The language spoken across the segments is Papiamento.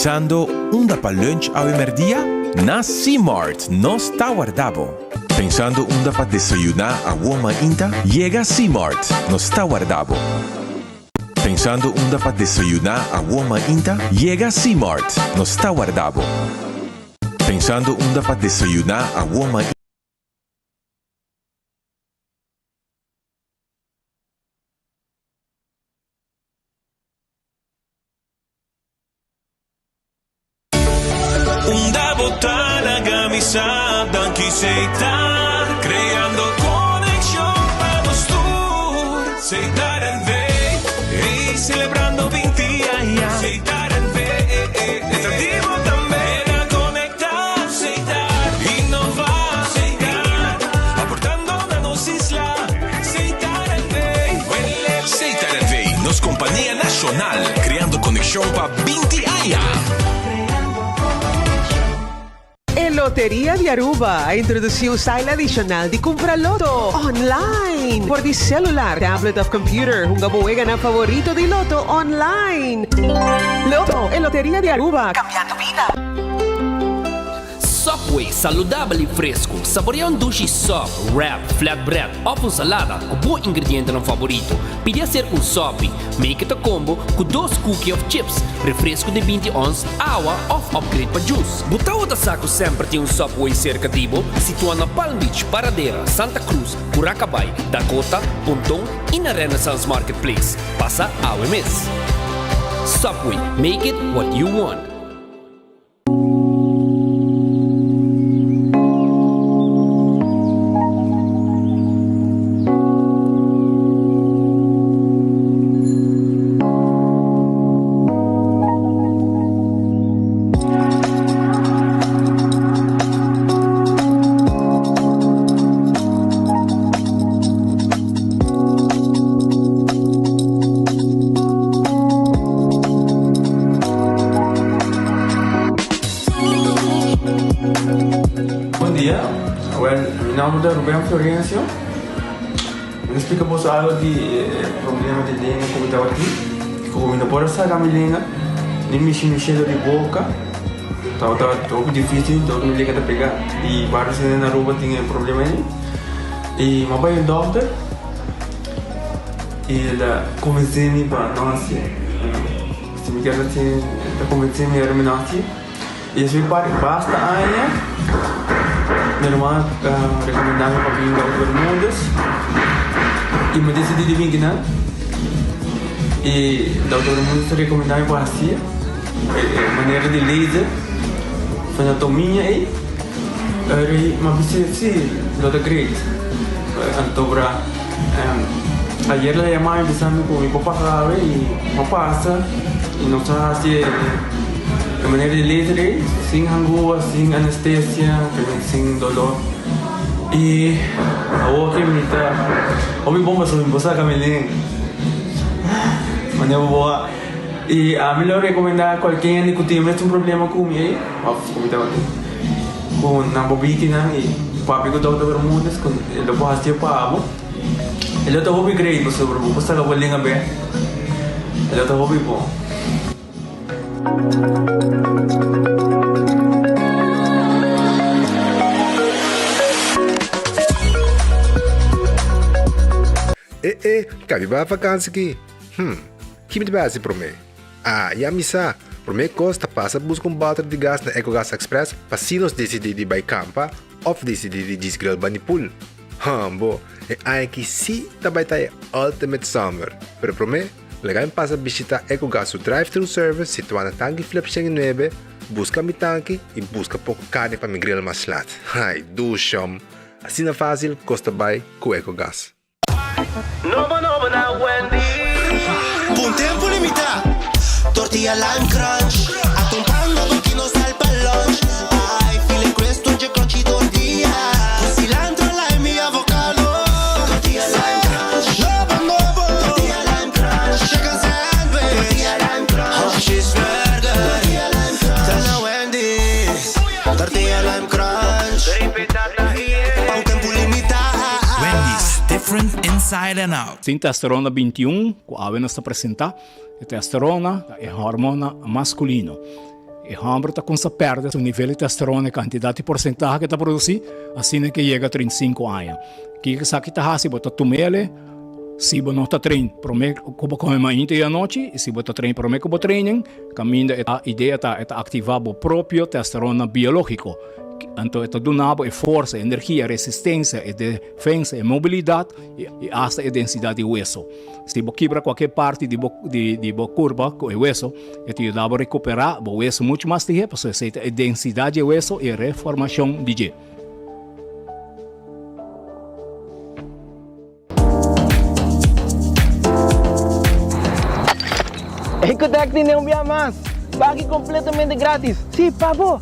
Pensando unda pa lunch awe merdia? Na Seamart nos ta warda bo. Pensando unda pa desayuna awo mainta? Yega Seamart, nos ta warda bo. Pensando unda pa desayuna awo mainta? Yega Seamart, nos ta warda bo. Pensando unda pa desayuna awo mainta? Unda bo ta laga mi sa danki Setar creando conexion pa nos tur Setar NV ey celebrando 20 aña Setar NV ta di bo tambe na conecta Setar innova Setar aportando na nos isla Setar NV Setar NV nos compania nacional creando conexion pa 20 aña. E Loteria di Aruba a introduci un style adicional di cumpra loto online por di celular, tablet of computer. Hunga bo weganan favorito di loto online. Loto, e Loteria di Aruba, cambiando bida. Subway, saludabel i fresku. Saborea un dushi sub, wrap, flatbread òf un salada ku bo ingredientenan favorito. Pidi aser un sopi. Make it a combo ku dos cookie òf chips, refresku di 20 ons, awa òf upgrade pa juice. Bo tabata sa ku semper tin un Subway serka di bo? Situá na Palm Beach, Paradera, Santa Cruz, Curacabai, Dakota, Ponton i na Renaissance Marketplace. Pasa awe mes. Subway, make it what you want. Bon dia, wel mi nomber ta Ruben Florencio. Mi ta splika boso algo di e problema di lenga ku mi tabatin. Ku mi no por a saka mi lenga ni mishi mi shelo di boka. Tabata hopi dificil, tabata mi lenga ta pega. I varios hende na Aruba tin e problema ei. I mi a bai un dokter i el a konvensé mi pa no hasié. Si mi kier hasié, el ta konvensé mi ora mi no hasié. I esei par basta aña mi ruman a rekomendá mi pa bin Dokter Bermudez i mi disidí di bin kinan. I Dokter Bermudez ta rekomendá mi pa hasié e manera di laser fenotomia ei. Eri mi a bisa si lo ta great. Anto bra ayer el a yama mi bisa mi ku mi por pasa awe i mi a pasa i nos a hasi e manera di laser ei sin hangua, sin anestesia, sin dolor i awor ke mi ta hopi bon pasobra mi por saka mi lenga manera bo a i ami lo rekomenda kualke hende ku tin mes un problema ku mi ei òf ku mi tabatin. Ku nan bo bitinan i papia ku Dòkter Bermudez ku e lo por hasié pa bo. E lo ta hopi great pasobra bo por saka bo lenga bek. E lo ta hopi bon. E e, kabi bai vakansi ki? Hm, ki mi ta bai hasi promé? Ah, ya mi sa! Promé kos ta pasa buska un bòter di gas na Ecogas Express pa si nos disidí di bai kampa òf disidí di djis grill bani pool. Hambo, e aña aki sí ta bai ta e ultimate summer! Pero promé, laga mi pasa bishitá Ecogas su drive-thru service situá na Tanki Flip 109, buska mi tanki i buska poko karni pa mi grill mas lat. Ai, dushom! Asina fásil kos ta bai ku Ecogas. Nobo nobo na Wendy's. P'un tempu limitá, tortilla lime crunch. Akompaña bo kino sal pa lunch. Ai, feeling crisp tur dje crunchy tortilla. Ku cilantro, lime i avocado. Tortilla lime crunch. Nobo nobo. Tortilla lime crunch. Chicken sandwich. Tortilla lime crunch. Of cheeseburger. Tortilla lime crunch. Ta na Wendy's. Tortilla lime crunch. Pa un tempu limitá. Wendy's, different inside and out. Sin testosterona 21 ku awe nos ta presentá, e testosterona ta e hormona maskulino. E hòmber ta kumsa pèrdè su nivel di testosterona e kantidat di porsentahe ku e ta produsí asina ke yega 35 aña. Kiko esaki ta hasi? Bo ta tum'el si bo no ta train promé ku bo kome mainta i anochi i si bo ta train promé ku bo training kaminda e idea ta e ta aktivá bo propio testosterona biológiko. Anto e ta duna bo e forsa, e energia, e resistensia, e defensa, e mobilidat i asta e densidat di weso. Si bo kibra kualke parti di bo di bo kurpa ku e weso, e ta yuda bo rekuperá bo weso muchu mas lihé pasobra esei ta e densidat di e weso i e reformashon di dje. Ecotec tene un bia mas! Pagi completamente gratis! Si, pa bo!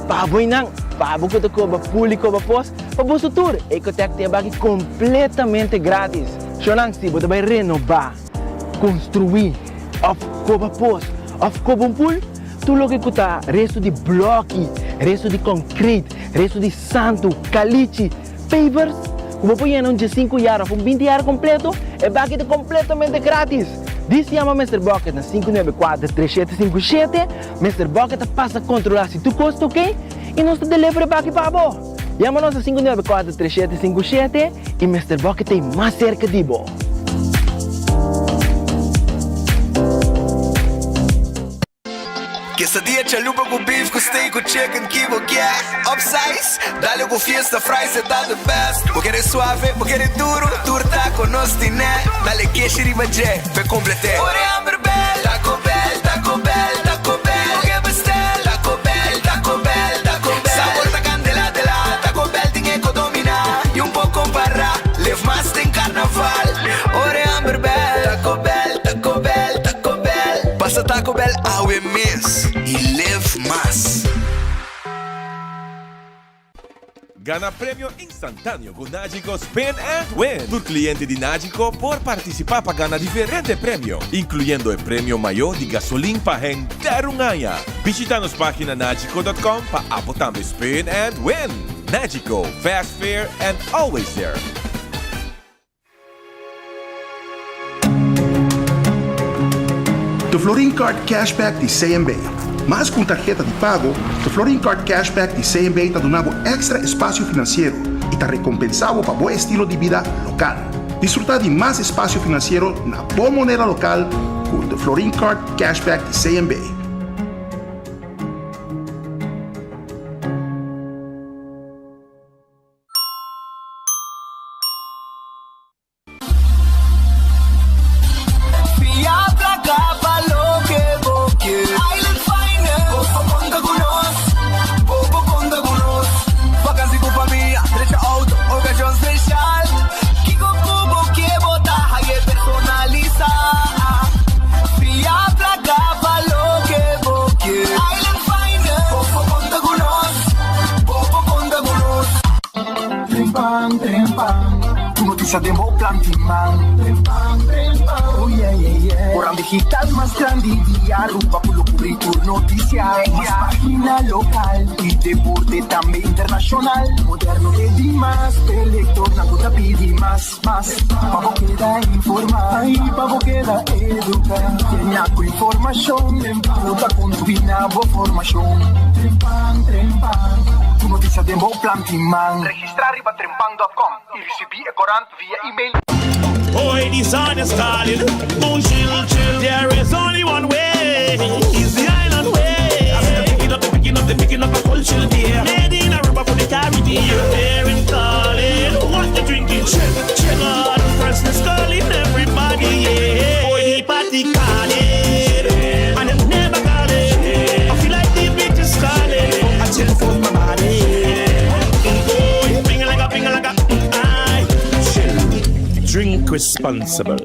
Pa bo y nan! Pa bo cu ta coba pul y coba pos, pa boso tur! Ecotec tin e baki completamente gratis! Shownan, si bo ta bay renoba, construi, of coba pos, of coba un pul, tur loke cu ta resto di bloki, resto di concrete, resto di santo, calichi, Pavers ku bo por yena un diesinku yar òf un binti yar kompleto, e baki ta kompletamente gratis! Dis yama Mister Bucket na 594 3757, Mister Bucket ta pasa kontrolá si tur kos ta oke i nos ta deliver e baki pa bo! Yama nos na 594 3757 i Mister Bucket ta ei mas serka di bo! Quesadilla chalupa cu beef cu steak cu chicken ki bo kier Upsize, dale cu fiesta fries e ta the best Bo kere suave, bo kere duro, tur taco nos tine Dale keshi riba dje, p'e complete Ora e hamber bel, Taco Bell, Taco Bell, Taco Bell Bo ke bestel, Taco Bell, Taco Bell, Taco Bell Sabor ta candela de la, Taco Bell tin e co domina Y un por compara, live mas den carnaval Ora e hamber bel, Taco Bell, Taco Bell, Taco Bell Pasa Taco Bell awe mes y live mas. Gana premio instantáneo ku Nagico Spin and Win! Tur kliente di Nagico por partisipá pa gana diferente premio, inkluyendo e premio mayó di gasolin pa henter un aña. Bishita nos página nagico dot com pa abo tambe spin and win! Nagico, fast, fair and always there! The Florin Card Cashback di CMB. Mas ku un tarheta di pago, The Florin Card Cashback di CMB ta duna bo èkstra espasio finansiero i ta rekompensá bo pa bo estilo di bida lokal. Disfrutá di mas espasio finansiero na bo moneda lokal ku The Florin Card Cashback di CMB. Fia placa pa loke bo kier. Island Finance. Bo por conta cu nos. Bo por conta cu nos. Vakantie cu famia, drecha auto, ocasion special. Kico cu bo kier bo ta haye personalisa. Fia placa pa loke bo kier. Island Finance. Bo por conta cu nos. Bo por conta cu nos. Trempan, trempan, Tur noticia den bo plan tin man. Trempan, trempan, oh yeah, yeah, yeah. Oran digital mas grandi di Aruba cu lo cubri tur noticia. Mas pagina local y deporte tambe internacional. Moderno te di mas, p'e lectornan cu ta pidi mas, mas. Pa bo keda informa y pa bo keda educa. Llena cu informacion cu ta contribui na bo formacion. Trempan, trempan, Tur noticia den bo plan tin man. Registra riba trempan dot com y ricibi e corant via email. Oi di sun is calling, un chill chill There is only one way, is the island way I see them picking up, they picking up, they picking up a cold chill beer Made in Aruba for the Caribbean They're calling, what you drinking? Chill, chill God, freshness calling everybody, yeah Oi di party calling, and it never calling I feel like the beach is calling, I chill for my body Oi, ping like a, ping like a, aye Chill, drink responsible.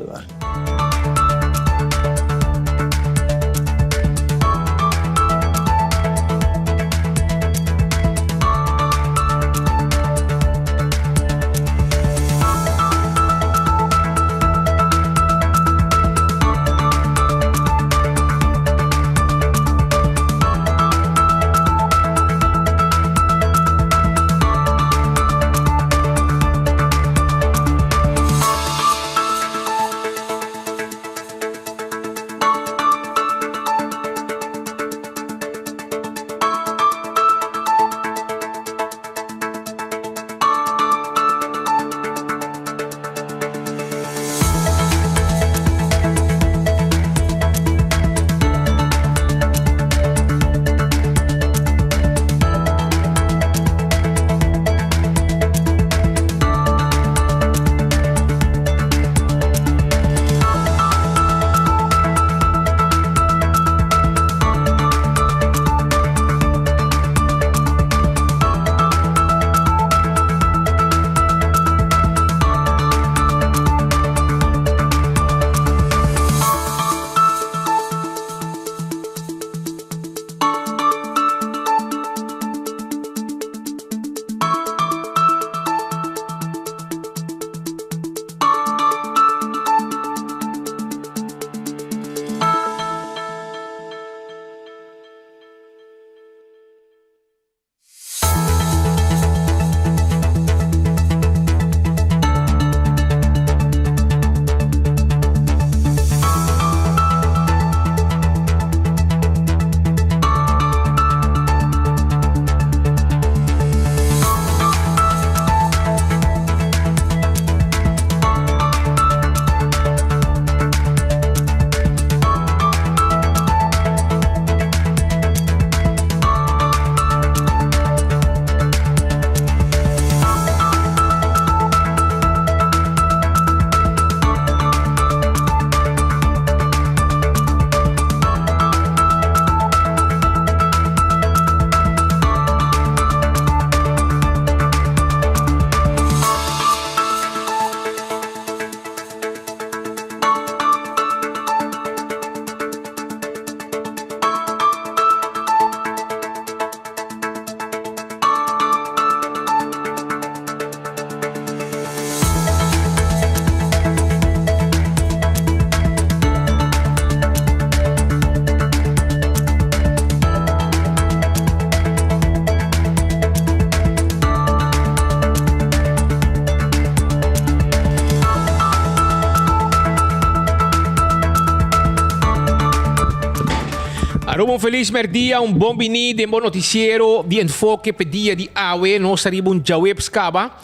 Aruba un felis merdia, un bon bini den bo noticiero di Enfoke p'e dia di awe. Nos ta riba un djaweps caba.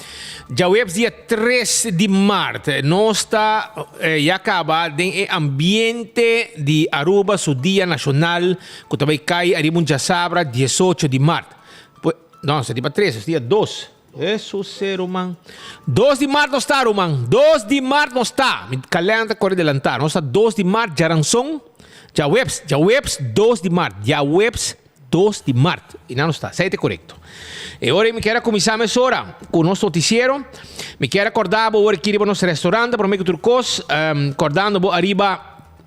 Djaweps dia tres di maart. Nos ta ya caba den e ambiente di Aruba su dia nacional cu ta bay cay ariba un djasabra diesocho di maart. No, nos ta riba tres, nos ta dia dos. Hesus se ruman. Dos di maart nos ta ruman. Dos di maart nos ta. Mi kalender ta kore delantá. Nos ta dos di maart djaranson. Djaweps, djaweps dos di maart. Djaweps dos di maart. I nan nos ta. Esei ta korekto. E ora ei mi kier a kuminsá mesora ku nos notisiero. Mi kier a kòrda bo ora ki riba nos restaurant promé ku tur kos. Kòrdando bo ariba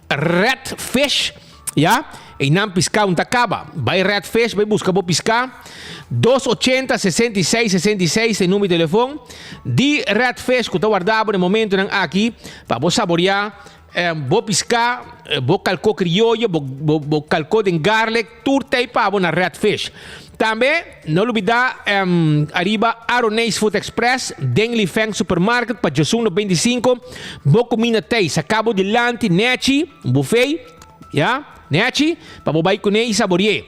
Red Fish. Ya, einan piská un ta kaba. Bai Red Fish, bai buska bo piská. Dos ochenta, 66, 66 ta e number di telefon di Red Fish ku ta warda bo na e momentonan aki pa bo saboriá bo piská, bo kalkó krioyo, bo bo bo kalkó den garlic, tur ta ei pa bo na Red Fish. Tambe no lubidá ariba Aroneis Food Express den Li Feng Supermarket pa djesun 95 bo kuminda ta ei. Saka bo dilanti nechi, un buffet. Ya, nechi, pa bo bai kuné i saborié.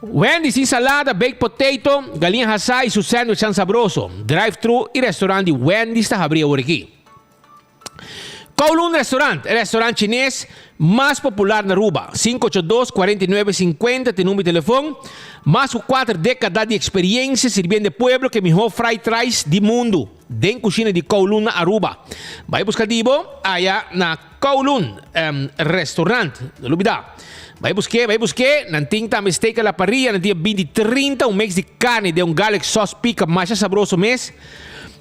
Wendy's tin salada, baked potato, galiña hasá i su sandwichnan sabroso. Drive-thru i restaurant di Wendy's ta habrí awor aki. Kowloon Restaurant, e restaurant chines mas popular na Aruba. 582 49 50 ta e number di telefon. Mas ku kuater dékada di eksperiencia sirbiendo e pueblo ku e mihó fried rice di mundu den kushina di Kowloon na Aruba. Bai buska di bo aya na Kowloon Restaurant, no lubida. Bai busk'é, bai busk'é. Nan tin tambe steak a la parrilla, nan tin e binti trinta, un mix di carni den un garlic sauce pica masha sabroso mes.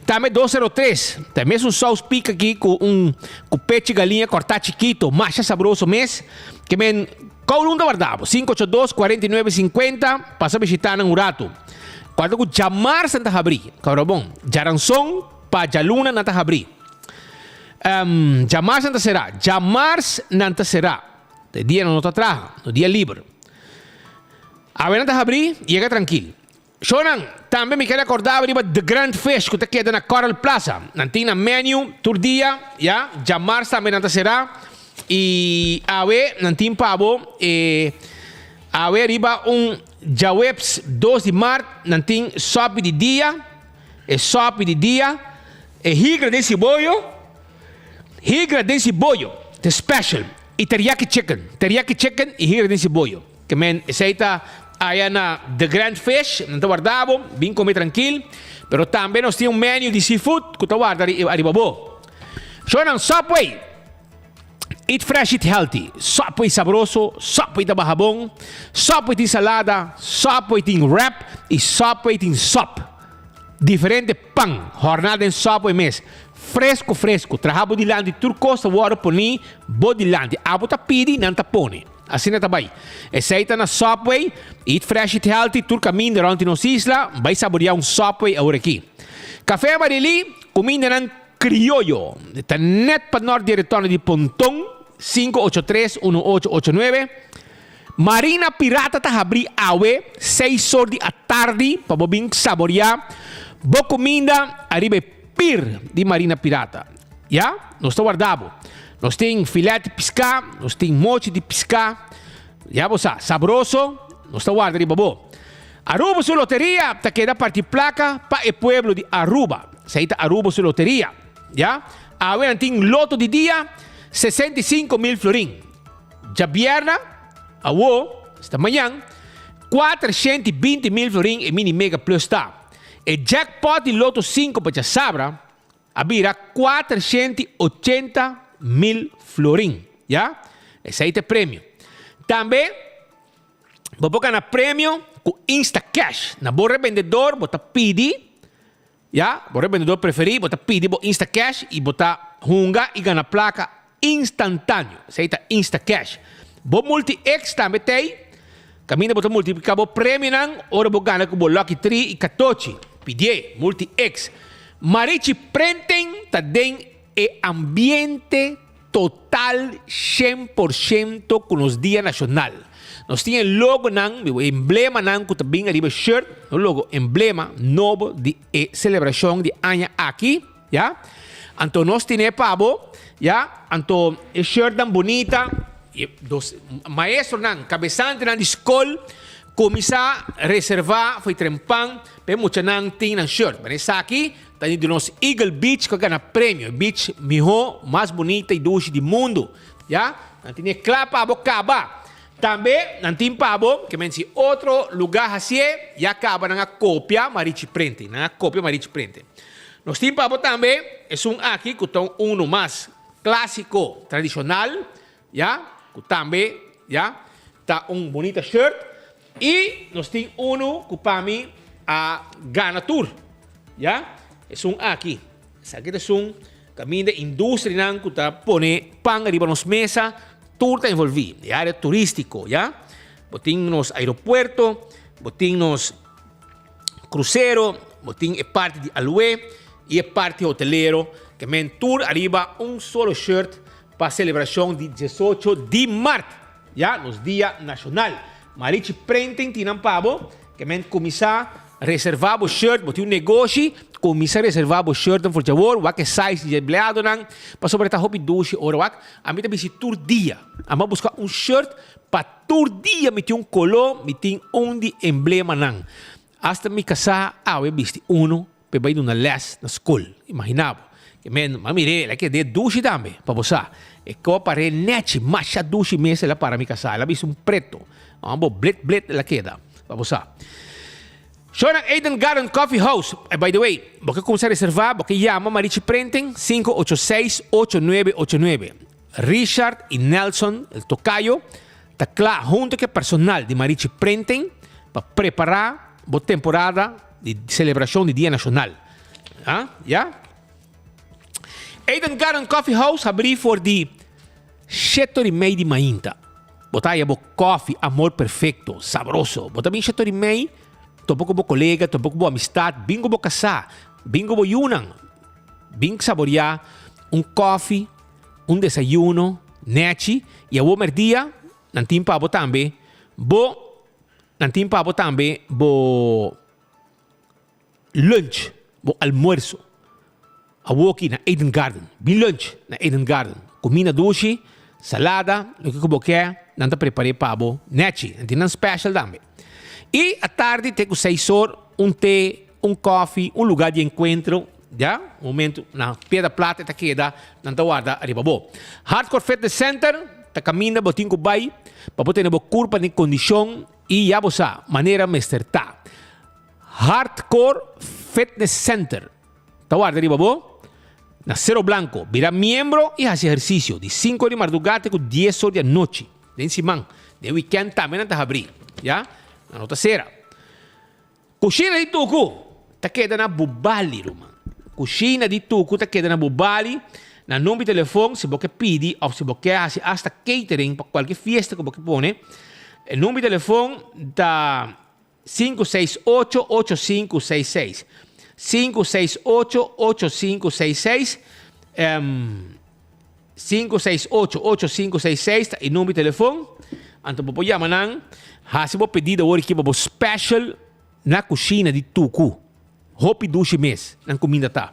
Tambe dos sero tres, ta e mesun saus pica aki cu un cu pechi galiña cortá chikito, masha sabroso mes. Ke men Kowloon ta warda bo, 582 49 50, pasa bishita nan un ratu. Cuando cu djamars nan ta habri, cabra bon, djaranson pa djaluna nan ta habri. Djamars nan ta será. Djamars nan ta será. Ta e dia nan no ta traha, no dia liber. Awe nan ta habrí, yega trankil. Shownan, tambe mi kere akordá riba The Grand Fish ku ta keda na Coral Plaza. Nan tin nan menu tur dia, ya. Djamars tambe nan ta será. I awe nan tin pa bo e awe riba un djaweps dos di mart nan tin sòpi di dia. E sòpi di dia, e higra den siboyo, higra den siboyo, ta special, i teriyaki chicken, teriyaki chicken i higra den siboyo. Ke men esei ta aya na The Grand Fish, nan ta warda bo, bin kome trankil, pero tambe nos tin un menu di seafood ku ta warda ariba bo. Shownan Subway! Eat fresh, eat healthy. Subway sabroso, Subway ta baha bon, Subway tin salada, Subway tin wrap y Subway tin sop. Diferente pan horna den Subway mes. Fresco fresco, traha bo dilanti tur cos ta wordo poni bo dilanti. Abo ta pidi, nan ta pone. Asina ta bay. Esey ta na Subway, eat fresh, eat healthy, tur caminda rond di nos isla, bay saborea un Subway awor aki. Café Amarili, cumindanan Krioyo ta nèt pa nòrt di e retorno di Ponton, 583 1889. Marina Pirata ta habrí awe seis or di atardi pa bo bin saboriá bo kuminda ariba e pir di Marina Pirata. Ya, nos ta warda bo. Nos tin filet di piská, nos tin mochi di piská. Ya bo sa, sabroso, nos ta warda riba bo. Aruba su loteria ta keda parti plaka pa e pueblo di Aruba. Esei ta Aruba su loteria. Ya. Awe nan tin loto di dia 65 mil florin. Djabierna, awo, esta mañan, 420 mil florin e mini mega plus ta. E jackpot di loto 5 pa djasabra a bira 480 mil florin. Ya. Esei ta e premio. Tambe bo por gana premio ku Instacash. Na bo rebendedor bo ta pidi, ya, bo rebendedor preferí, bo ta pidi bo Instacash i bo ta hunga i gana plaka instantáneo. Esei ta Instacash. Bo Multi-X tambe t'ei, kaminda bo ta multipliká bo premionan ora bo gana ku bo Lucky Tree i Katochi. Pidié Multi-X. Marichi Printing ta den e ambiente total 100% ku nos Dia Nashonal. Nos tin e logonan, e emblemanan ku ta bin ariba e shirt, no logo, emblema nobo di e selebrashon di aña aki, ya. Anto nos tine pa bo, ya. Anto e shirtnan bunita. E dos maestronan, kabesantenan di skol kuminsá reservá for e trempan pa e muchanan tin nan shirt. Pero esaki ta di nos Eagle Beach ku a gana premio, e beach mihó, mas bunita i dushi di mundu. Ya, nan tin e kla pa bo kaba. Tambe nan tin pa bo, ke men si otro lugá hasié, ya kaba nan a kopia Marichi Prente. Nan a kopia Marichi Prente. Nos tin pa bo tambe esun aki ku ta un unu mas Clásico tradicional, ya, cu tambe, ya, ta un bonita shirt. Y nos tin uno cu pa mi a gana tur, ya, esun aki. Esaki ta esun caminda industrianan cu ta pone pan riba nos mesa, tur ta envolvi. E area turistico, ya. Bo tin nos aeropuerto, bo tin nos crucero, bo tin e parti di aloe y e parti hotelero, ke men tur ariba un solo shirt pa celebracion di diesocho di mart, ya, nos dia nacional. Marichi Printing tin nan pa bo, ke men cuminsa reserva bo shirt, bo tin un negoshi, cuminsa reserva bo shirtnan for djawor, wak e size di empleadonan, pasobra e ta hopi dushi ora wak, ami ta bisti tur dia, ami a busca un shirt pa Tur dia mi tin un koló, mi tin un di emblemanan. Asta mi kasá awe bisti unu p'e bai duna lès na skol. Imaginá bo. Ke men, m'a mir'é, el a ked'é dushi tambe, pa bo sa. E kò par'é nèchi, masha dushi mes el a para mi kasá. El a bisti un preto. Amo bo blet blet el a keda, pa bo sa. Shownan Eden Garden Coffee House. By the way, bo ke kumsa reservá, bo ke yama Marichi Printing, 586 8989. Richard y Nelson, el tocayo, ta cla hunto cu e personal di Marichi Printing pa prepara bo temporada di celebracion di Dia Nacional. Ah, ya? Eden Garden Coffee House habri for di shetor y mei di mainta. Bo ta haya bo coffee amor perfecto, sabroso. Bo ta bin shetor y mei, topa cu bo colega, topa cu bo amistad, bin cu bo casa, bin cu bo yunan. Bin saborea un coffee, un desayuno nechi y awor merdia nan tin pa bo tambe bo nan tin pa bo tambe bo lunch, bo almuerzo. Awor aki na Eden Garden. Bin lunch na Eden Garden. Cuminda dushi, salada, loke cu bo ke, nan ta prepare pa bo nechi. Nan tin nan special tambe. Y atardi te cu seis or un te, un koffie, un lugar di encuentro, ya, un momento na Piedra Plata e ta keda, nan ta warda ariba bo. Hardcore Fitness Center ta caminda bo tin cu bay pa bo tene bo curpa den condicion y ya bo sa manera mester ta. Hardcore Fitness Center ta warda riba bo na Cerro Blanco. Bira miembro y haci ehercicio di cinco di marduga te cu dies or di anochi den siman. Den weekend tambe nan ta habri, ya, nan no ta cera. Kushina di Tuku ta keda na Bubali, ruman. Kushina di Tuku ta keda na Bubali. Na number di telefon si bo ke pidi of si bo ke hasi asta catering pa kualke fiesta ku bo ke pone, e number di telefon ta 568 8566. 568 8566. 568 8566 ta e number di telefon. Anto bo por yama nan, hasi bo pedido awor aki pa bo special na kushina di Tuku. Hopi dushi mes nan kuminda ta.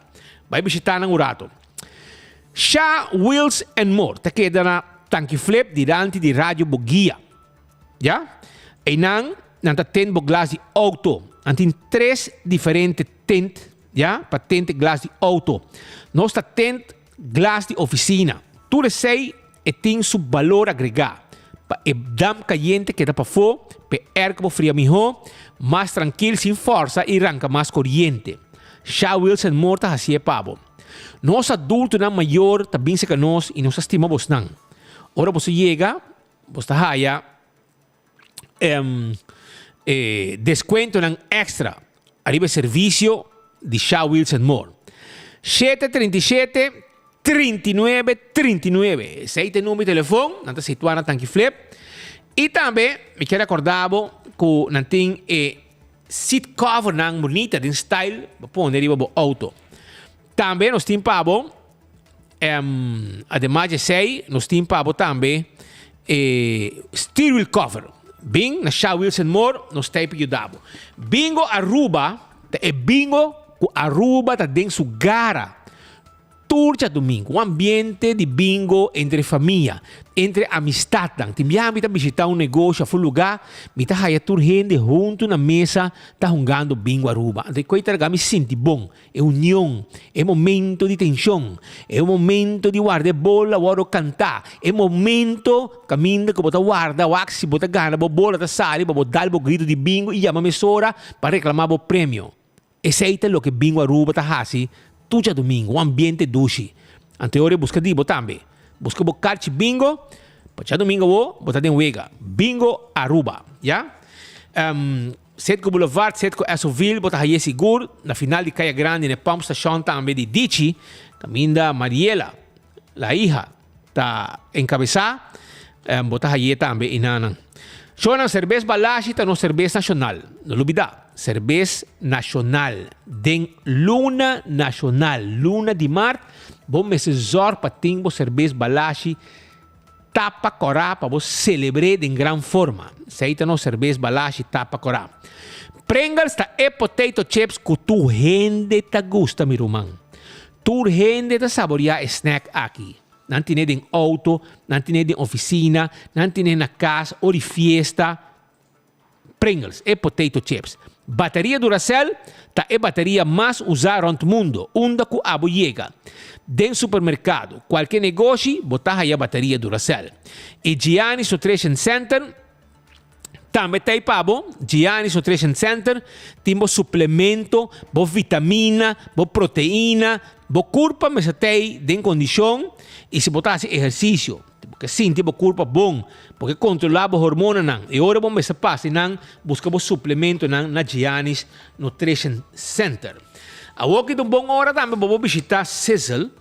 Bai bishita nan un rato. Sha Wheels and More ta keda na Tanki Flip dilanti di Radio Boguia. Ya? Einan nan ta tint bo glas di auto. Nan tin tres diferente tint, ya, pa tint e glas di auto. Nos ta tint Glas di oficina. Tur esey e tin su balor agrega. Pa e dam cayente keda pafó, p'e airco por fria mihó, mas trankil sin forsa y ranca mas coriente. Sha Wilson Moore ta hacié pa bo. Nos adultonan mayor ta bin cerca nos y nos ta stima bosnan. Ora boso yega, bos ta haya e descuentonan extra ariba e servicio di Sha Wilson Moore. 737 39 39. Esey ta e numero di telefon, nan ta situa na Tanki Flip. Y tambe mi kier acorda bo cu nan tin e seat covernan bunita den style pa pone riba bo auto. Tambe nos tin pa bo, ademas di esei, nos tin pa bo tambe e steer wheel cover. Bin na Sha Wilson Moore, nos ta ei pa yuda bo. Bingo Aruba ta e bingo ku Aruba ta den su gara. Tur djadumingu, un ambiente di bingo entre famia, entre amistadnan. Tin biaha mi ta bishita un negoshi of un luga, mi ta haya tur hende huntu na mesa ta hungando Bingo Aruba. Anto e koe ta laga mi sinti bon, e union, e momento di tenshon, e momento di warda e bola wòrdu kantá, e momento kaminda ku bo ta warda wak si bo ta gana bo bola ta sali pa bo dal bo gritu di bingo i yama mesora pa reklamá bo premio. Esei ta loke Bingo Aruba ta hasi tur djadumingu, un ambiente dushi. Anto e ora e buska di bo tambe. Buska bo karchi bingo pa djadumingu awo bo ta den wega. Bingo Aruba, ya. Setco Boulevard, Setco Essoville bo ta haye sigur. Na final di Kaya Grandi na e pump station tambe di Dichi, kaminda Mariela, la hija, ta enkabesá, bo ta haye tambe enanan. Shownan, Serbes Balashi ta nos serbes nashonal. No lubidá, serbes nashonal. Den luna nashonal, luna di mart, bo mester zòrg pa tin bo serbes Balashi tapa kòrá pa bo selebr'é den gran forma. Esei ta nos serbes Balashi tapa kòrá. Pringles ta e potato chips ku tur hende ta gusta, mi ruman. Tur hende ta saboriá e snack aki. Nan tine den auto, nan tine den oficina, nan tine na cas ora di fiesta. Pringles, e potato chips. Bateria Duracell ta e bateria mas usá rond mundo, unda cu abo yega. Den supermercado, cualke negoshi, bo ta haya bateria Duracell. E Gianni's Nutrition Center Tambe ta ei pa bo, Gianni's Nutrition Center tin bo suplemento, bo vitamina, bo proteina, bo kurpa mester ta ei den kondishon i si bo ta hasi ehersisio, bo ke sinti bo kurpa bon, bo ke kontrolá bo hormonanan, e ora bo mester pasa einan buska bo suplementonan na Gianni's Nutrition Center. Awor ki ta un bon ora tambe bo por bishitá Sizzle.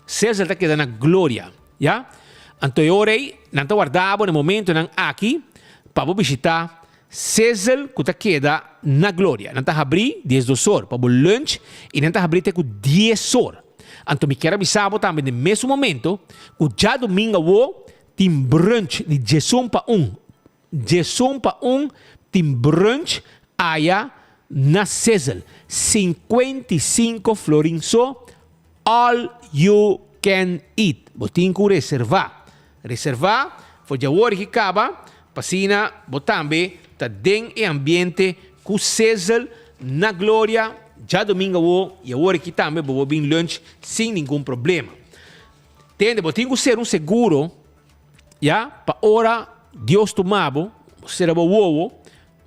Sizzle ta keda na Gloria, ya. Anto e ora ei nan ta warda bo na e momentonan aki pa bo bishita Sizzle ku ta keda na Gloria. Nan ta habrí diesdos or pa bo lunch i nan ta habrí te ku dies or. Anto mi kier a bisa bo tambe den mesun momento ku djadumingu awo tin brunch di diesun pa un. 11 pa un tin brunch aya na Sizzle, 55 florin so, all you can eat. Bo tin ku reserva. Reserva for djawor ki kaba pa asina bo tambe ta den e ambiente ku Sizzle na Gloria djadomingo awo i awor aki tambe bo por bin lunch sin ningun problema. Tende bo tin ku ser un seguro. Ya, pa ora Dios tuma bo, bo sera bo wowo,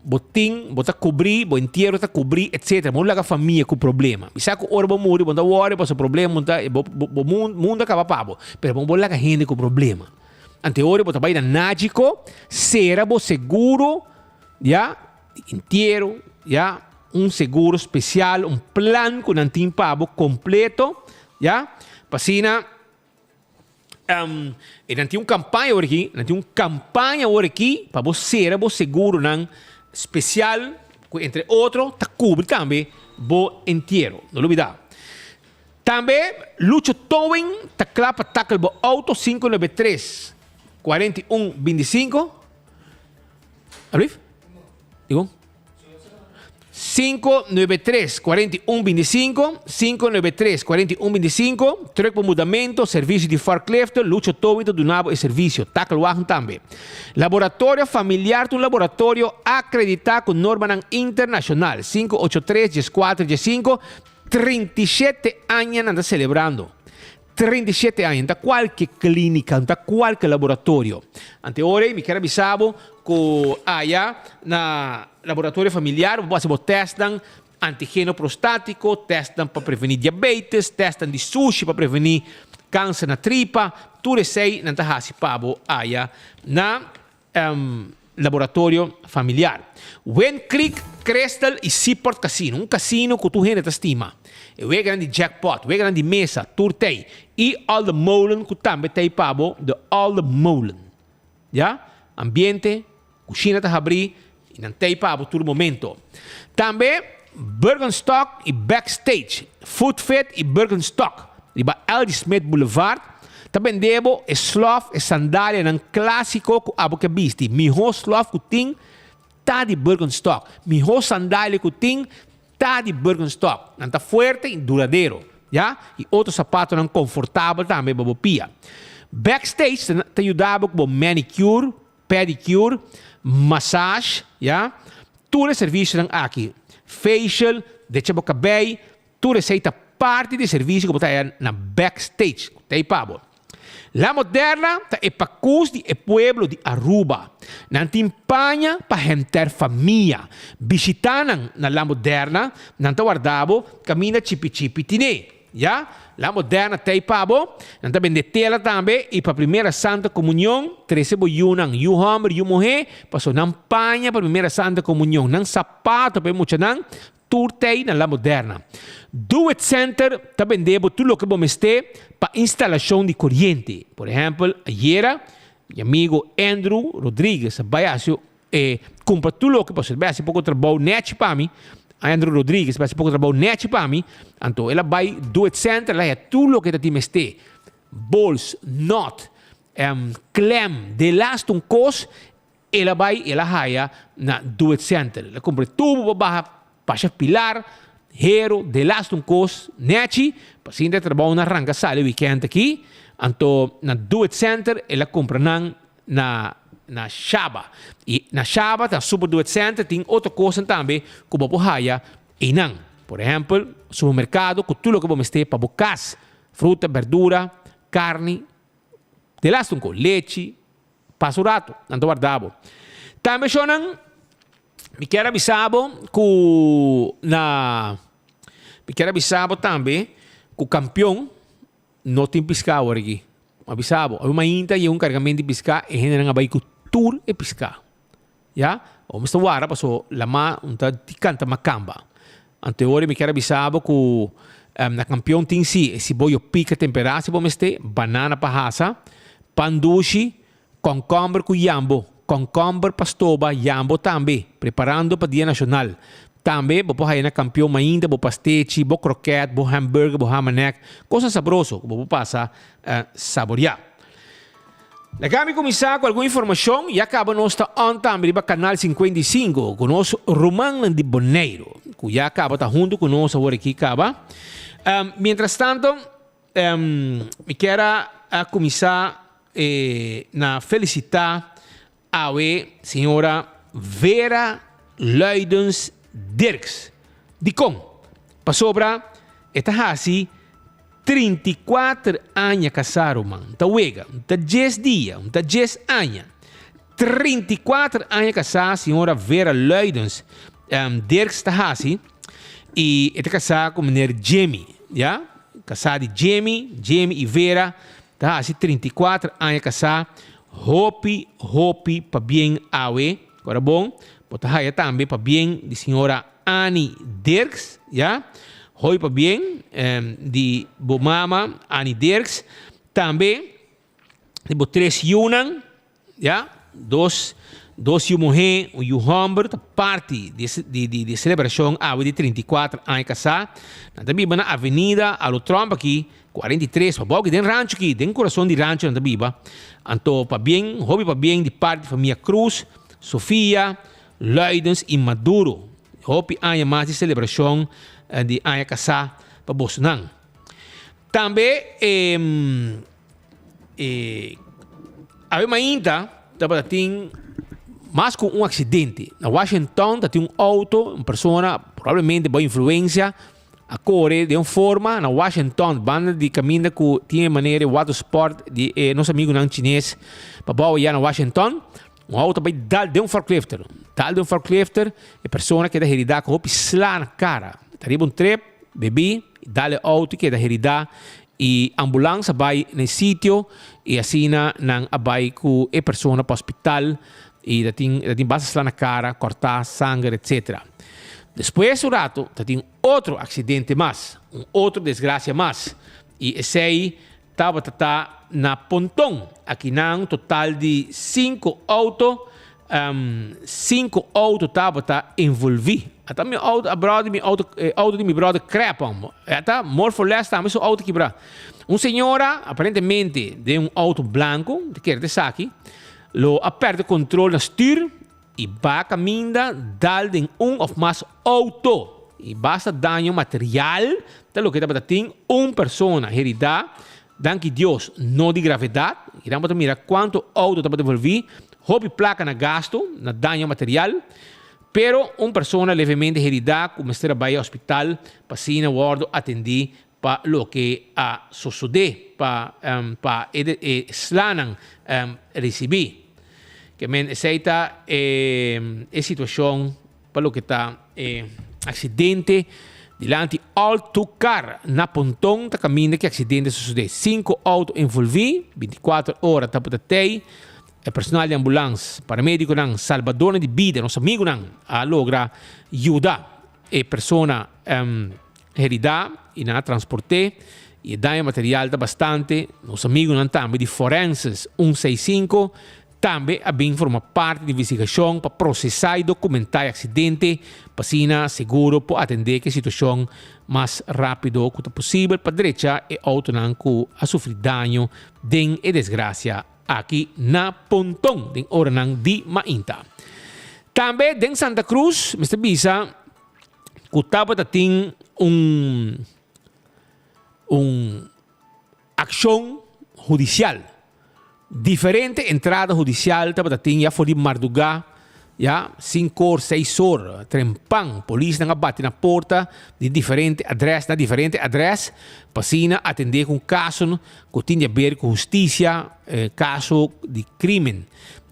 bo tin, bo ta kubrí, bo entiero ta kubrí, etcetera. Bo no laga famia ku problema. Mi sa ku ora bo muri, bo no ta wòri pasobra problema bo ta, bo, bo, bo mundu a kaba pa bo. Pero bo no por laga hende ku problema. Ante ora bo ta bai na Nagico, sera bo seguro, ya, di entiero, ya, un seguro spesial, un plan ku nan tin pa bo kompleto, ya, pa asina. Um, e nan tin un campaña awor aki, nan tin un campaña awor aki pa bo cera bo seguronan special, cu entre otro ta cubri tambe bo entiero. No lubida. Tambe Lucho Towing ta cla pa tackle bo auto 593 41 25. Alblief? Digo? 593 41 25, 593 41 25, Truck pa mudamento, servicio di forklift, Lucho Towing ta duna bo e servicio, takelwagen tambe. Laboratorio Familiar ta un laboratorio acredita cu normanan internacional, 583 14 15, 37 aña nan ta celebrando. 37 aña, no ta kualke klínika, no ta kualke laboratorio. Ante ora ei mi kier a bisa bo ku aya na laboratorio familiar bo por hasi bo tèstnan antigeno prostátiko, tèstnan pa prevení diabetes, tèstnan di sushi pa prevení kanser na tripa, tur esei nan ta hasi pa bo aya na Laboratorio familiar. Wind Creek, Crystal y Seaport Casino, un casino cu tur hende ta stima. E weganan di jackpot, weganan di mesa, tur t'ey. Y Alde Molen cu tambe t'ey pa bo, de Alde Molen. Ya, ambiente, cushina ta habri y nan t'ey pa bo tur momento. Tambe Birkenstock y Backstage, Food Fit y Birkenstock riba LG Smith Boulevard ta bende bo e slof, e sandalianan klásiko ku abo ke bisti. Mihó slof ku tin ta di Birkenstock. Mihó sandalia ku tin ta di Birkenstock. Nan ta fuerte i duradero. Ya? Y otro sapatonan confortabel tambe pa bo pia. Backstage ta yuda bo cu bo manicure, pedicure, massage, ya? Tur e servicionan aki, facial, decha bo cabey, tur esey ta parti di e servicio cu bo ta haya na Backstage, cu ta ey pa bo. La Moderna ta e pakus di e pueblo di Aruba. Nan tin paña pa henter famia. Bishita nan na La Moderna, nan ta warda bo kaminda chipi chipi tine. Ya, La Moderna ta ei pa bo. Nan ta bende tela tambe i pa Primera Santa Komunion trese bo yunan, yu hòmber, yu muhé, paso nan paña pa Primera Santa Komunion, nan sapato pa e muchanan, Tur tei na La Moderna. Do It Center ta bende bo tur loke bo mester pa instalashon di koriente. Por ehèmpel, ayera mi amigo Andrew Rodriguez a bai hasi e kumpra tur loke pasobra el bai hasi poko trabou nèchi pa mi. Andrew Rodriguez a bai hasi poko trabou nèchi pa mi. Anto el a bai Do It Center, el a haña tur loke e ta tin mester. Bols, nòt, klèm, delaste un kos. El a bai i el a haya na Do It Center. El a kumpra e tubo pa baha pasha pilar, hero, delaste un kos nechi, pa sinta e trabounan ranka sali wikènt aki. Anto na Do It Center el a kumpra nan na na Shaba. I na Shaba ta Super Do It Center tin otro kosnan tambe ku bo por haya einan. Por ehèmpel, supermerkado ku tur loke bo mester pa bo kas, fruta, berdura, karni, delaste un kos, lechi. Pasa un rato, nan ta warda bo. Tambe shownan, mi kier a bisa bo ku na, mi kier a bisa bo tambe ku kampion no tin piská awor aki. Mi a bisa bo, awe mainta yega un kargamento di piská, e hendenan a bai ku tur e piská. Ya, awor mi sta warda paso lama un ta di kanta makamba. Anto e ora mi kier a bisa bo ku na kampion tin si e siboyo pika temperá si bo mester, banana pa hasa, pan dushi, kònkòmber ku yambo, kònkòmber pa stoba, yambo tambe, preparando pa dia nashonal. Tambe bo por haya na kampion mainta bo pastechi, bo krokèt, bo hamburger, bo hamanek, kosnan sabroso ku bo por pasa saboriá. Laga mi kuminsá ku algun informashon, ya kaba nos ta on tambe riba Kanal 55 ku nos rumannan di Boneiru, ku ya kaba ta huntu ku nos awor aki kaba. Mientras tanto, mi kier a kuminsá na felisitá awe señora Vera Luidens Dirks. Dikon? Pasobra e ta hasi 34 aña kasá, ruman. N ta wega, n ta djes dia, n ta djes aña. 34 aña kasá señora Vera Luidens Dirks ta hasi i e ta kasá ku meneer Jimmy, ya. Kasá di Jimmy, Jimmy i Vera ta hasi 34 aña kasá. Hopi, hopi pabien awe. Ora bon, bo ta haya tambe pabien di señora Annie Dirks, ya. Hopi pabien di bo mama Annie Dirks. Tambe di bo tres yunan, ya. Dos, dos yu muhé, un yu hòmber ta parti di di di di selebrashon awe di 34 aña kasá. Nan ta biba na Avenida Alo Tromp aki. 43, pa bou den rancho ki, den kurason di rancho nan ta biba. Anto pabien, hopi pabien di parti di famia Cruz, Sofia, Luidens i Maduro. Hopi aña mas di selebrashon di aña kasá pa bosonan. Tambe e e awe mainta tabata tin mas ku un aksidente. Na Washington ta tin un outo, un persona probablemente bou influensia A kore den un forma na Washington, banda di kaminda ku tin e manera e water sport di e nos amigunan chines pa bou ya na Washington. Un auto bai dal den un forklifter. Dal den un forklifter, e persona keda heridá ku hopi sla na kara. Ta riba un trip, bebí, dal e auto i keda heridá i ambulans a bai na e sitio i asina nan a bai ku e persona pa hospital i ta tin ta tin basta sla na kara, kòrtá, sanger etcetera. Despues un rato ta tin otro accidente mas, un otro desgracia mas, y esey tabata ta na Ponton. Akinan un total di cinco auto, cinco auto tabata envolvi. Ata mi auto, a brother mi auto, e auto di mi brother crap hombo. Ata more for less tambe su auto kibra. Un señora aparentemente den un auto blanco, ta kere ta esaki, lo a perde control na stuur, I ba kaminda dal den un òf mas outo. y basta daño material ta loke tabata tin un persona herida, danki Dios no di gravedad, y nan bo ta mira cuanto auto tabata envolvi, hopi placa na gasto na daño material, pero un persona levemente herida cu mester a bay hospital pa asina wordo atendi pa loke a sosode pa pa e slanan ricibi. Ke men esey ta e situacion pa loke ta e accidente dilanti Altucar na Ponton ta caminda ki accidente a sosode. Cinco auto envolvi, 24 ora tabata tey. E personal di ambulans, paramediconan, salbadornan di bida, nos amigonan a logra yuda e persona heridá i nan a transport'é i e daño material ta bastante. Nos amigunan tambe di Forenses un seis sinku tambe a bin forma parti di investigashon pa prosesá i dokumentá e aksidente pa asina seguro por atendé ku e situashon mas rápido ku ta posibel pa drecha e outonan ku a sufri daño den e desgrasia aki na Ponton den oranan di mainta. Tambe den Santa Cruz mester bisa ku tabata tin un un akshon hudisial. Diferente entrada hudisial tabata tin ya for di mardugá ya sinkor seis or trempan polisnan a bati na porta di diferente adrès na diferente adrès pa asina atendé ku un kaso ku tin di aber ku hustisia kaso di krimen.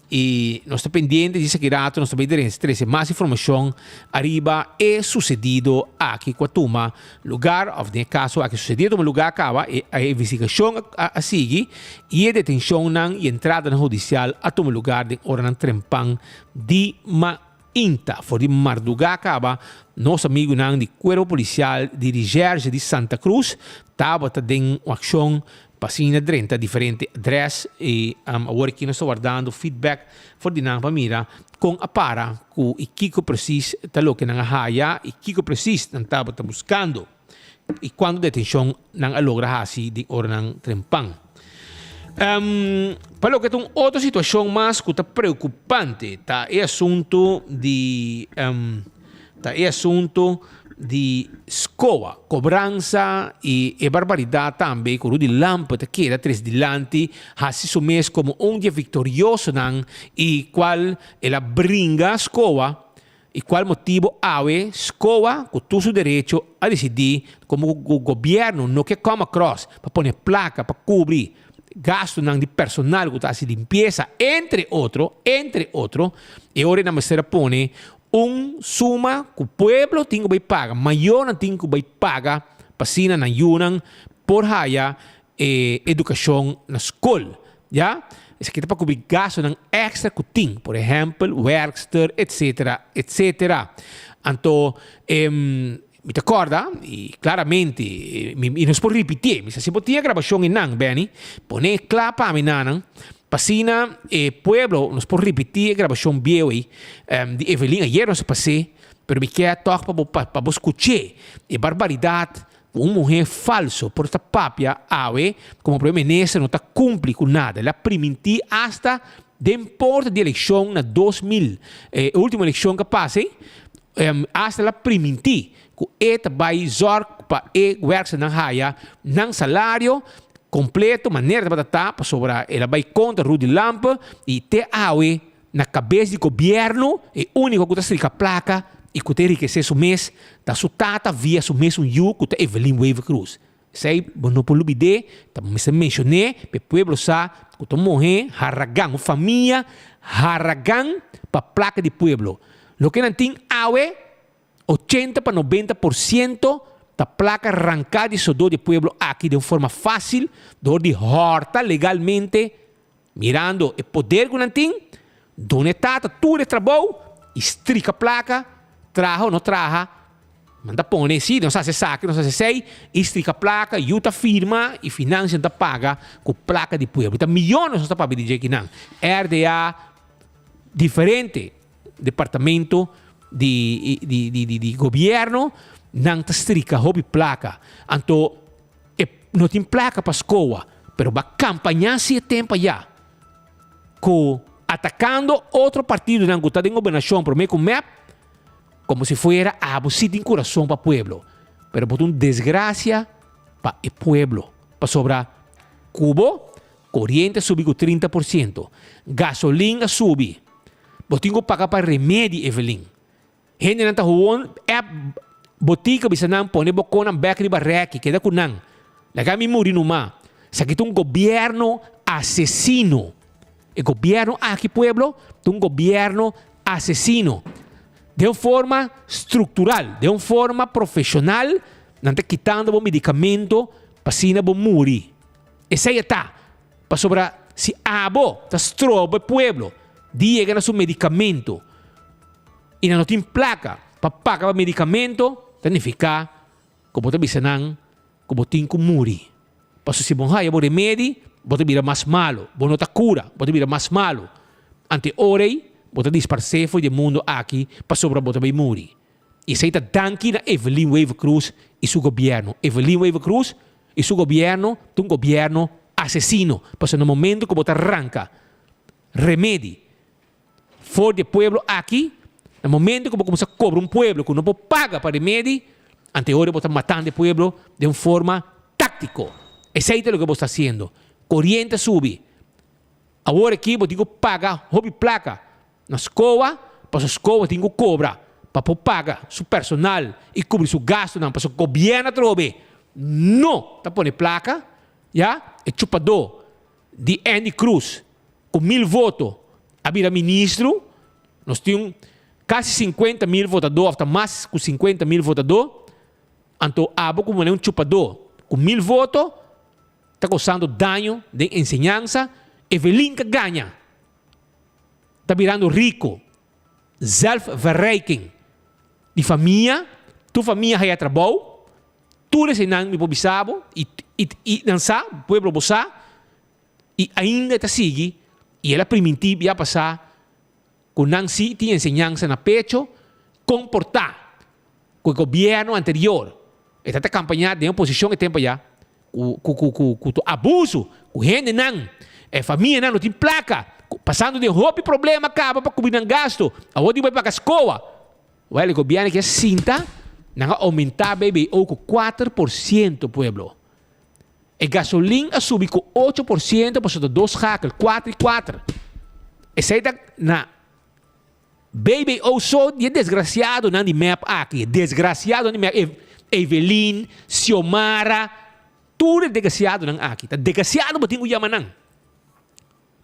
I nos ta pendiente di esaki rato nos ta bay trece mas informacion ariba e sucedido aki cu a tuma lugar of den e caso aki sucedido a tuma lugar caba e investigacion a sigui y e detencionnan y entradanan hudicial a tuma lugar den oranan trempan di mainta. For di marduga caba nos amigunan di Cuerpo Policial di Recherche di Santa Cruz tabata den un accion Pa asina drenta diferente adres y awor aki nos ta wardando feedback for di nan pa mira con a para cu y kico precies ta loke nan a haya y kico precies nan tabata buscando y cuanto detencion nan a logra haci den oranan trempan. Pa loke ta un otro situacion mas cu ta preocupante ta e asunto di Ta e asunto di scoa, cobransa y e barbaridad tambe cu Rudy Lampe ta keda tres dilanti haci su mes como un di e victoriosonan y cual el a bringa scoa y cual motibo awe scoa cu tur su derecho a dicidi como cu gobierno no ke come across pa pone placa pa cubri gastonan di personal cu ta haci limpieza entre otro, entre otro, e ora nan mester a pone Un suma ku pueblo tin ku bai paga, mayornan tin ku bai paga pa asina nan yunan por haya e edukashon na skol, ya. Esaki ta pa kubri gastunan èkstra ku tin, por ehèmpel wèrkster etsetera etsetera. Anto mi ta kòrda i klaramente mi nos por ripitié, mi sa si bo tin e grabashon einan Benny, pone kla pa mi nanan. Pa asina e pueblo nos por ripití e grabashon bieu ei di Evelyn ayer nos a pas'é, pero mi kier tòg pa bo pa bo skuch'é e barbaridat ku un muhé falso por ta papia awe komo primer minister no ta kumpli ku nada. El a primintí asta den porta di elekshon na 2000, e ultimo elekshon ku a pasa ei, asta el a primintí ku e ta bai zòrg pa e wèrksternan haya nan salario kompleto manera tabata ta pasobra el a bai kontra Rudy Lampe i te awe na kabes di gobièrnu e úniko ku ta strika plaka i ku ta enrikesé su mes ta su tata via su mesun yu ku ta Evelyn Wever-Croes. Esei bo no por lubid'é, ta mester menshon'é pa e pueblo sa ku ta un muhé haragan, un famia haragan pa plaka di pueblo. Loke nan tin awe Ochenta pa nobenta por siento ta plaka ranká di sodó di e pueblo aki den un forma fásil dor di hòrta legalmente, mirando e poder ku nan tin, duna e tata tur e trabou i strika plaka, traha o no traha, nan ta pone si nos hasi esaki, nos hasi esei, i strika plaka, yu ta firma i finansian ta paga ku plaka di pueblo. Ta miyones nos ta papia di dje kinan. RDA, diferente. Departamento di di di di di gobierno nan ta strika hopi plaka anto e no tin plaka pa skoa pero ba kampaña si e tempo aya ku atakando otro partidonan ku ta den gobernashon prome ku mep. Como si fuera abo si tin curason pa pueblo, pero bo ta un desgracia pa e pueblo, pasobra cu bo coriente a subi cu 30%, gasolin a subi, bo tin cu paga pa remedi Evelyn. Hendenan ta gewoon app botica bisa nan pone bo conan bek riba reki, keda cu nan. Laga mi muri numa. Esaki ta un gobierno asesino. E gobierno aki pueblo ta un gobierno asesino. Den un forma structural, den un forma profesional nan ta kitando bo medicamento pa asina bo muri. Esey e ta. Pasobra si abo ta stroba e pueblo di yega na su medicamento y nan no tin placa pa paga pa medicamento ta nifica cu bo ta bisa nan cu bo tin cu muri. Pasobra si bo haya bo remedi, bo ta bira mas malo. Bo no ta cura, bo ta bira mas malo. Ante ora ei, bo ta disparce for di e mundo aki pasobra bo ta bay muri. Y esey ta danki na Evelyn Wever-Croes y su gobierno. Evelyn Wever-Croes y su gobierno ta un gobierno asesino. Pasobra na momento cu bo ta ranca remedi For di e pueblo aki, na momento ku bo kuminsá kobra un pueblo ku no por paga pa remedi, anteora bo ta matando e pueblo den un forma táktiko. Esei ta loke bo sta hasiendo. Koriente a subi. Awor aki bo tin ku paga hopi plaka na skoa, pasobra skoa tin ku kobra pa por paga su personal i kubri su gastunan, pasobra gobièrnu atrobe no ta pone plaka, ya, e chupadó di Endy Croes ku mil voto a bira ministro, nos tin kasi sinkuenta mil votadó òf ta mas ku sinkuenta mil votadó, anto abo ku manera un chupadó ku mil voto ta kousando daño den enseñansa, Evelyn ka gaña ta birando riko, zelfverrijking di famia, tur famia haya trabou, tur eseinan mi por bisa bo i i nan sa, pueblo bo sa. I ainda e ta sigui, i el a primintí bia pasá ku nan sí tin enseñansa na pecho kon por ta ku e gobièrnu anterior e ta ta kampañá den oposishon e tempu ayá ku ku ku ku ku tur abuso ku hendenan e famianan no tin plaka ku pasando den hopi problema kaba pa kubri nan gasto awor di bai paga skoa wèl e gobièrnu ke sinta nan a oumentá BBO ku 4% pueblo. E gasolin a subi ku 8% pasobra ta dos schakel, kuater i kuater. Esei ta na BBO so di e desgrasiadonan di mep aki. E desgrasiadonan di mep, Evelyn, Xiomara, tur e desgrasiadonan aki. Ta desgrasiado bo tin ku yama nan.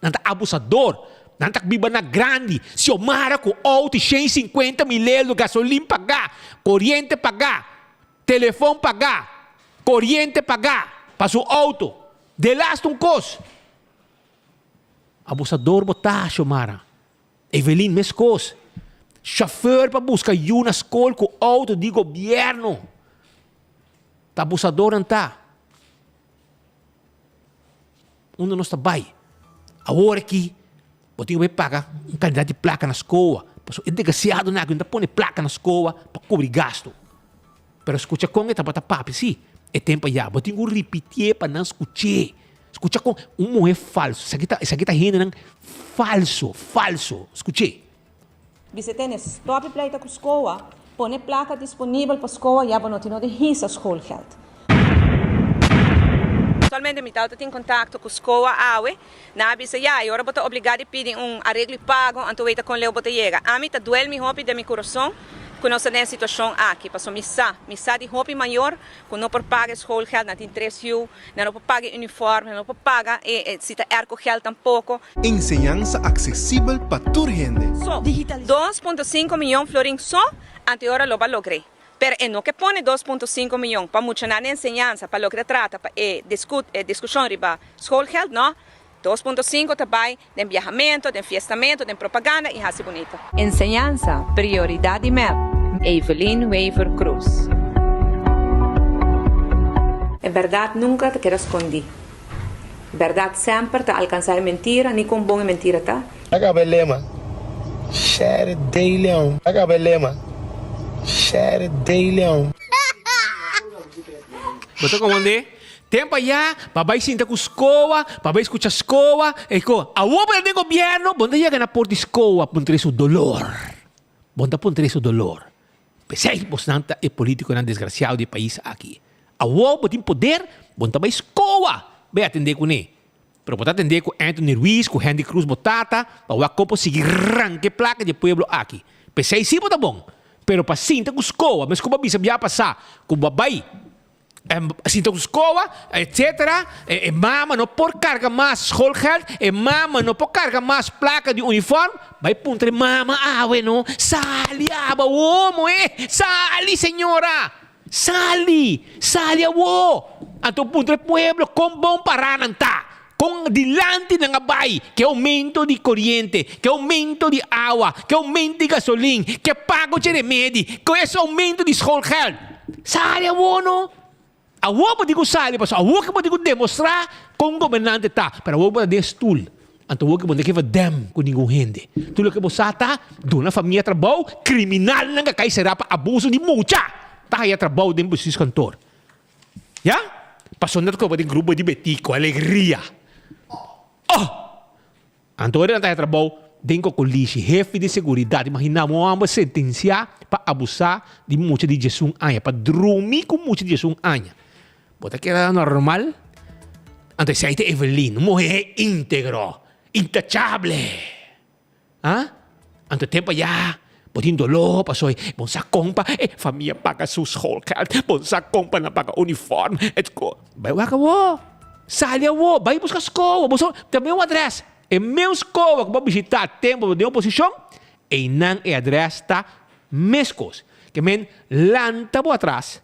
Nan ta abusador. Nan ta biba na grandi. Xiomara ku outo 150 mil euro, gasolin pagá, koriente pagá. Telefon pagá, koriente pagá pa su outo. Delaste un kos. Abusador bo ta, Xiomara. Evelyn meskos. Chauffeur pa buska yu na skol ku outo di gobièrnu. Ta abusadornan ta. Unda nos ta bai? Awor aki bo tin ku bai paga un kantidat di plaka na skoa. Pasobra e desgrasiadonan aki no ta pone plaka na skoa pa kubri gastu. Pero skucha kon e tabata papia. Sí, e tempu ayá. Bo tin ku ripitié pa nan skuch'é. Skucha kon un muhé falsu. Esaki ta, esaki ta hendenan falsu, falsu. Skuch'é. Bisa tene stop e pleita ku skoa, pone plaka disponibel pa skoa ya bo no tin no di hisa schoolgeld. Actualmente mi tabata tin contacto cu SCOA awe, nan a bisa ya, y ora bo ta obliga di pidi un areglo y pago, anto weta con leu bo ta yega. Ami ta duel mi hopi den mi curason cu nos ta den e situacion aki, pasobra mi sa, mi sa di hopi mayor cu no por paga e schoolgeld, nan tin tres yu, nan no por paga e uniform, nan no por paga e, si ta airco geld tampoco. Enseñansa aksesibel pa tur hende. So, 2.5 miyon florin so, anto e ora lo ba logr'é. Pero e no ke pone 2.5 miyon pa muchanan di enseñansa pa loke ta trata pa e e diskushon riba schoolgeld, no. 2.5 ta bai den biahamento, den fiestamento, den propaganda i hasi bunita. Enseñansa, prioridad di mep, Evelyn Wever Croes. E berdad nunca ta keda scondi. Berdad semper ta alcansa e mentira, ni con bon e mentira ta. A caba e lema, Shere dei leon. A caba e lema, Shere dei leon. Bo ta komand'é? Tempu ayá, pa bai sinta ku skoa, pa bai skucha skoa, e ko. Awor bo ta den gobièrnu, bo no ta yega na por di skoa puntra su dolor. Bo no ta puntra su dolor. P'esei bosnan ta e politiconan desgraciado di e pais aki. Awor bo tin poder, bo no ta bay scoa bay atende cune. Pero bo ta atende cu Anthony Ruiz, cu Hendy Cruz bo tata, pa wak con por sigui ranca e placa di e pueblo aki. P'esei si bo ta bon. Pero pa sinta cu scoa, mes cu bo a bisa bia pasa cu bo a bay sinta cu scoa, etcetera, e mama no por carga mas schoolgeld, e mama no por carga mas placa di uniform, bay puntra e mama awe no, sali aba awo moe, sali señora, sali, sali awo. Anto puntra e pueblo con bon para nan ta, con dilanti nan a bay, ke aumento di coriente, ke aumento di awa, ke aumento di gasolin, ke pago dje remedi, ke es aumento di schoolgeld. Sali awo no. Awo bo tin ku sali pasobra awo ke bo tin ku demostra kon gobernante ta, pero awo bo ta den stoel. Anto awo ke bo no ta dem ku ningun hende. Tur loke bo sa ta duna famia trabou, kriminalnan ka kai sera pa abuso di mucha ta haya trabou den bestuurskantoor. Ya? Pasobra nan ta koba den grupo di Betico, alegria. Oh! Anto ora nan ta haña trabou den Kokolishi, hefe di seguridat, imaginá bo un hòmber sentensiá pa abusá di mucha di diesun aña, pa drumi ku mucha di diesun aña. Bo ta keda normal? Anto esei ta Evelyn, un muhé íntegro, intachable. Ah? Anto tempo ya bo tin doló pasobra bo sa kon pa e famia paga su schoolgeld, bo sa kon pa nan paga uniform, et ko. Bai wak awo, sali awo, bai buska skowa, bo sa ta meu adres. E meu skowa ku bo a bishita tempo bo den oposishon, einan e adres ta meskos. Ke men lanta bo atras,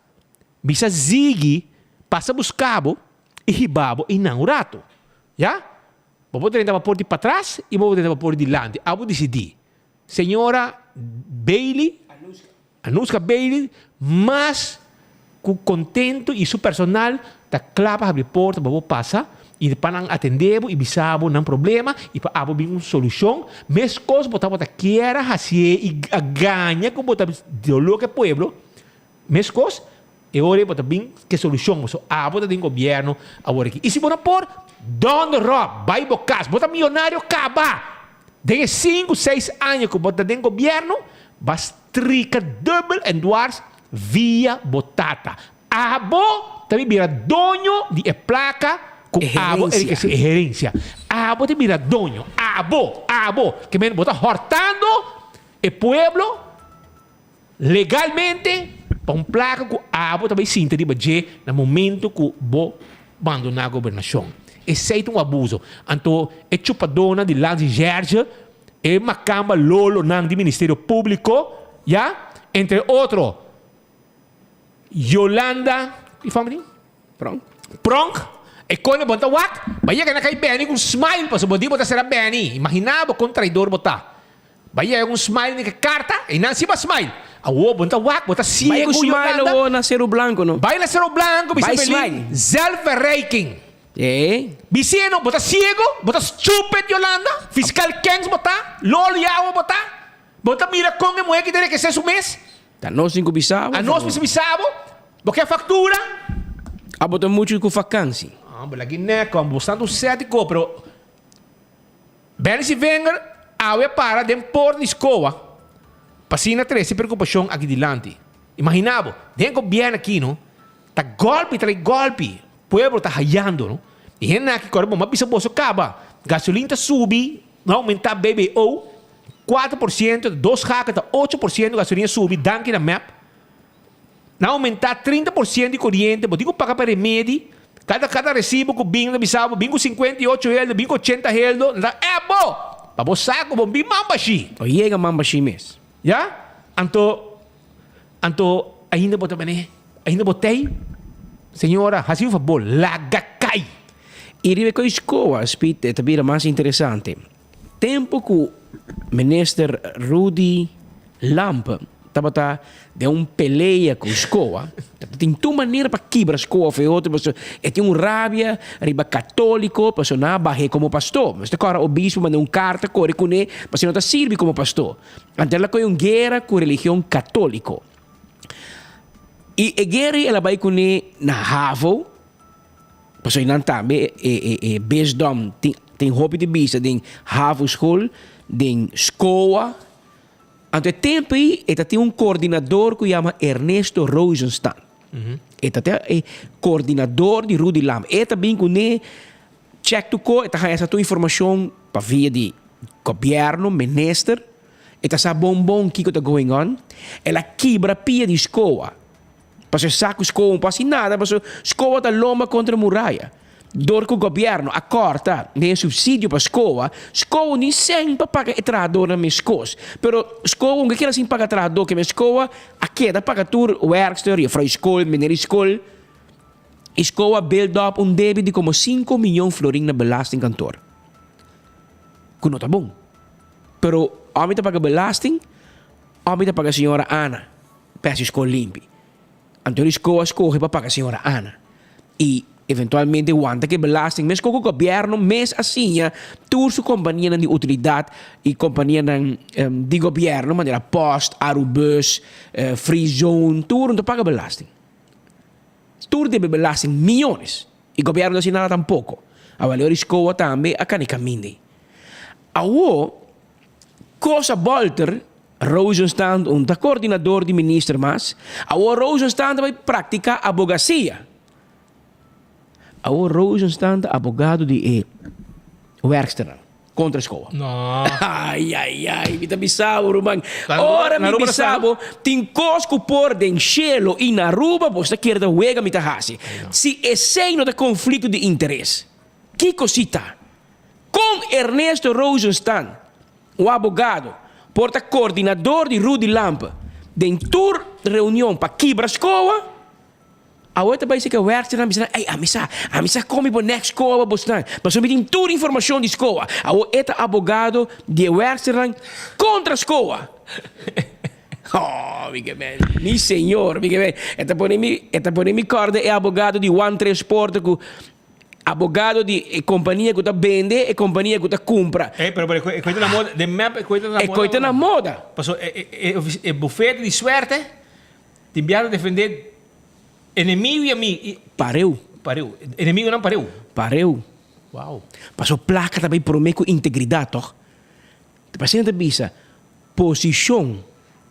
bisa Ziggy pasa buska bo i hiba bo einan un rato. Ya? Bo por drenta pa por di patras y bo por drenta pa por di dilanti. Abo dicidi. Señora Bailey, Anuska Bailey, mas cu contento y su personal ta cla pa habri porta pa bo pasa y pa nan atende bo y bisa bo nan problema y pa abo bin un solucion. Mescos bo tabata kier a hacié y a gaña cu bo ta dolor cu e pueblo. Mescos, e ora ei bo ta bin ke solucion, pasobra abo ta den gobierno awor aki. Y si bo no por, donder op, bay bo cas. Bo ta miyonario caba! Den e cinco, seis aña cu bo ta den gobierno, ba strika dubbel en dwars via bo tata. Abo ta bin bira doño di e placa cu abo E herencia. E herencia. Abo ta bira doño. Abo, abo. Ke men bo ta hortando e pueblo. Legalmente, pa un plaka ku abo ta bai sinta riba dje na momento ku bo bandoná gobernashon. Esei ta un abuso. Anto e chupadónan di Lanzi Gerge, e makamba lolonan di Ministerio Públiko, ya, entre otro Yolanda, ki fama tin? Pronk. Pronk, e kone bo ta wak, bai yega na kai Benny ku un smile pasobra bo di bo ta sera Benny. Imaginá bo kon traidor bo ta. Bai yega ku un smile den ke karta, i nan si bo a smile. Awor bo no ta wak, bo ta Bai ku siegu smile Yolanda. awor na Seru Blanco no. Bai na Seru Blanco bisa Bai Belin, smile. zelfverrijking. Eh. Bis'é no, bo ta siegu, bo ta stupid Yolanda, fiscal kens bo ta, lolo yawa bo ta. Bo ta mira kon e muhé ki ta rekesé su mes. Ta nos tin ku bisa bo. A nos mester bisa bo, bo ke faktura. Abo ta muchu ku fakansi. Ah, bo lagi nèk, bo sta un sètiko, pero. Benny Sivenger awe a para den por di Scoa pa asina trece preocupacion aki dilanti. Imagina bo, den gobierno aki no, ta golpi tras golpi pueblo ta hayando no. Y hende aki core bo m'a bisa boso caba, gasolin ta subi, no a aumenta BBO 4%, dos haken ta 8% gasolin a subi danki na mep. Nan aumenta 30% di coriente, bo tin cu paga pa remedi, cada cada recibo cu bin nan ta bisa bo bin cu 58 heldo, bin cu 80 heldo, nan ta ebo! Pa bo sa cu bo bin mambashi. Bo yega mambashi mes. Ya? Anto, anto ainda bo ta bini, ainda bo tey? Señora, haci un fabor, laga cay! Y riba e coy scoa, Speed, e ta bira mas interesante. Tempo cu Minister Rudy Lampe tabata den un pelea cu SCOA, tabata tin tur manera pa kibra SCOA of e otro, pasobra e tin un rabia riba catolico pasobra nan a bah'é como pastor. Mester cora obispo manda un carta core cune pasobra no ta sirbi como pastor. Anto el a coge un guera cu religion catolico. Y e guera el a bay cune na havo. Pasobra nan tambe e bisdom tin tin hopi di bisa den havoschool, den SCOA. Anto e tempo ei e ta tin un coordinador cu yama Ernesto Rosenstand. E ta ta e coordinador di Rudy Lampe. E ta bin cune check tu co, e ta haya sa tur informacion pa via di gobierno, minister. E ta sa bon bon kico ta going on. El a kibra pia di scoa. Pasobra e sa ku skoa un por hasi nada, pasobra skoa ta lomba kontra muraya. Dor ku gobièrnu a kòrta den e supsidio pa skoa, skoa ni sèn pa paga e trahadónan meskos. Pero skoa un ke keda sin paga trahadó, ke men skoa a keda paga tur wèrkster, jefrou di skol, meneer di skol. I skoa a build up un debe di komo sinku miyon florin na belastingkantoor, ku no ta bon. Pero òf mi ta paga belasting òf mi ta paga señora Ana. Pa hasi skol limpi. Anto di skol a skohe pa paga señora Ana. I eventualmente wanta ku e belasting meskos ku gobièrnu mes a siña tur su kompanianan di utilidat i kompanianan di gobièrnu manera Post, Arubus, Free Zone, tur no ta paga belasting. Tur debe belasting miyones. I gobièrnu no ta hasi nada tampoko. Awor di skoa tambe a kani kaminda ei. Awor kos a bòlter Rosenstand un ta coordinador di minister mas, awor Rosenstand ta bai practica abogacia. Awor Rosenstand ta abogado di e werksternan contra SCOA. No. Ai ai ai, mi ta bisa bo ruman. Ora mi bisa bo, tin cos cu por den cielo y na Aruba bo ta kere ta wega mi ta haci. Si esey no ta conflicto di interes, kico si ta? Con Ernesto Rosenstand Un abogado por ta coordinador di Rudy Lampe den tur reunion pa kibra scoa? Awe ta bay seca werksternan bisa nan, ey ami sa, ami sa con mi por nek scoa pa bosnan, pasobra mi tin tur informacion di scoa. Awo e ta abogado di e werksternan contra scoa. Oh, mi ke men, mi señor, mi ke men. E ta pone mi, e ta pone mi corda e abogado di One Transporte cu Abogado di e compania cu ta bende, e compania cu ta cumpra. Ey, pero pero e coita na moda, den mep e coita na moda. E coita na moda. Paso e e e bufete di suerte tin bia ta defende enemigo y ami. Pareu. Pareu. Enemigonan pareu. Pareu. Wow. Paso placa ta bay prome cu integridad, toch? Ta pasobra ta bisa, posicion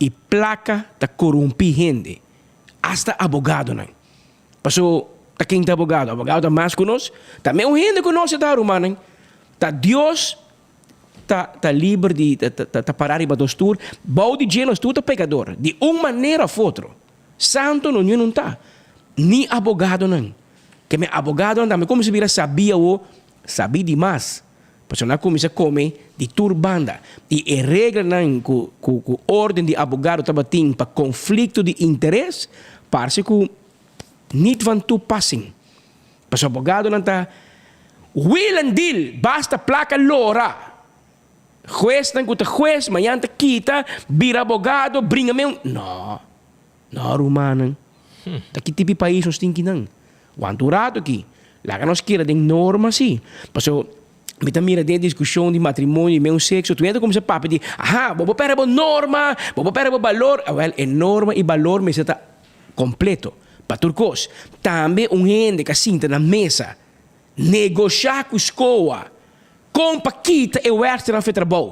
y placa ta corumpi hende, hasta abogadonan. Paso ta ken ta abogado? Abogado ta mas ku nos. Ta meun hende ku nos e ta, rumannan. Ta Dios ta ta liber di ta ta ta pará riba nos tur. Bou di dje nos tur ta pekador, di un manera òf otro. Santo no niun ta, ni abogadonan. Ke men abogadonan tambe kuminsá bira sabí awor, sabí dimas. Pasobra nan a kuminsá kome di tur banda. I e reglanan ku ku ku órden di abogado tabatin pa konflikto di interes parse ku niet van toepassing. Pasobra abogadonan ta wheel and deal, basta plaka lora. Huesnan ku ta hues mañan ta kita bira abogado bringa me un. No, no rumannan. Ta ki tipo di pais nos tin kinan? Wanta un rato aki. Laga nos keda den norma si. Pasobra mi ta mira den e diskushon di matrimonio di meun sekso, tur hende ta kuminsá papia di, aha, bo por pèrdè bo norma, bo por pèrdè bo balor. Awèl, e norma i balor mester ta kompleto pa tur kos. Tambe un hende ku a sinta na mesa negoshá ku skoa kon pa kita e wèrksternan for e trabou.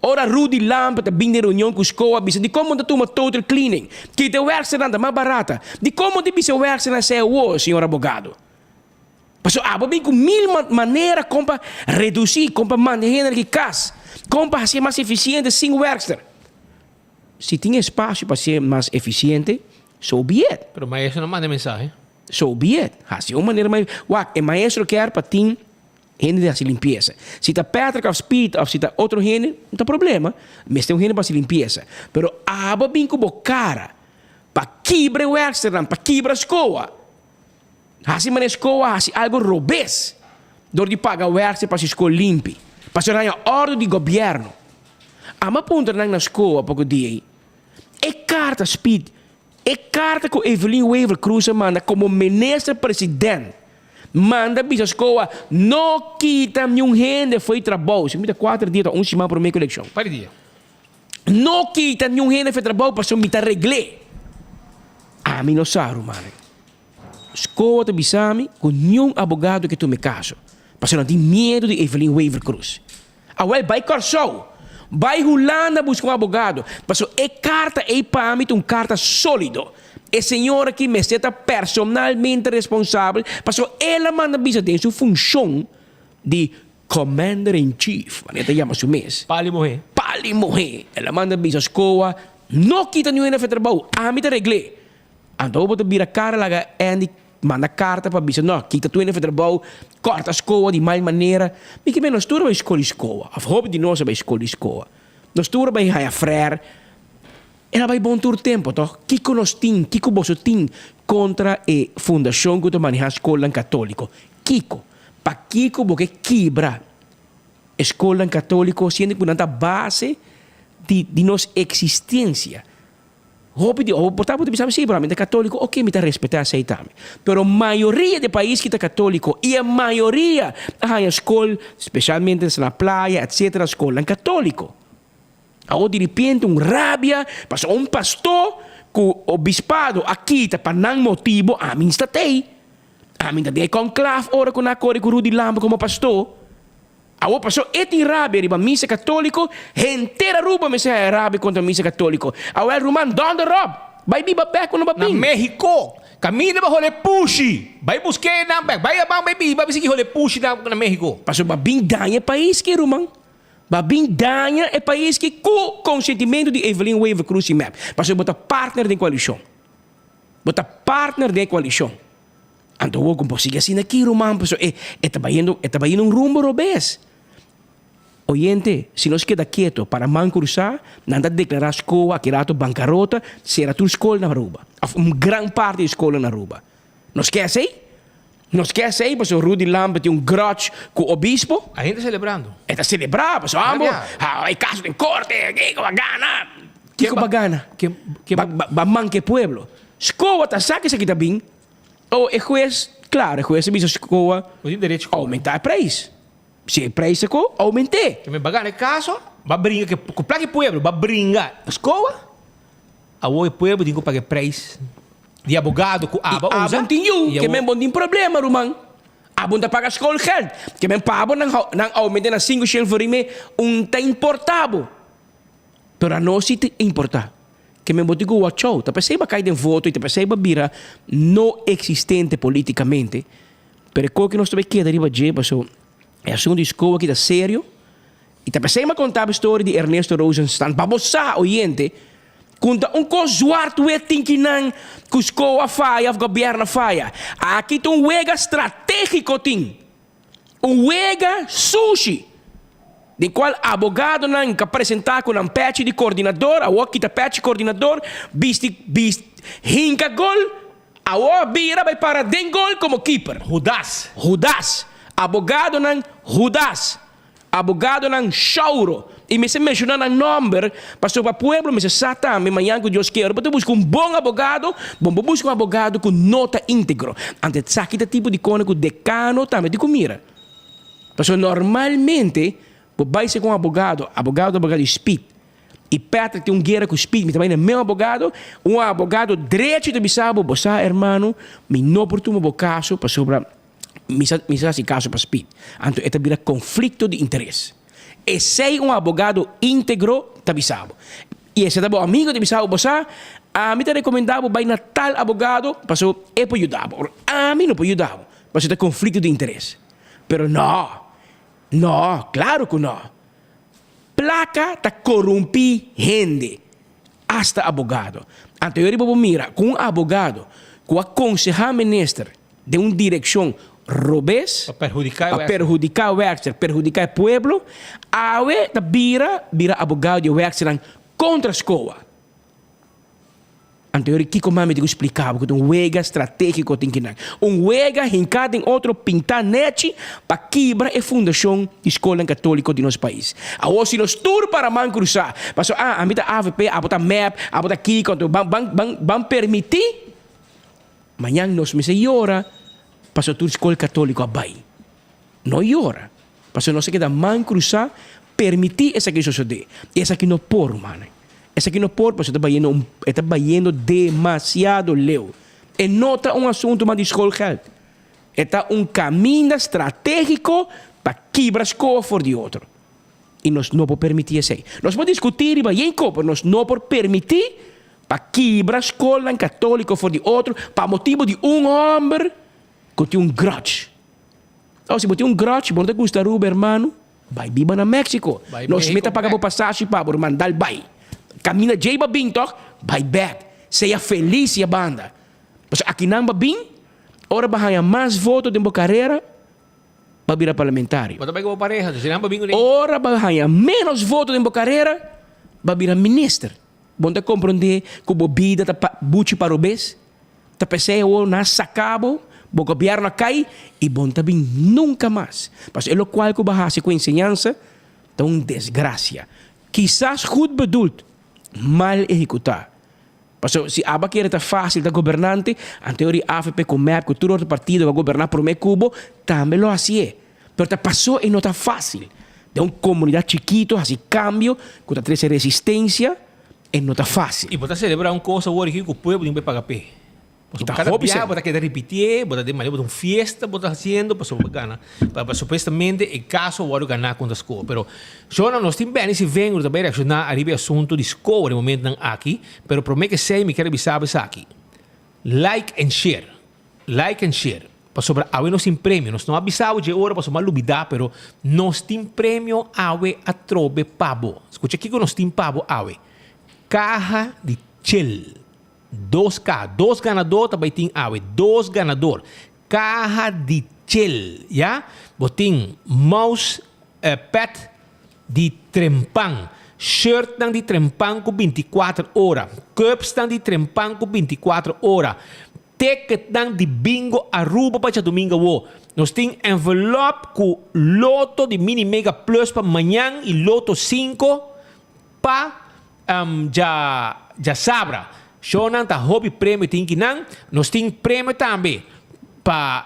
Ora Rudy Lampe ta bin den reunion ku SCOA bisa dikon bo ta tuma total cleaning? Kita e wèrksternan ta mas barata. Dikon bo ta bisa e wèrksternan esei awor, señor abogado? Pasobra abo bin ku mil manera kon pa redusí, kon pa manda e hende aki kas, kon pa hasié mas efisiente sin wèrkster. Si tin espasio pa hasié mas efisiente, so be it. Pero maestro no manda e mensahe. So be it. Hasi un manera mas. Wak, e maestro kier pa tin. Hende di hasi limpiesa. Si ta Patrick of Speed of si ta otro hende, no ta problema. Mester un hende pa hasi limpiesa. Pero abo bin ku bo kara pa kibra e wèksternan, pa kibra skoa. Hasi manera skoa hasi algo robes dor di paga wèkster pa hasi skol limpi. Pasobra nan haña òrdu di gobièrnu. Amo a puntra nan na skoa poko dia ei. E karta, Speed, e karta ku Evelyn Wever Croes a manda komo minister president Manda bisa SCOA, no kita niun hende fo'i trabou. Si mi ta kuater dia ta un siman promé ku elekshon. Par di dia. No kita niun hende fo'i trabou pasobra mi ta regl'é. Ami no sa, rumannan. SCOA ta bisa mi ku niun abogado ke tuma e kaso pasobra nan tin miedu di Evelyn Wever-Croes. Awel bai Kòrsou. Bai Hulanda buska un abogado. Paso e karta ei pa mi ta un karta sólido. E señor aki mester ta personalmente responsabel paso el a manda bisa den su funshon di Commander in Chief, manera ta yama su mes. Pali muhé. Pali muhé. El a manda bisa Skoa, No kita niun hende afe trabou, ami ta regl'é. Anto bo ta bira kara laga Andy manda karta pa bisa, No, kita tur hende afe trabou, kòrta Skoa di mal manera. Mi ke men nos tur a bai skol di Skoa, òf hopi di nos a bai skol di Skoa. Nos tur a bai haña frèr. El a bai bon tur tempu, tòg? Kiko nos tin, kiko boso tin kontra e fundashon ku ta manehá skolnan katóliko? Kiko? Pakiko bo ke kibra e skolnan katóliko siendo ku nan ta base di di nos eksistensia? Hopi di bo por ta bo ta bisa mi, si, pero ami ta katóliko, oke, mi ta respetá esei tambe. Pero mayoria di e pais ki ta katóliko i e mayoria a haña skol, spesialmente na playa, etsetera, skolnan katóliko. Awor di ripiente un rabia pasobra un pastor ku obispado a kita pa nan motibo ami sta tei. Ami ta den e konklaf ora ku nan a kore ku Rudy Lampe komo pastor. Awor pasobra e tin rabia riba misa katoliko, henter Aruba mester haya rabia kontra misa katoliko. Awel ruman donder op, bai biba bek ku no ba Na bin. Mexico, kaminda ba hole pushi. Bai busk'é nan bek, bai aban bai biba bisa ki hole pushi na Mexico. Pasobra ba bin daña e pais ki ruman. Ba bin daña e pais ki ku konsentimentu di Evelyn Wever Croes i mep. Pasobra bo ta partner den koalishon. Bo ta partner den e koalishon. Anto awor ku bo sigui asina aki ruman pasobra e e ta bayendo e ta bayendo un rumbo robes. Oyente, si nos keda keto para man krusá, nan ta deklará skoa aki rato bankarota, sera tur skol na Aruba. Òf un gran parti di skolnan na Aruba. Nos ke esei? Nos ke esei pasobra Rudy Lampe tin un grudge ku obispo? A hende selebrando. E ta selebrá pasobra ambo ha e kaso den korte, kiko ba gana? Kiko ba gana? Ba manka e pueblo. Skoa ta sa kisa ki ta bin. O e hues, klaro e hues a bisa skoa oumentá e preis. Si e preis ta ko, oument'é. Ba gana e kaso, ba bringa ku plaka e pueblo, ba bringa skoa. Awor e pueblo tin ku paga e preis di abogado ku aba usa. I abo tin yu, ke men bo tin problema ruman. Abo ta paga schoolgeld, ke men pa abo nan nan aumenta na sinku shen florin me un ta importa bo. Pero anos si ta importa. Ke men bo tin ku watch out. Ta pesey bo a kai den voto i ta pesey bo a bira no existente politicamente. Pero e kos ku nos ta bay keda riba dje paso e asuntu di school aki ta serio. I ta p'esei m'a konta bo storia di Ernesto Rosenstand pa bo sa, oyente, ku ta un kos zwart wit tin ki nan ku SCOA faya òf gobièrnu faya. Aki ta un wega stratégiko tin. Un wega sushi, den kual abogadonan ka presentá ku nan pèchi di kordinador, awor kita pèchi kordinador, bisti bisti hinka gol, awor bira bai para den gol komo kiper. Hudas. Hudas. Abogadonan Hudas. Abogadonan Shauro, i mester menshoná nan nòmber, pasobra pa pueblo mester sa tambe mañan ku Dios kier. Bo ta buska un bon abogado, bon bo buska un abogado ku no ta íntegro. Anto esaki ta tipo di kona ku dekano tambe tin ku mira. Pasobra normalmente bo bai serka un abogado, abogado ta abogado di spit, i Patrick tin un guera ku spit, mi ta bai na meu abogado, un abogado drechi ta bisa bo, bo sa hermano, mi no por tuma bo kaso pasobra. Mi sa mi sa hasi kaso pa Speed. Anto e ta bira konflikto di interes. Esei un abogado íntegro ta bisa bo. I esei ta bo amigo ta bisa bo, bo sa, ami ta rekomendá bo bai na tal abogado pasobra e por yuda bo. Ami no por yuda bo pasobra ta konflikto di interes. Pero no, no, klaro ku no. Plaka ta korumpí hende, asta abogado. Anto yo riba bo mira ku un abogado ku a konsehá minister den un direkshon robes, Pa perhudiká e pa Wexter. perhudiká Wexter, perhudiká e pueblo, awe ta bira bira abogado di e Wexternan kontra SCOA. Anto yori kiko mami tin ku splika bo ku ta un wega stratégiko tin kinan. Un wega hinká den otro pintá nèchi pa kibra e fundashon di skolnan katóliko di nos pais. Awor si nos tur para man krusá, pasobra ah ami ta avp, abo ta mep, abo ta kiko, anto ban ban ban ban permití Mañan nos mester yora pasobra tur skol katóliko a bai. No yora, pasobra nos a keda man krusá permití esaki sosodé. I esaki no por, rumannan. Esaki no por pasobra e ta bayendo un e ta bayendo demasiado leu. E no ta un asuntu mas di skolgeld. E ta un kaminda stratégiko pa kibra skoa for di otro. I nos no por permití esei. Nos por diskutí riba yen ko, pero nos no por permití pa kibra skolnan katóliko for di otro pa motibu di un hòmber ku tin un grudge. Awo si bo tin un grudge, bo no ta gusta Aruba, hermano, bai biba na Mexico. Bai Nos Mexico meta paga bo bek. pasashi pa bo, ruman, dal bai. Kaminda djei bo a bin tòg, bai bèk. Sea felis i a banda. Pasobra akinan bo a bin, ora bo a haña mas voto den bo karera, pa bira parlamentario. Bo ta bai ku bo pareha, si nan pa bin kuné. Ora bo haña ménos voto den bo karera, bo bira minister. Bo no ta komprondé ku bo bida ta buchi pa robes? Ta p'esei awor nan a saka bo, bo gobièrnu a kai i bo no ta bin nunka mas. Pasobra e lokual ku bo a hasi ku enseñansa ta un desgrasia. Kisas goed bedoeld, mal ehekutá. Pasobra si aba kere ta fácil ta gobernante, anto di avp ku mep ku tur otro partido ku a goberná promé ku bo tambe lo hasié. Pero ta pasó e no ta fácil. Den un komunidat chikito hasi kambio ku ta trese resistensia e no ta fácil. I bo ta selebrá un kos awor aki ku pueblo tin por paga p'e. Pasobra Ta kada hopi biaha sèn. bo ta keda ripitié, bo ta den manera bo ta un fiesta bo ta hasiendo pasobra bo gana. Pa supuestamente e kaso a wòrdu ganá kontra SCOA. Pero shownan nos tin Benny Sivengo ta bai reakshoná ariba e asuntu di SCOA den momentunan aki. Pero promé ke esei mi kier a bisa bo esaki. Like and share. Like and share. Pasobra awe nos tin premio. Nos no a bisa bo dje ora pasobra mi a lubidá pero nos tin premio awe atrobe pa bo. Skucha kiko nos tin pa bo awe. Kaha di chel. Dos kaha. Dos ganador ta bai tin awe. Dos ganador. Kaha di chel, ya. Bo tin mouse pad di trempan, shirtnan di trempan ku bintikuater ora, cupsnan di trempan ku bintikuater ora, ticketnan di bingo Aruba pa djadumingu awo. Nos tin envelop ku loto di mini mega plus pa mañan i loto sinku pa Djasabra. Shownan ta hopi premio tin ki nan. Nos tin premio tambe pa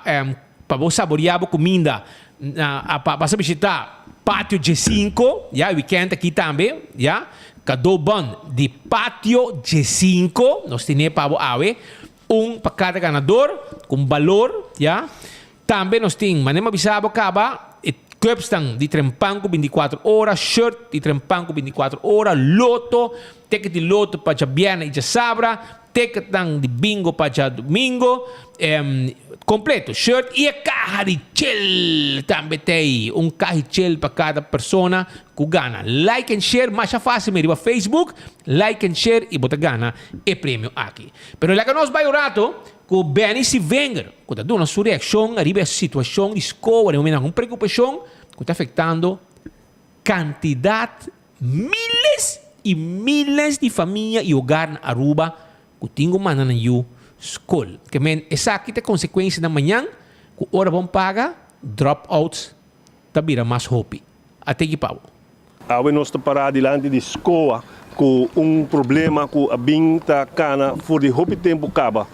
pa bo saboria bo kuminda na pa basa bishita Patio Djesinko ya e weekend aki tambe ya. Kado bon di Patio Djesinko nos tine pa bo awe un pa kada ganador ku un balor ya. Tambe nos tin manera mi a bisa bo kaba e cupsnan di trempan ku binticuatro ora, shirt di trempan ku binticuatro ora, loto, ticket di loto pa djabièrnè i djasabra, ticketnan di bingo pa djadumingo, completo, shirt i e kaha di chel tambe t'ei, un kaha di chel pa kada persona ku gana. Like and share masha fácil mi riba Facebook, like and share i bo ta gana e premio aki. Pero laga nos bai un rato Ku Benny Sivenger ku ta duna su reakshon ariba e situashon di skoa den momentu un preokupashon ku ta afektando kantidat miles i miles di famia i hogar na Aruba ku tin ku manda nan yu skol. Ke men esaki ta e konsekuensianan mañan ku ora bon paga dropouts ta bira mas hopi. A teki pa bo. Awe nos ta pará dilanti di SCOA ku un problema ku a bin ta kana for di hopi tempu kaba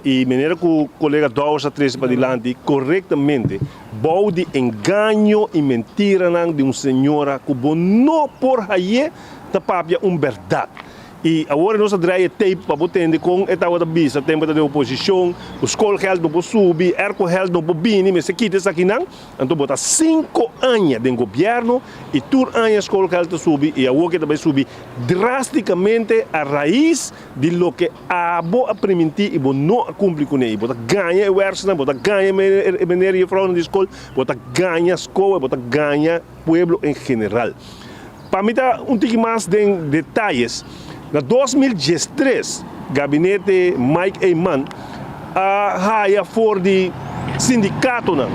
i manera ku kolega Dowers a trese padilanti korektamente bou di engaño i mentiranan di un señora ku bo no por haye ta papia un bèrdat. I awor nos a draai e tape pa bo tende kon e tabata bisa tempu e ta den oposishon ku skolgeld no por subi, aircogeld no por bini, mester kita esakinan. Anto bo ta cinco aña den gobierno y tur aña schoolgeld ta subi y awor ke ta bay subi drasticamente a raiz di loke abo a priminti y bo no a cumpli cune y bo ta gaña e wersenan, bo ta gaña e meneer y juffrouwnan di school, bo ta gaña school y bo ta gaña pueblo en general. Pa mi ta un tiki mas den detayes, na 2013 gabinete Mike Eman a haya for di sindikatonan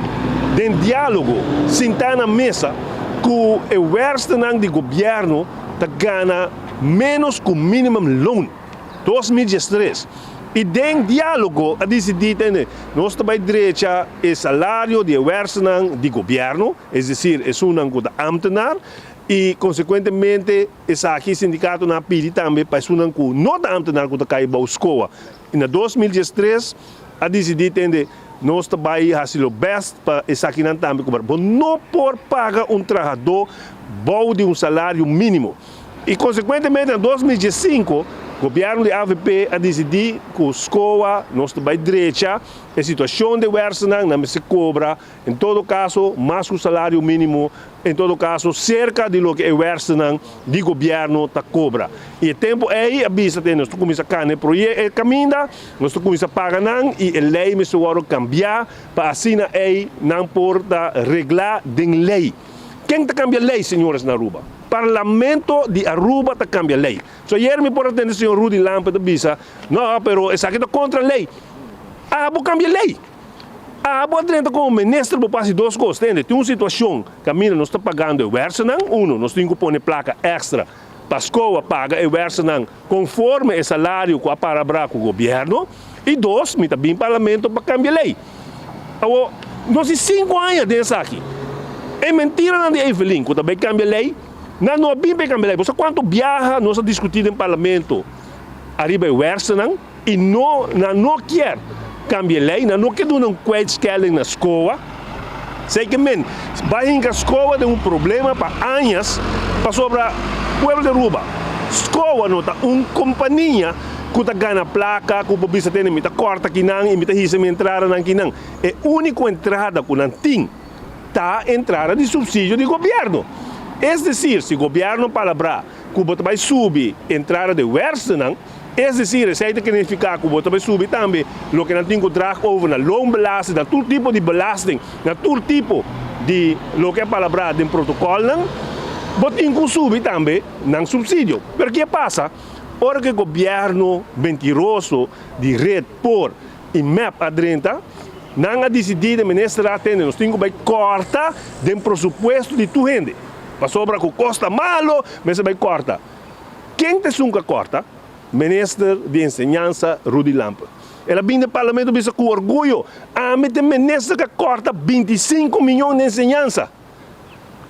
den dialogo sintá na mesa ku e wèrsternan di gobièrnu ta gana ménos ku minimum loon, 2013, i den dialogo a disidí tende nos ta bai drecha e salario di e wèrsternan di gobièrnu, es desir esunnan ku ta ámtenar, i konsekuentemente esaki sindikatonan a pidi tambe pa esunnan ku no ta ámtenar ku ta kai bou skoa. I na 2013 a disidí tende nos ta bai hasi lo bèst pa esakinan tambe ku bo no por paga un trahadó bou di un salario mínimo. I konsekuentemente na 2015. Gobierno di avp a dicidi cu SCOA nos ta bay drecha e situacion di wersenan, nan mester cobra en todo caso mas cu salario minimo, en todo caso cerca di loke e wersenan di gobierno ta cobra. Y e tempo ey a bisa te nos ta cuminsa cana e proye e caminda, nos ta cuminsa paga nan y e ley mester wordo cambia pa asina ey nan por ta regla den ley. Ken ta cambia ley señores na Aruba? Parlamento di Aruba ta cambia ley. So ayer mi por a tende señor Rudy Lampe ta bisa, no, pero esaki ta contra ley. Abo cambia ley. Abo a drenta como minister bo por haci dos cos, tende, tin un situacion caminda nos ta pagando e wersenan, uno, nos tin cu pone placa extra pa SCOA paga e wersenan conforme e salario cu a parabra cu gobierno, y dos, mi ta bin parlamento pa cambia ley. Awor, nos tin cinco aña den esaki. E mentiranan di Evelyn cu ta bay cambia ley, Nan no a bin pa e cambia ley. Bo sa cuanto biaha nos a discuti den parlamento ariba e wersenan y no nan no kier cambia e ley, nan no kier duna un kwijtschelding na SCOA. Esey ke men bay hinca SCOA den un problema pa añas pasobra pueblo di Aruba, SCOA no ta un compania cu ta gana placa cu por bisa tene mi ta corta kinan y mi ta hisa mi entradanan kinan. E unico entrada cu nan tin. Ta entrada di subsidio di gobierno. Es decir, si gobierno palabrá cu bo ta bay subi entrada di werstenan, es decir, esey ta significa cu bo ta bay subi tambe loke nan tin cu draag over na loonbelasting, na tur tipo di belasting, na tur tipo di loke a palabrá den protocolnan, bo tin cu subi tambe nan subsidio. Pero ke pasa ora cu e gobierno mentiroso di red por y mep a drenta, nan a dicidi den minister a atende nos tin cu bay corta den presupuesto di tur hende, pasobra cu cos ta malo mester bay corta. Ken ta esun cu a corta? Minister di Enseñansa Rudy Lampe. El a bin den parlamento bisa cu orguyo, ami ta e minister cu a corta 25 miyon den enseñansa.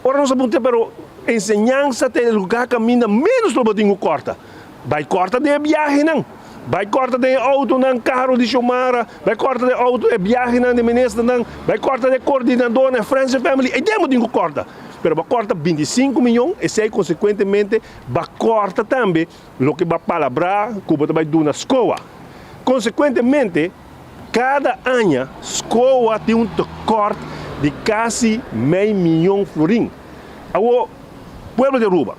Ora nos a puntra pero enseñansa ta e lugar caminda menos lo bo tin cu corta. Bay corta den e biahenan, bay corta den e autonan, caro di Xiomara, bay corta den auto e biahenan di ministernan, bay corta den e coordinadornan, e friends and family, ey den bo tin cu corta. Pero bo corta 25 miyon, esey consecuentemente ba corta tambe loke ba palabra cu bo ta bay duna SCOA. Consecuentemente, Kada aña SCOA tin un tekort di kasi mei miyon florin. Awor, pueblo di Aruba,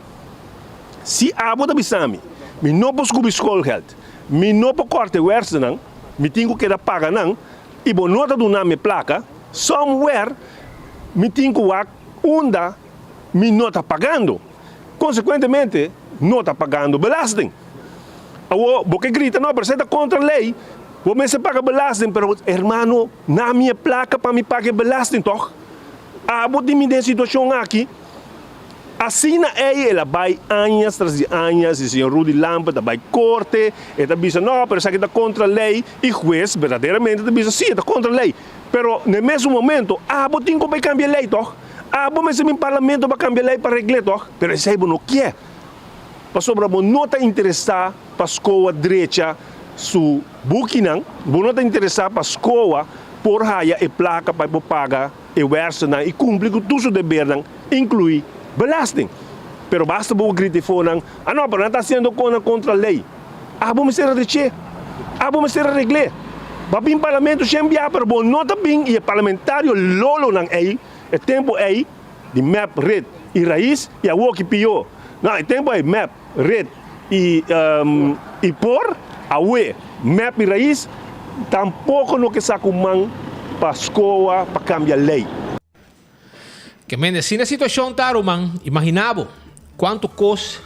si abo ta bisa mi, mi no por skubi schoolgeld, mi no por kòrta e wèrsternan, mi tin ku keda paga nan, i bo no ta duna mi plaka, somewhere mi tin ku wak unda mi no ta pagando. Konsekuentemente, no ta pagando belasting. Awor, bo ke grita, no, pero esei ta kontra lei, bo mester paga belasting, pero hermano, na mi e plaka pa mi paga e belasting tòg? Abo tin mi den situashon aki? Asina ei el a bai añas tras di añas i señor Rudy Lampe ta bai korte, e ta bisa, no, pero esaki ta kontra lei, i hues berdaderamente ta bisa, si, e ta kontra lei, pero na e mesun momento abo tin ku bai kambia e lei tòg? Abo mester bin parlamento pa kambia lei pa regl'é tòg? Pero esei bo no kier. Pasobra bo no ta interesá pa SCOA drecha su bukinan, bo no ta interesá pa SCOA por haya e plaka pa e por paga e wèrsenan i kumpli ku tur su debernan, inkluí belasting. Pero basta bo grita e fonan, Ah no, pero nan ta hasiendo konan kontra lei. Abo mester a drech'é. Abo mester a regl'é. Bo a bin parlamento shen bia, pero bo no ta bin i e parlamentario lolonan ei, e tempu ei, di mep, red y raiz y awor ki pio. No, e tempo ey mep, red y y por, awe mep y raiz tampoco no ke saca un man pa scoa pa cambia ley. Ke mende asina situacion ta ruman, imagina bo cuanto cos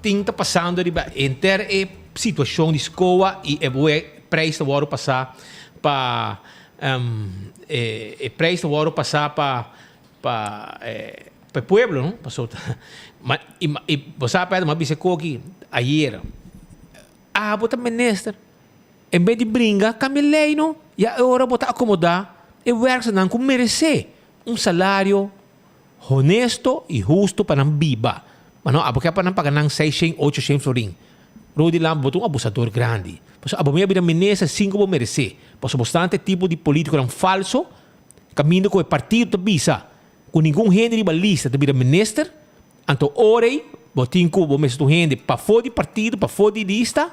tin ta pasando riba henter e situacion di scoa y e bo e prijs ta wordo pasa pa e prijs ta wordo pasa pa Pa e pa e pueblo no paso ta ma i i bo sa Pedro mi a bisa e koki ayera abo ta minister en bes di bringa cambia ley no ya e ora bo ta acomoda e werksternan cu merece un salario honesto y husto pa nan biba ma no abo ke pa nan paga nan seishen ochoshen florin Rudy Lampe bo ta un abusador grandi paso abo mi a bira minister sin cu bo merece paso bo sta ante tipo di politiconan falso Kaminda ku e partido ta bisa ku ningun hende riba lista ta bira minister, anto ora ei Bo tin ku bo mester un hende pafó di partido, pafó di lista.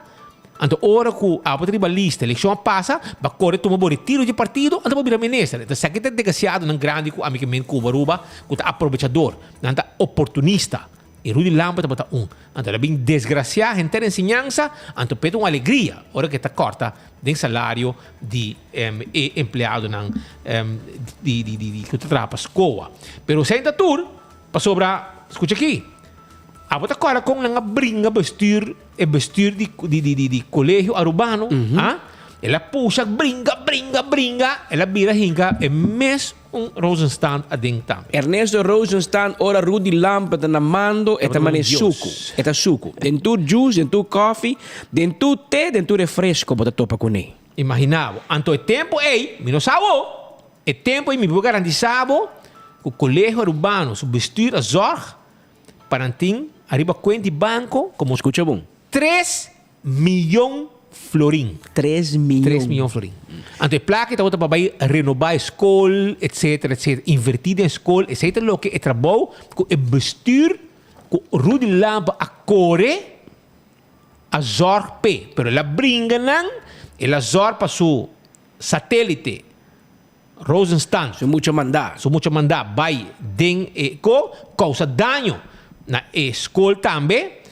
Anto ora ku abo ta riba lista, elekshon a pasa, bo a kore tuma bo retiro di partido, anto bo bira minister. Enton esaki ta desgrasiadonan grandi ku ami ke men Cuba Aruba ku ta aprobechador. Nan ta oportunista. I Rudy Lampe tabata un. Anto el a bin desgrasiá henter enseñansa, anto p'e ta un alegria ora ku e ta kòrta den salario di e empleadonan di di di ku ta traha pa skoa. Pero esei ta tur pasobra, skucha aki, abo ta kòrda kon nan a bringa bestuur e bestuur di di di di di Colegio Arubano, ah? El a pusha bringa bringa bringa, el a bira hinka e mes Un Rosenstand aden tambe. Ernesto Rosenstand ora Rudy Lampe ta na mando e ta mane suku, e ta suku. Den tur juice, den tur koffie, den tur te, den tur refresco bo ta topa kuné. Imagina bo. Anto e tempo ei, mi no sa bo, e tempo ei mi por garantisa bo ku Colegio Arubano su bestuur a zorg pa nan tin ariba kuent di banco como Skucha bon. tres Miyon florin. Tres miyon. Tres miyon florin. Anto e plaka ei tabata pa bai renobá e skol, etcetera, etcetera. Invertí den skol, esei ta loke e trabou ku e bestuur ku Rudy Lampe a kore a zòrg p'e. Pero el a bringa nan, el a zòrg pa su satélite Rosenstand. Su mucha mandá. Su mucha mandá bai den e ko, kousa daño na e skol tambe.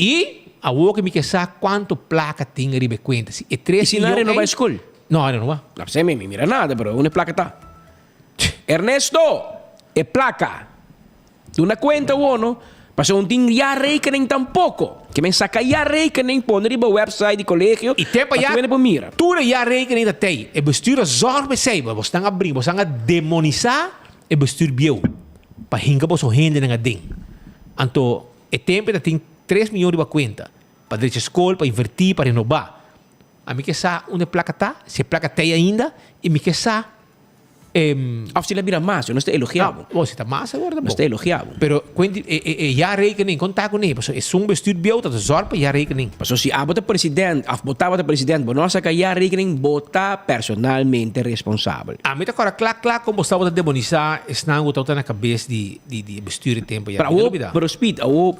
I awor ke mi ke sa kuantu plaka tin riba e kuenta. Si e tres I si nan miyon renoba ei. e skol? No, a renoba. No p'esei mi mi mira nada, pero unda e plaka ta? Ernesto, E plaka. Duna kuenta awor no, pasobra un tin jaarrekening tampoko. Ke men saka jaarrekening pone riba website di kolegio I te pa pa ya tur hende por mira. Tur e jaarrekening ta tei. E bestuur a zorg p'esei, pero bosnan a bringa, bosnan a demonisá e bestuur bieu pa hinka boso hendenan aden. Anto E tempu ta tin tres miyon riba kuenta pa drecha skol, pa invertí, pa renobá. Ami ke sa unda e plaka ta, si e plaka t'ei ainda, i mi ke sa e. Òf si el a bira mas, yo no sta elogiá bo. No, si ta mas awor ta bon. No sta elogiá bo. Pero kuenti e e e jaarrekening, kon ta kuné? Pasobra esun bestuur bieu ta ta zòrg pa jaarrekening. Pasobra si abo ta president òf bo tabata president, bo no a saka jaarrekening, bo ta personalmente responsabel. Ami ta kòrda kla kla kon bo tabata demonisá esnan ku tabata na kabes di. Di di bestuur e tempo ya. Pero awo, pero Speed, awo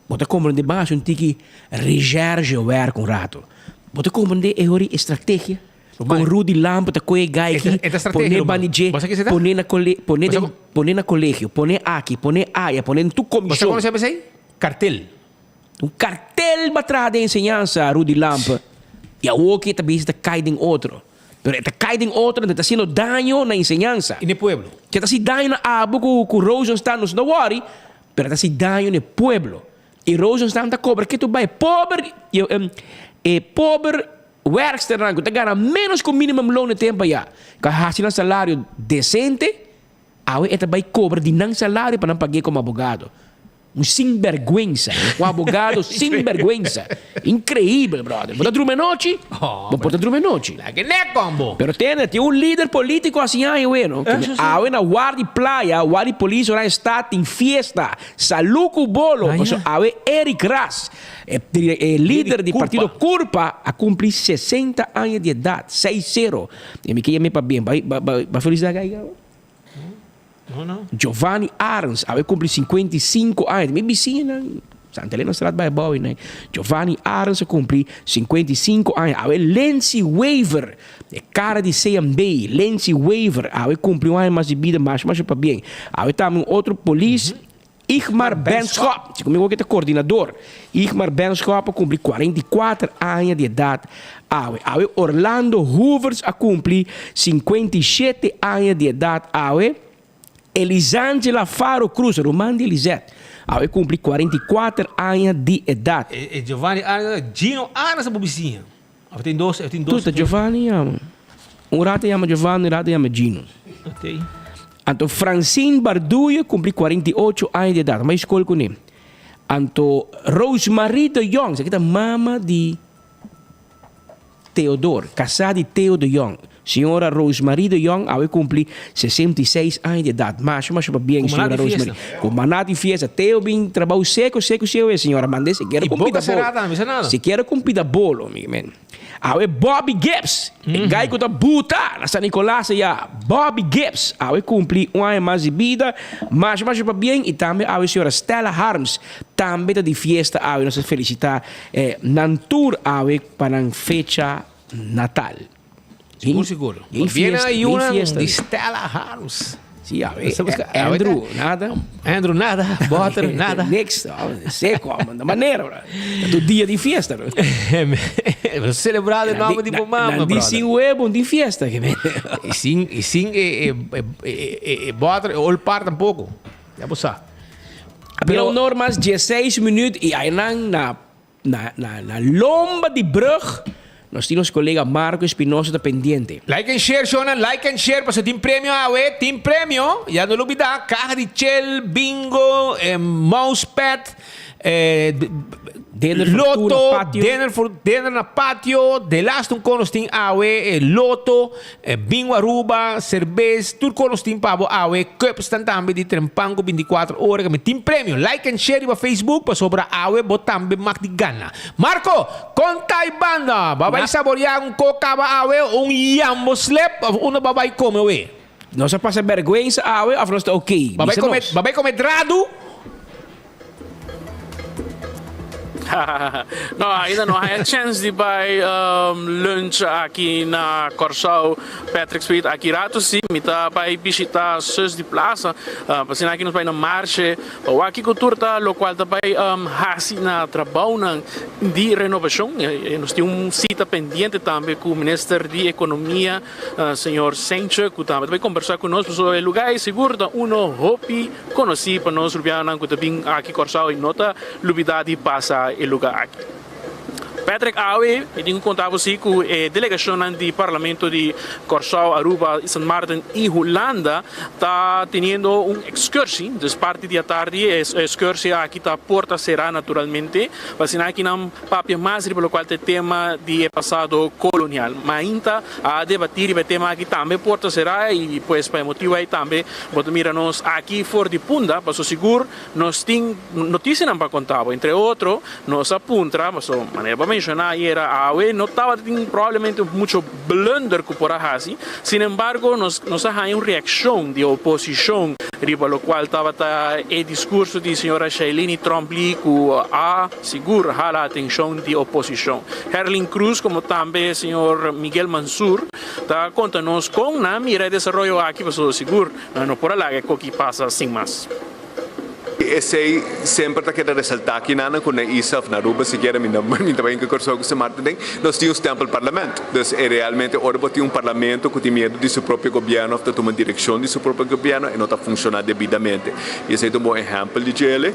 bo ta comprende mas un tiki recherche werk un rato. Bo ta comprende e hori estrategia con Rudy Lampe ta coge guy aki, pone bandi dje, pone na cole, pone den, pone na colegio, pone aki, pone aya, pone den tur comision. Bo sa como se llama esey? Cartel. Un cartel ba traha den enseñansa, Rudy Lampe. Y awo ki e ta bisa ta cay den otro. Pero e ta kai den otro, e ta haciendo daño na enseñansa. I n'e pueblo. Ke ta haci daño na abo ku ku Rosenstand nos no worry, pero e ta haci daño n'e pueblo. I Rosenstand ta cobra ke tu bai pober e pober werksternan ku ta gana menos ku minimum loon e tempo aya, ku a haci nan salario decente, awe e ta bai cobra di nan salario pa nan pag'e como abogado. Un sinberguensa, un abogado sinberguensa. Increíbel, brother. Bo ta drumi anochi? Bo por ta drumi anochi. Laga e nek combo. Pero tende, tin un lider politico asina awe, weno. Awe na Wardi Playa, Wardi Polis Oranjestad tin fiesta. Salú cu bolo. Pasobra awe Eric Ras, e lider di partido Curpa, a cumpli 60 aña di edad. Seis sero. Y mi ke yam'e pa bien. Ba felicita gai. No, no. Giovanni Arends awe cumpli 55 aña. Mi bisiñanan, Santa Elena Straat bay abao y Giovanni Arends a cumpli 55 aña. Awe Lindsay Wever, e cara di CMB, Lindsay Wever, awe cumpli un aña mas di bida, masha masha pabien. Awe tambe un otro polis, Igmar Benschop, si conmigo aki ta coordinador, Igmar Benschop a cumpli 44 aña di edad awe. Awe Orlando Hoevers a cumpli 57 aña di edad awe. Elisangela Faro Cruz, ruman di Elisette, awe cumpli 44 aña di edad. E Giovanni Arends, Gino Arends ta bo bisiña. Of tin dos, of tin dos. Tur ta Giovanni yama. Un rato yama Giovanni, un rato yama Gino. Ok. Anto Francine Barduyo cumpli 48 aña di edad. Bai school cune. Anto Rosemarie de Jong, esaki ta mama di Theodor, casá di Theo de Jong. Señora Rosemarie de Jong awe cumpli 66 aña di edad. Masha masha pabien Cu maná señora di fiesta. Rosemarie. Cu maná di fiesta. Theo bin trabou seco seco seco e señora mande sikiera Y con boca pida bolo. cerrada, no bisa nada. Sikiera con pida bolo, mi men. Awe Bobby Gibbs, e guy ku ta buta na San Nicolas aya, Bobby Gibbs awe kumpli un aña mas di bida, masha masha pabien y tambe awe señora Stella Harms tambe ta di fiesta awe, nos ta felicita nan tur awe pa nan fecha natal. Sigur sigur. Bien Viene fiesta, ahí bien una fiesta. di Stella Harms. Sí, a ver, Nos ta busca- Andrew, nada. Andrew, nada. Butter, nada. Niks. Oh, seco, man. De manera, bro. Ta tu dia di fiesta, bro. Celebra de nomber di bo mama, Nan di brother. sin huevo, di fiesta. Que me. Y sin, y sin eh, eh, eh, eh, eh, butter, eh, olpar tampoco. Ya bo sa. Pero normas 16 minuut y ahí nan na Na na na lomba di brug nos tin nos colega Marco Espinosa ta pendiente. Like and share shownan, like and share pasobra tin premio awe, tin premio, ya no lubida, caha di chel, bingo, mousepad, Dinner for two na loto, patio. dinner for dinner na patio, delaste un con nos tin awe, loto, Bingo Aruba, Cerbes, tur cos nos tin pa bo awe, cups tan tambe di Trempan cu 24 ora cu mi tin premio. Like and share riba Facebook pasobra awe bo tambe mak di gana. Marco, con ta e banda? Bo a bay saborea un co caba awe o un yambo slep of unda bo a bay come awe? Nos a pasa berguensa awe of nos ta ok? Bo a bay Bisa come, nos. bo a bay come dradu? No, ainda no haya chance di bai lunch aki na Kòrsou, Patrick Street. Aki rato si mi ta bai bishita Sus di Plaza, pa asina aki nos bai na marshe pa wak kiko tur ta lokual ta bai hasi na trabounan di renovashon. Nos tin un sita pendiente tambe ku Minister di Ekonomia, Señor Sentje, ku tambe ta bai kombersá ku nos pasobra e lugá ei sigur ta uno hopi Konosí pa nos rubianonan ku ta bin aki Kòrsou i no ta lubidá di pasa e lugá aki. Patrick awe mi tin ku konta bo si ku e delegashonnan di Parlamento di Kòrsou, Aruba, Sint Maarten i Hulanda ta teniendo un ekskursi. Dus parti di atardi e ekskursi aki ta porta será naturalmente pa asina aki nan papia mas riba lokual ta e tema di e pasado kolonial. Mainta a debatí riba e tema aki tambe porta será i pues pa e motibu ei tambe Bo ta mira nos aki for di Punda, paso sigur nos tin noticianan pa conta bo. Entre otro, nos a puntra, paso manera bo a menciona ayera, awe no tabatin probablemente mucho blunder cu por a haci. Sin embargo, nos nos a haña un reaccion di oposicion riba locual tabata e discurso di señora Shailene Tromp-Lee cu a sigur hala atencion di oposicion. Herlin Cruz como tambe señor Miguel Mansur Ta konta nos kon nan mira e desaroyo aki pasobra sigur nan no por a laga e koki pasa sin mas. Esei semper ta keda resaltá aki nan ku na isla òf na Aruba sikiera mi mi ta bai hinka Kòrsou ku Sint Maarten den nos tin un stempel parlament. Dus e realmente ora bo tin un parlamento ku tin miedu di su propio gobièrnu òf ta tuma direkshon di su propio gobièrnu e no ta funshoná debidamente. I esei ta un bon ehèmpel di djele.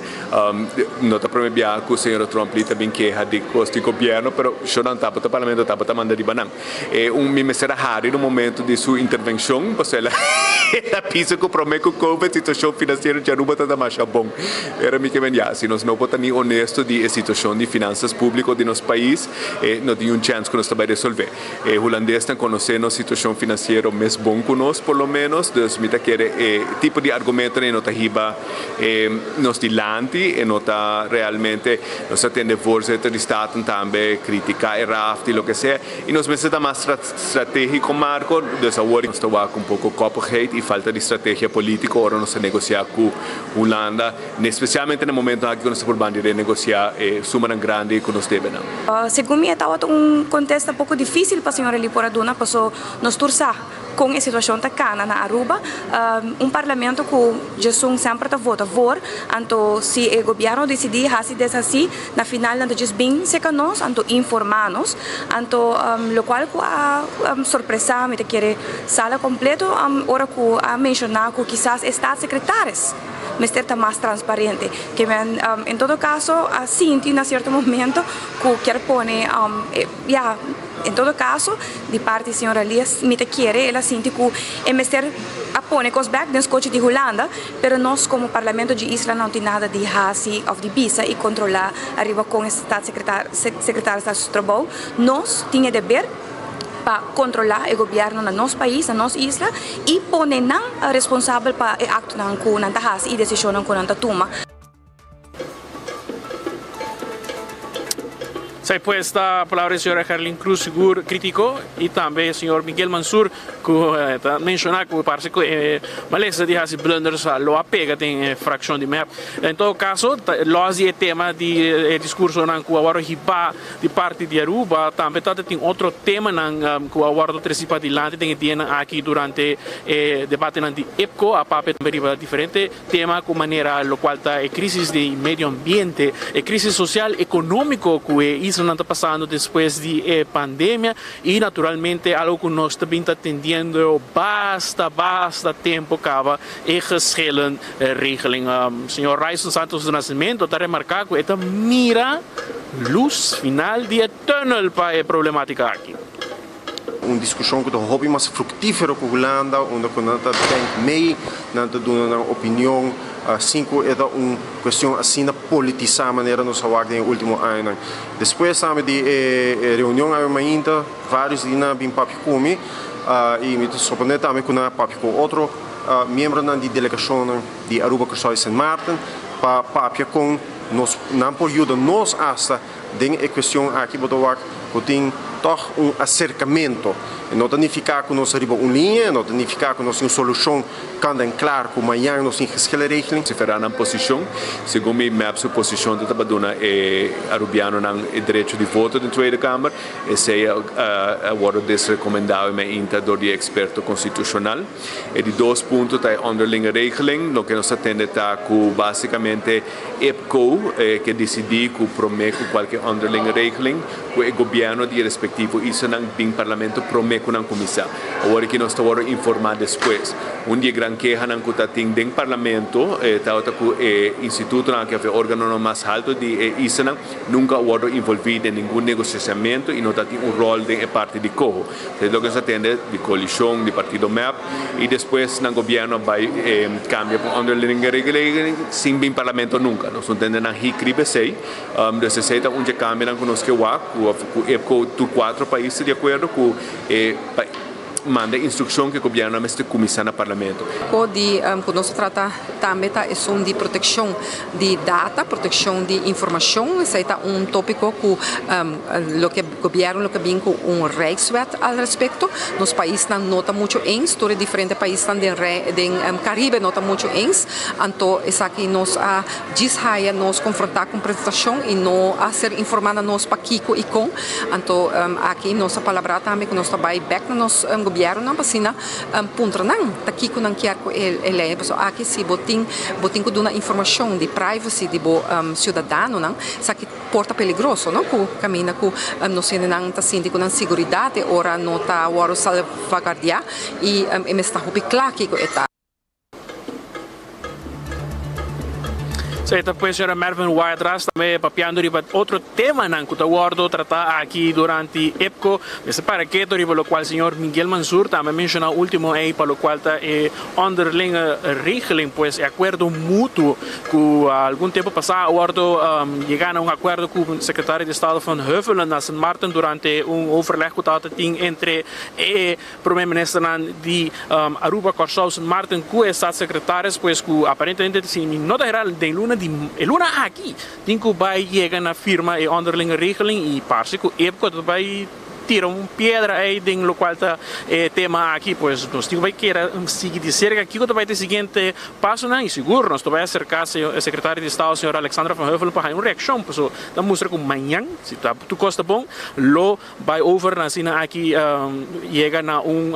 No ta prome biaha ku señora Tromp li ta bin keha di kos di gobièrnu pero shornan tabata parlamento tabata manda riba nan. E un mi mester a hari na momento di su intervencion, pasobra el a el a bisa cu prome cu Covid situacion financiero di Aruba ta masha bon. Era mi ke men ya, si nos no por ta ni honesto di e situacion di finanzas publico di nos pais, e no tin un chance cu nos ta bay resolve. E Hulandesnan conoce nos situacion financiero mes bon cu nos por lo menos, dus mi ta kere e tipo di argumentonan e no ta hiba e nos dilanti, e no ta realmente. Nos a tende voorzitter di Staten tambe critica e raft y loke sea y nos mester ta mas strategico Marco, dus awor nos ta wak un poco koppigheid y falta di strategia politico ora nos ta negocia cu Hulanda, especialmente na momento aki cu nos ta purbando di renegocia e sumanan grandi cu nos debe nan. Segun mi e tabata un contesta poco dificil pa señor Eli por a duna paso nos tur sa Con e situacion ta cana na Aruba, un parlamento cu djesun semper ta vota voor, anto si e gobierno dicidi haci deshaci, na final nan ta djes bin seca nos, anto informa nos, anto locual cu a sorpresa mi ta kere sala completo ora cu a menciona cu kisas e staatssecretaris mester ta mas transparente, ke men en todo caso a sinti na cierto momento cu kier pone ya. En todo caso, di parti señor Elias mi ta kere el a sinti cu e mester a pone cos bek den scochi di Hulanda, pero nos como Parlamento dje isla no tin nada di haci of di bisa y controla ariba con e staatssecretaris ta haci su trabou. Nos tin e deber pa controla e gobierno na nos pais, na nos isla y pone nan responsabel pa e actonan cu nan ta haci y decisionnan cu nan ta tuma. Esei pues ta palabra di señora Gerlin Cruz sigur critico y tambe señor Miguel Mansur cu ta menciona cu parece cu e malesa di haci blunders lo a pega den e fraccion di mep. En todo caso los di e tema di e discursonan cu a wordo hiba di parti di Aruba tambe ta tin otro temanan cu a wordo treci padilanti den e dianan aki durante e debatenan di IPCO a papia tambe riba diferente Tema cu manera locual ta e crisis di medio ambiente, e crisis social economico cu e islanan ta pasando despues di e pandemia y naturalmente algo cu nos ta bin ta atendiendo basta basta tempo caba e geschillen regeling. Señor Ryson Santos do Nascimento ta remarca cu e ta mira luz final di e tunnel pa e problematica aki. Un diskushon ku ta hopi mas fruktífero ku Hulanda, unda ku nan ta denk mee, nan ta duna nan opinion, sin ku e ta un kuestion asina politisá manera nos a wak den e último añanan. Despues tambe di e reunion awe mainta, vários di nan a bin papia ku mi i mi ta soponé tambe ku nan a papia ku otro miembronan di delegashonnan di Aruba, Kòrsou i Sint Maarten pa papia kon nos nan por yuda nos asta Den e cuestion aki bo ta wak cu tin tog un acercamento. E no ta nifica cu nos ta riba un liña, e no ta nifica cu nos tin un solucion kant en klaar cu mañan nos tin geschillenregeling. Ferá nan posicion. Segun mi mep su posicion ta pa duna e Arubianonan e derecho di voto den Tweede Kamer. Esey a wordo desrecomenda awe meinta dor di e experto constitucional. E di dos punto ta e onderlinge regeling. Loke nos ta tende ta cu basicamente IPCO ke disidí ku promé ku kualke onderlinge regeling ku e gobièrnu di e respektivo islanan bin parlamento promé ku nan kuminsá. Awor aki nos ta wòrdu informá despues. Un di e gran kehanan ku ta tin den parlamento tabata ku e institutonan aki òf e órganonan mas haltu di e islanan nunka a wòrdu involví den ningun negosiashamentu i no ta tin un ròl den e parti di koho. Esei loke nos a tende di koalishon di partido mep i despues nan gobièrnu a bai kambia pa un onderlinge regeling sin bin parlamento nunka. Nos no tende nan hik riba esei. Dus esei ta un dje kambionan ku nos ke wak ku ku tur kuatro pais ta di akuerdo ku e manda instrukshon ku e gobièrnu a mester kuminsá na parlamento. Ko di ku nos ta trata tambe ta esun di protekshon di data, protekshon di informashon. Esei ta un topiko ku loke Gobierno lo ke bin ku un Rijkswet al respekto. Nos paisnan no ta mucho eens, tur e diferente paisnan den den Caribe no ta mucho eens. Anto esaki nos a djis haya nos konfrontá ku un presentashon i no a ser informá na nos pakiko i kon. Anto aki nos a palabrá tambe ku nos ta bai bèk na nos gobiernonan pa asina puntra nan ta kiko nan kier ku e lei. Pasobra aki si bo tin bo tin ku duna informashon di privacy di bo siudadanonan esaki Por ta peligroso, no? Cu caminda cu nos hendenan ta sinti cu nan siguridad e ora no ta worde salvaguardia y e mester ta hopi cla kico e ta. Esei ta pues señora Mervin Wyatt-Ras tambe papiando riba otro temanan cu ta wordo trata aki durante IPCO. Mester para keto riba locual señor Miguel Mansur tambe a menciona ultimo ey pa locual ta e Onderlinge regeling, pues e akuerdo mutuo ku algun tempu pasá a wòrdu yegá na un akuerdo ku sekretario di estado Van Huffelen na Sint Maarten durante un overleg ku tabata tin entre e prome ministernan di Aruba, Kòrsou, Sint Maarten ku e staatssecretaris, pues ku aparentemente si mi no ta hera den luna di e luna aki tin ku bai yega na firma e onderlinge regeling i parse ku EPCO ta bai Tira un piedra ei den locual ta e tema aki, pues nos tin cu bay keda sigui di cerca kico ta bay ta e siguiente pasonan y sigur nos ta bay acerca e secretario di Estado señor Alexandra van Huffelen pa haya un reaccion pasobra ta mustra cu mañan si ta tur cos ta bon lo bay over na asina aki yega na un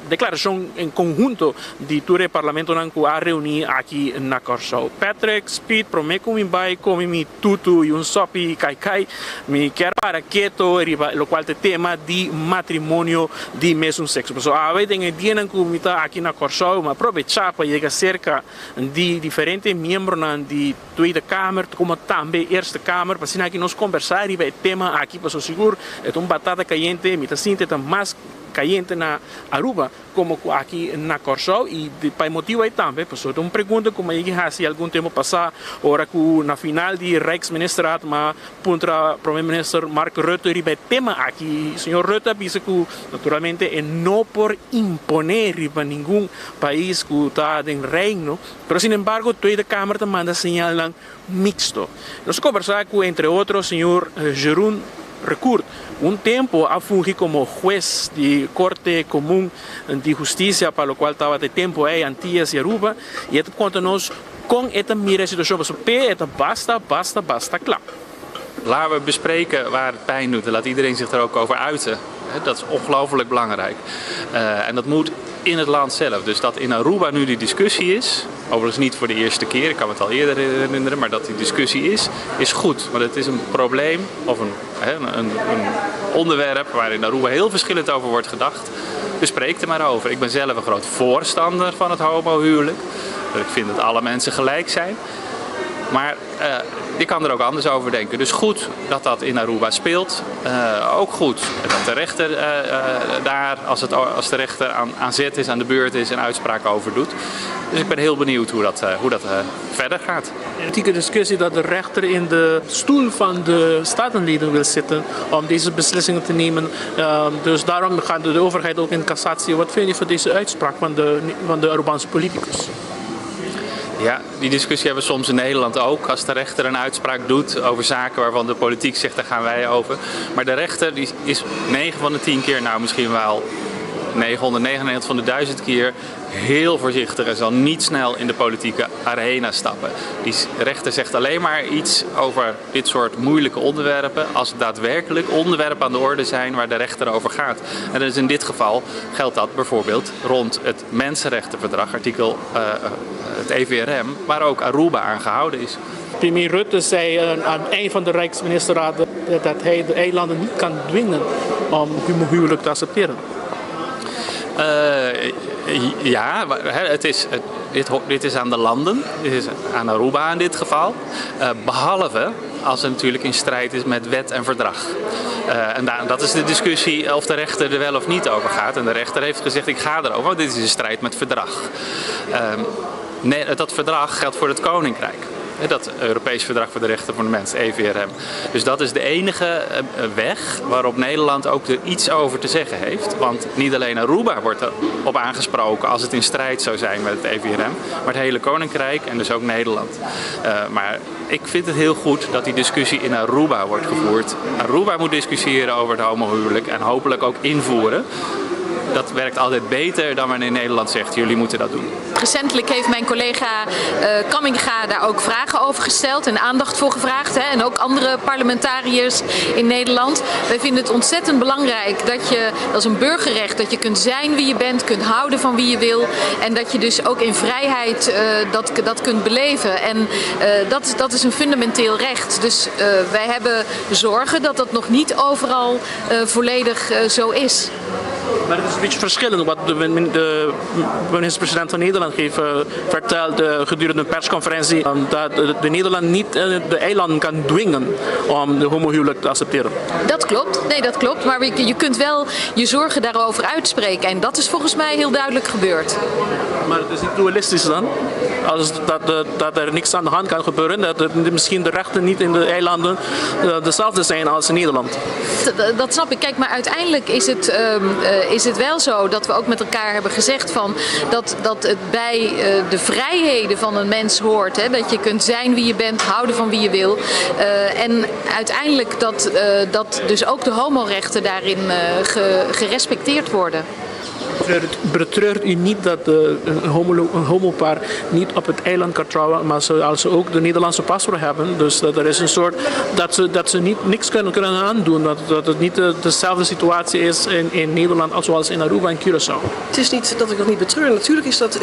declaracion en conhunto di tur e parlamentonan cu a reuni aki na Corsou. Patrick Speed prome cu mi bay come mi tutu y un sopi kai kai. Mi kier para keto riba locual ta e tema di matrimonio di mesun sexo. Pasobra awe den e dianan cu mi ta aki na Corsou mi a probecha pa yega cerca di diferente miembronan di Tweede Kamer como tambe Eerste Kamer pa asina aki nos combersa riba e tema aki pasobra sigur e ta un batata cayente mi ta sinti e ta mas cayente na Aruba. Komo ku aki na Kòrsou i pa e motibu ei tambe, pasobra ta un pregunta ku mi a yegi hasi algun tempu pasá ora ku na final di Rijksministerraad mi a puntra Prome Minister Mark Rutte riba e tema aki. Señor Rutte a bisa ku naturalmente e no por imponé riba ningun pais ku ta den Reino, pero sinembargo Tweede Kamer ta manda señalnan miksto. Nos a kombersá ku entre otro señor Jeroen. Recourt. Un tempo a fungi como hues di Corte Comun di Husticia pa locual tabata e tempo ey Antillas y Aruba y e ta conta nos con e ta mira e situacion pasobra p'e e ta basta basta basta cla. Laten we bespreken waar het pijn doet en laat iedereen zich er ook over uiten. Dat is ongelooflijk belangrijk. Eh, en dat moet in het land zelf. Dus dat in Aruba nu die discussie is, overigens niet voor de eerste keer, ik kan me het al eerder herinneren, maar dat die discussie is, is goed. Want het is een probleem of een, een, een onderwerp waar in Aruba heel verschillend over wordt gedacht. Bespreek er maar over. Ik ben zelf een groot voorstander van het homohuwelijk. Ik vind dat alle mensen gelijk zijn. Maar uh, je kan er ook anders over denken. Dus goed dat dat in Aruba speelt. Uh, ook goed dat de rechter uh, daar, als, het, als de rechter aan, aan zet is, aan de beurt is en uitspraak over doet. Dus ik ben heel benieuwd hoe dat, hoe dat verder gaat. Politieke discussie dat de rechter in de stoel van de statenleden wil zitten om deze beslissingen te nemen. Ehm, dus daarom gaat de overheid ook in cassatie. Wat vind je van deze uitspraak van de, van de Arubaanse politicus? Ja, die discussie hebben we soms in Nederland ook. Als de rechter een uitspraak doet over zaken waarvan de politiek zegt, daar gaan wij over. Maar de rechter die is 9 van de 10 keer, nou misschien wel 999 van de 1000 keer heel voorzichtig en zal niet snel in de politieke arena stappen. Die rechter zegt alleen maar iets over dit soort moeilijke onderwerpen als het daadwerkelijk onderwerpen aan de orde zijn waar de rechter over gaat. En dus in dit geval geldt dat bijvoorbeeld rond het Mensenrechtenverdrag, artikel uh, het EVRM, waar ook Aruba aan gehouden is. Premier Rutte zei eh, aan het eind van de Rijksministerraad dat hij de eilanden niet kan dwingen om huwelijk te accepteren. Uh, ja, het is, dit, dit is aan de landen, dit is aan Aruba in dit geval. Uh, behalve als het natuurlijk in strijd is met wet en verdrag. Uh, en daar, dat is de discussie of de rechter er wel of niet over gaat. En de rechter heeft gezegd: ik ga erover, want dit is in strijd met verdrag. Uh, nee, dat verdrag geldt voor het Koninkrijk. Dat Europees Verdrag voor de Rechten van de Mens, EVRM. Dus dat is de enige eh, weg waarop Nederland ook er iets over te zeggen heeft. Want niet alleen Aruba wordt erop aangesproken als het in strijd zou zijn met het EVRM, maar het hele Koninkrijk en dus ook Nederland. Uh, maar ik vind het heel goed dat die discussie in Aruba wordt gevoerd. Aruba moet discussiëren over het homohuwelijk en hopelijk ook invoeren dat werkt altijd beter dan wanneer Nederland zegt: jullie moeten dat doen. Recentelijk heeft mijn collega uh, Kamminga daar ook vragen over gesteld en aandacht voor gevraagd. Hè, en ook andere parlementariërs in Nederland. Wij vinden het ontzettend belangrijk dat je, dat is een burgerrecht, dat je kunt zijn wie je bent, kunt houden van wie je wil. En dat je dus ook in vrijheid uh, dat, dat kunt beleven. En uh, dat, dat is een fundamenteel recht. Dus uh, wij hebben zorgen dat dat nog niet overal volledig zo is. Maar het is een beetje verschillend wat de, de minister-president van Nederland heeft uh, verteld uh, gedurende een persconferentie. Um, dat de, de Nederland niet uh, de eilanden kan dwingen om de homohuwelijk te accepteren. Dat klopt, nee dat klopt. Maar je, je kunt wel je zorgen daarover uitspreken. En dat is volgens mij heel duidelijk gebeurd. Maar het is niet dualistisch dan? Als dat, dat er niks aan de hand kan gebeuren, dat er misschien de rechten niet in de eilanden dezelfde zijn als in Nederland. Dat, dat snap ik. Kijk, maar uiteindelijk is het, um, uh, is het wel zo dat we ook met elkaar hebben gezegd van dat, dat het bij uh, de vrijheden van een mens hoort. Hè? Dat je kunt zijn wie je bent, houden van wie je wil. Uh, en uiteindelijk dat, uh, dat dus ook de homorechten daarin uh, ge, gerespecteerd worden. Betreurt u niet dat de, een, homo, een homopaar niet op het eiland kan trouwen, maar ze, als ze ook de Nederlandse paspoort hebben? Dus dat er is een soort dat ze, dat ze niet, niks kunnen, kunnen aandoen. Dat, dat het niet de, dezelfde situatie is in, in Nederland als zoals in Aruba en Curaçao. Het is niet dat ik dat niet betreur. Natuurlijk is dat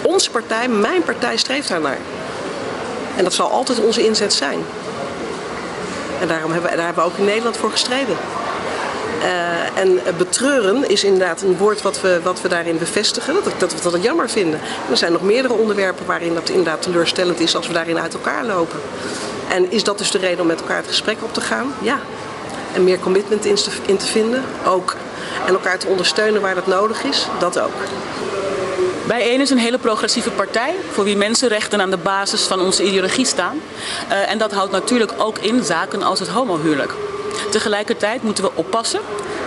onze partij, mijn partij streeft daarnaar. En dat zal altijd onze inzet zijn. En daarom hebben, daar hebben we ook in Nederland voor gestreden. Uh, en betreuren is inderdaad een woord wat we, wat we daarin bevestigen, dat, dat we dat jammer vinden. En er zijn nog meerdere onderwerpen waarin dat inderdaad teleurstellend is als we daarin uit elkaar lopen. En is dat dus de reden om met elkaar het gesprek op te gaan? Ja. En meer commitment in te, in te vinden? Ook. En elkaar te ondersteunen waar dat nodig is? Dat ook. Bijeen is een hele progressieve partij voor wie mensenrechten aan de basis van onze ideologie staan. Uh, en dat houdt natuurlijk ook in zaken als het homohuwelijk. Tegelijkertijd moeten we oppassen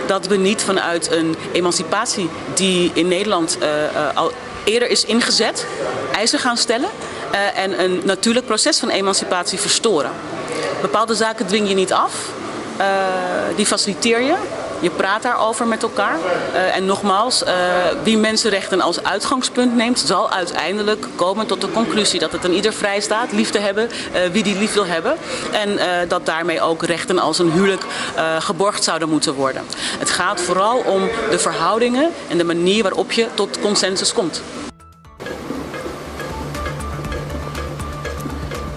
dat we niet vanuit een emancipatie die in Nederland uh, uh, al eerder is ingezet, eisen gaan stellen uh, en een natuurlijk proces van emancipatie verstoren. Bepaalde zaken dwing je niet af. Die faciliteer je. Je praat daarover met elkaar. En nogmaals, wie mensenrechten als uitgangspunt neemt, zal uiteindelijk komen tot de conclusie dat het een ieder vrij staat lief te hebben wie die lief wil hebben. En dat daarmee ook rechten als een huwelijk geborgd zouden moeten worden. Het gaat vooral om de verhoudingen en de manier waarop je tot consensus komt.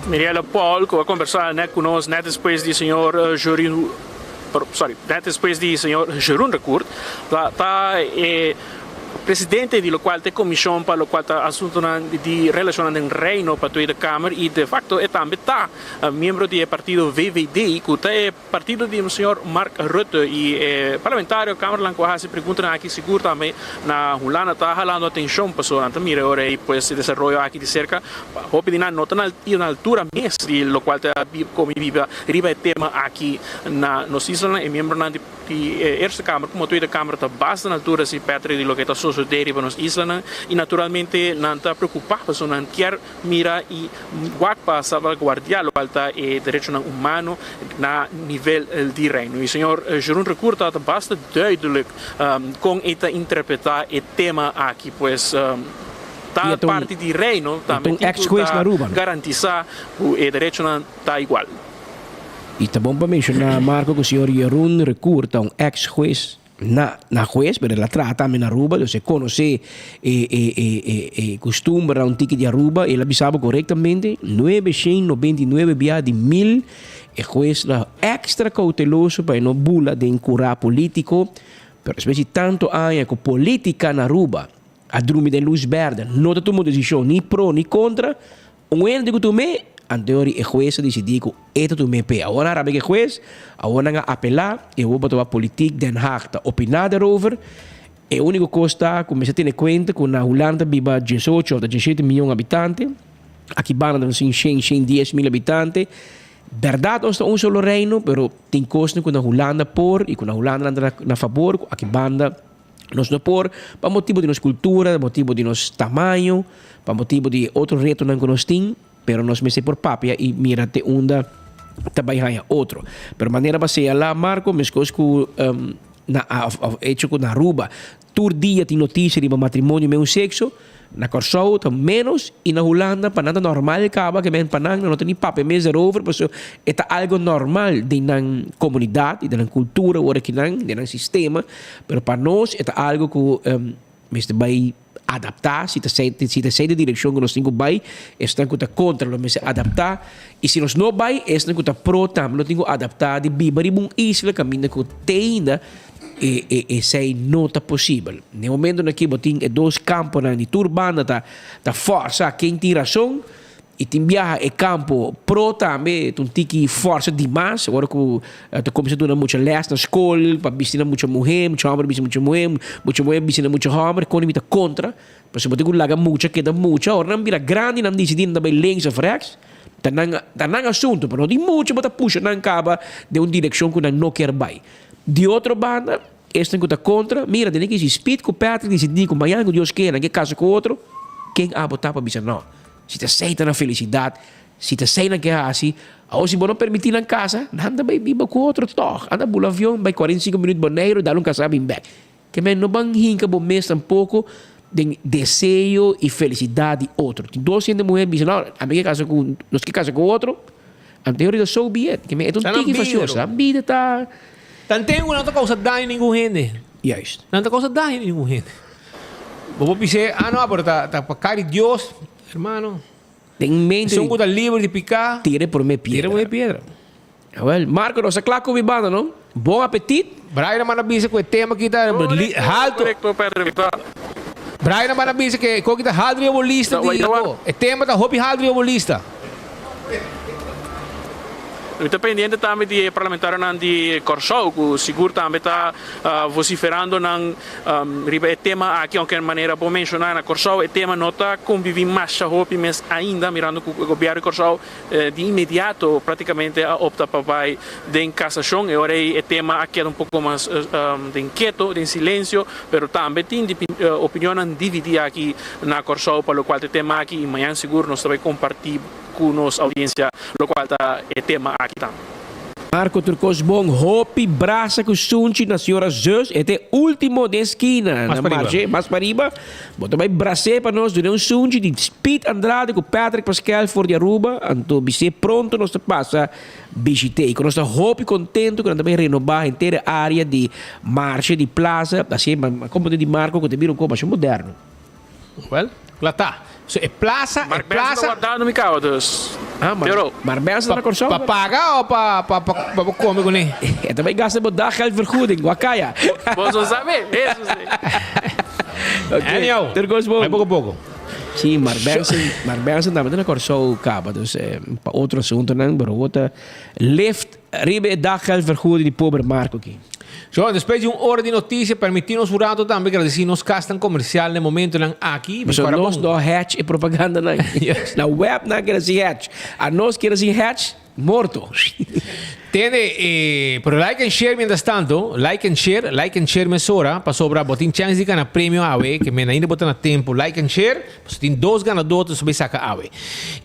Mirella Paul ku a kombersá net ku nos net despues di señor Jeroen sorry net despues di señor Jeroen Recourt ta ta e presidente di lokual ta e komishon pa lokual ta asuntunan di relashonnan den Reino pa Tweede Kamer i de fakto e tambe ta miembro di e partido VVD ku ta e Partido di señor Mark Rutte y e parlamentario Kamerlan cu a haci preguntanan aki sigur tambe na Hulanda ta halando atencion pasobra nan ta mira e ora ey pues e desaroyo aki di cerca. Hopi di nan no ta na altura mes di locual ta comi biba riba e tema aki na nos islanan. E miembronan di e Eerste Kamer como Tweede Kamer ta basta na altura si Patrick di loke ta sosode riba nos islanan y naturalmente nan ta preocupa pasobra nan kier mira i wak pa salvaguardiá lokual ta e derechonan humano na nivel di Reino. I señor Jeroen Recourt ta basta duidelijk kon e ta interpretá e tema aki, pues ta parti di Reino tambe tin ku ta garantisá ku e derechonan ta igual. I ta bon pa menshoná, Marco, ku señor Jeroen Recourt ta un ex hues Na na hues, pero el a traha tambe na Aruba, dus e konosé e e e e e kustumbernan un tiki di Aruba, el a bisa bo korektamente, nuebe shen nobenta i nuebe bia di mil, e hues ta èkstra kouteloso pa e no bula den kurá polítiko, pero despues di tantu aña ku polítika na Aruba a drumi den lus bèrdè, no ta tuma un desishon ni pro ni kontra, Un hende ku tum'é, anteori e hues a disidí ku e ta tum'é p'e. Awor nan a rabia ku e hues, awor nan a apelá i awor bo ta wak politiek Den Haag ta opiná derover. E úniko kos ta ku mester tene kuenta ku na Hulanda ta biba diesocho òf ta diesshete mion habitante, aki banda ta nos tin shen, shen dies mil habitante. Bèrdat nos ta un solo reino, pero tin kosnan ku na Hulanda por i ku na Hulanda nan ta na fabor ku aki banda Nos no por, pa motibu di nos kultura, pa motibu di nos tamaño, pa motibu di otro retonan ku nos tin, pero nos mester por papia i mira te unda ta bai haña otro. Pero manera pa señalá, Marco, meskos ku na òf echo ku na Aruba tur dia tin notisia riba matrimonio meun sekso, Na Kòrsou ta ménos i na Hulanda pa nan ta normal kaba ke men pa nan no ta ni papia mes erover pasobra e ta algo normal den nan komunidat i den nan kultura ora ki nan den nan sistema pero pa nos e ta algo ku mester bai adaptá si ta si ta esei de direkshon ku nos tin ku bai esnan ku ta kontra lo mester adaptá i si nos no bai esnan ku ta pro tambe lo tin ku adaptá di biba riba un isla kaminda ku te ainda E e esei no ta posibel. Den momentonan aki bo tin e dos kamponan di tur banda ta ta fòrsa ken tin rason i tin biaha e kampo pro tambe ta un tiki fòrsa dimas ora ku ta kuminsá duna mucha lès na skol pa bisti na mucha muhé, mucha hòmber bisti mucha muhé, mucha muhé bisti na mucha hòmber kon mi ta kontra pasobra bo tin ku laga mucha keda mucha ora nan bira grandi nan disidí nan ta bai links òf rèks ta nan ta nan asuntu pero no tin mucha bo ta pusha nan kaba den un direkshon ku nan no kier bai. Di otro banda, esnan ku ta kontra, mira, tene ki si Speed ku Patrick disidí ku mañana ku Dios ke nan ke kasa ku otro, ken abo ta pa bisa no? Si ta esei ta nan felisidat, si ta esei nan ke hasi, awor si bo no permití nan kasa, nan ta bai biba ku otro tòg. Anda bula avion bai 45 minüt Boneiru, dal un kasá bin bèk. Ke men no ban hinka bo mes tampoko den deseo i felisidat di otro. Tin dos hende muhé bisa, no, ami ke kasa ku, nos ke kasa ku otro, anto e ora so be it. Ke men e ta un tiki fasioso. Nan bida ta. Tanten ku nan ta kousa daño ningun hende. Juist. Nan ta kousa daño ningun hende. Bo por bis'é, ah no, pero ta ta pa kari Dios, hermano. Den mente. Esun ku ta liber di piká. Tira e promé piedra. Tira e promé piedra. Awel, Marco, nos ta kla ku mi banda, no? Bon apetit. Brian a manda bisa ku e tema aki ta halto. Brian a manda bisa ku e koki ta halto riba bo lista di E tema ta hopi halto riba bo lista. Mi ta pendiente tambe di e parlamentarionan di Kòrsou ku sigur tambe ta vosiferando nan Riba e tema aki, aunke manera bo menshoná na Kòrsou e tema no ta konviví masha hopi mes ainda, mirando ku e gobièrnu di Kòrsou di inmediato práktikamente a opta pa bai den kasashon. E ora ei e tema a keda un poko mas den keto, den silensio, pero tambe tin opinionnan dividí aki na Kòrsou pa lokual ta e tema aki i mañan sigur nos ta bai kompartí ku nos oudiensia lokual ta e tema aki tambe. Marco tur kos bon hopi brasa ku sunchi na señora Zus e ta e ultimo den skina Mas na pariba. marshe mas pariba bo ta bai bras'é pa nos duna un sunchi di Speed Andrade ku Patrick Paskel for di Aruba anto bis'é pronto nos ta pasa bishit'é i ku nos ta hopi kontento ku nan ta bai renobá henter e area di marshe di plaza así ma komprende di Marco ku ta bira un kos masha moderno. Wel, kla ta. So e plaza, e Mark Benson ta plaza. wardando mi caba dus. Ah, Mar Pero. Mark Benson ta na Kòrsou. Pa paga o pa pa pa pa bo kome kuné? E ta bai gasta bo daggeldvergoeding, wakaya. Boso sabe, eso si. Ok, Anyhow, tur kos bon. bai poko poko. Sí, Mark Benson, Mark Benson tambe ta na Kòrsou kaba, dus pa otro asuntonan, pero bo ta lift riba e daggeldvergoeding di pober Marco aki. Zo, despues di un ora di noticia, permiti nos un rato tambe gradeci nos casnan comercial na e momentonan aki. Mi Pasobra cora nos bon. no hatch e propagandanan. Yes. Na web nan kere si hatch. Anos kere si hatch, morto. Tende, eh, pero like and share mientras tanto, like and share, like and share mesora, pasobra bo tin chance di gana premio awe, ke men ainda bo ta na tempo, like and share. Pasobra tin dos ganadó ta subi saca awe.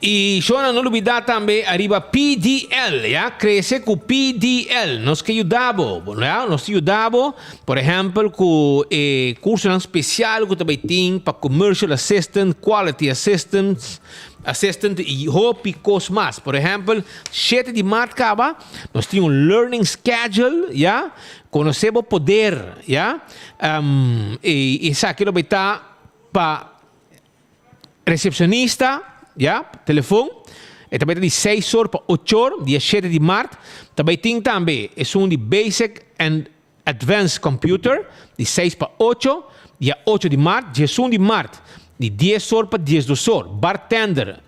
Y shona no lubida tambe ariba PDL, ya, crece cu PDL. Nos ke yuda bo, ya, nos ta yuda bo, por ehempel cu e cursonan special cu ta bay tin pa commercial assistant, quality assistants, assistant y hopi cos mas. Por ehempel, shete di maart caba, nos tin un learning schedule, ya, conoce bo poder, ya, y esaki lo bay ta Pa recepcionista, ya, telefon, e ta bay ta di seis or pa ocho or, dia shete di mart. Ta bay tin tambe esun di Basic and Advanced Computer, di seis pa ocho, dia ocho di mart. Diesun di mart, di dies or pa diesdos or, bartender,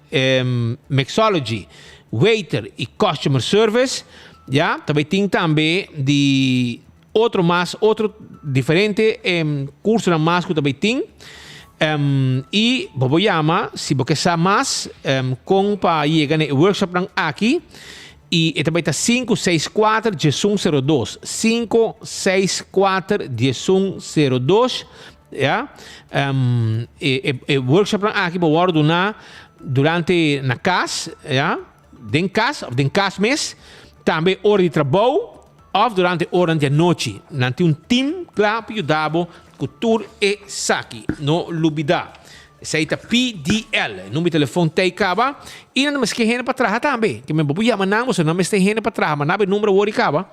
mixology, waiter y customer service, ya. Ta bay tin tambe di. Otro mas, otro diferente cursonan mas cu ta bay tin. Y bo por yama si bo ke sa mas con pa yega na e workshopnan aki. Y e ta bay ta sinku seis kuater diesun sero dos, sinku seis kuater diesun sero dos, ya. E e workshopnan aki bo wòrdu duna durante na cas, ya, den cas of den cas mes, tambe ora di trabou. Òf durante oranan di anochi. Nan tin un tim kla pa yuda bo ku tur esaki. No lubidá, esei ta PDL. E number di telefòn ta ei kaba. I nan ta mester hende pa traha tambe. Ke men bo por yama nan, pasobra nan mester hende pa traha. Manda bo e number awor i kaba.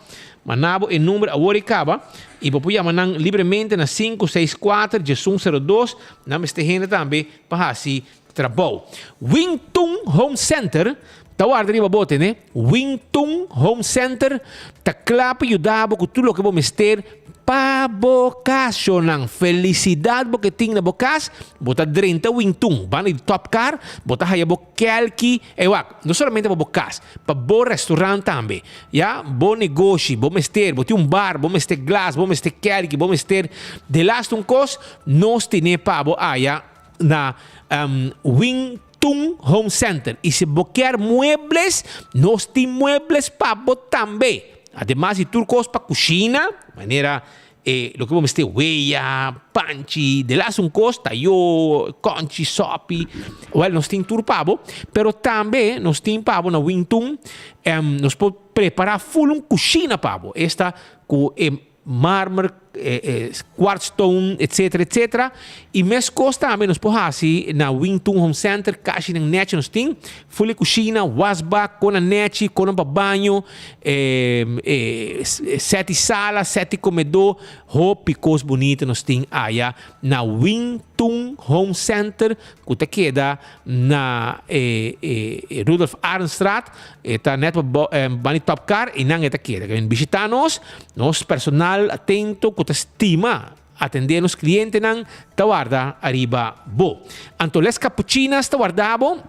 Manda bo e number awor i kaba. I bo por yama nan libremente na 564 1102. Nan mester hende tambe pa hasi Trabou. Wing Tun Home Center ta warda riba bo, tende. Wing Tun Home Center ta kla pa yuda bo ku tur loke bo mester pa bo kas. Shownan, felisidat bo ke tin na bo kas, bo ta drenta Wing Tun. Banda di Top Car, bo ta haya bo kelki. Ey wak, no solamente pa bo kas, pa bo restaurant tambe. Ya, bo negoshi, bo mester, bo tin un bar, bo mester glas, bo mester kelki, bo mester delaste un kos, nos tene pa bo aya. na Wing Tun Home Center. Y si bo kier muebles, nos tin muebles pa bo tambe. Ademas di tur cos pa cushina, manera e loke bo mester weya, panchi, de las un cos, tayo, conchi, sopi. Wel, nos tin tur pa bo. Pero tambe nos tin pa bo na Wing Tun, nos por prepara full un cushina pa bo. Esta cu e marmer, quartz stone, etcetera, etcetera. Y mescos tambe nos por haci na Wing Tun Home Center, kashinan nechi nos tin, ful e cushina, wasbak, konan nechi, konan pa baño, set di sala, set di comedor, hopi cos bunita nos tin aya na Wing Tun Home Center cu ta keda na e Rudolf Arendstraat, e ta net pa bani Top Car y nan e ta keda. Kimen bishita nos, nos personal atento cu ta stima atende nos clientenan ta warda ariba bo. Anto Les Capuchinas ta warda bo,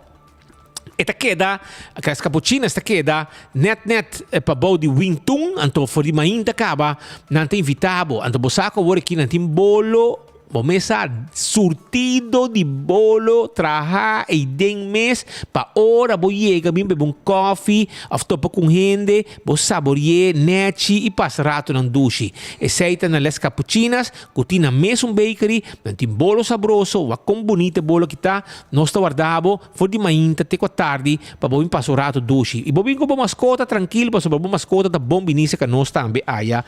e ta keda, Les Capuchinas ta keda net net pa bou di Wing Tun, anto for di mainta caba nan ta invita bo. Anto bo sa cu awor aki nan tin bolo. Bo mes sa surtido di bolo traha eiden mes pa ora bo yega bin bebe un koffie of topa cu un hende bo sabori'e nechi y pasa ratonan dushi. Esey ta na Les Capuchinas cu tin nan mesun bakery, nan tin bolo sabroso, wak con bunita e bolo aki ta, nos ta warda bo for di mainta te cu atardi pa bo bin pasa un rato dushi. Y bo bin cu bo mascota trankil pasobra bo mascota ta bon bini cerca nos tambe aya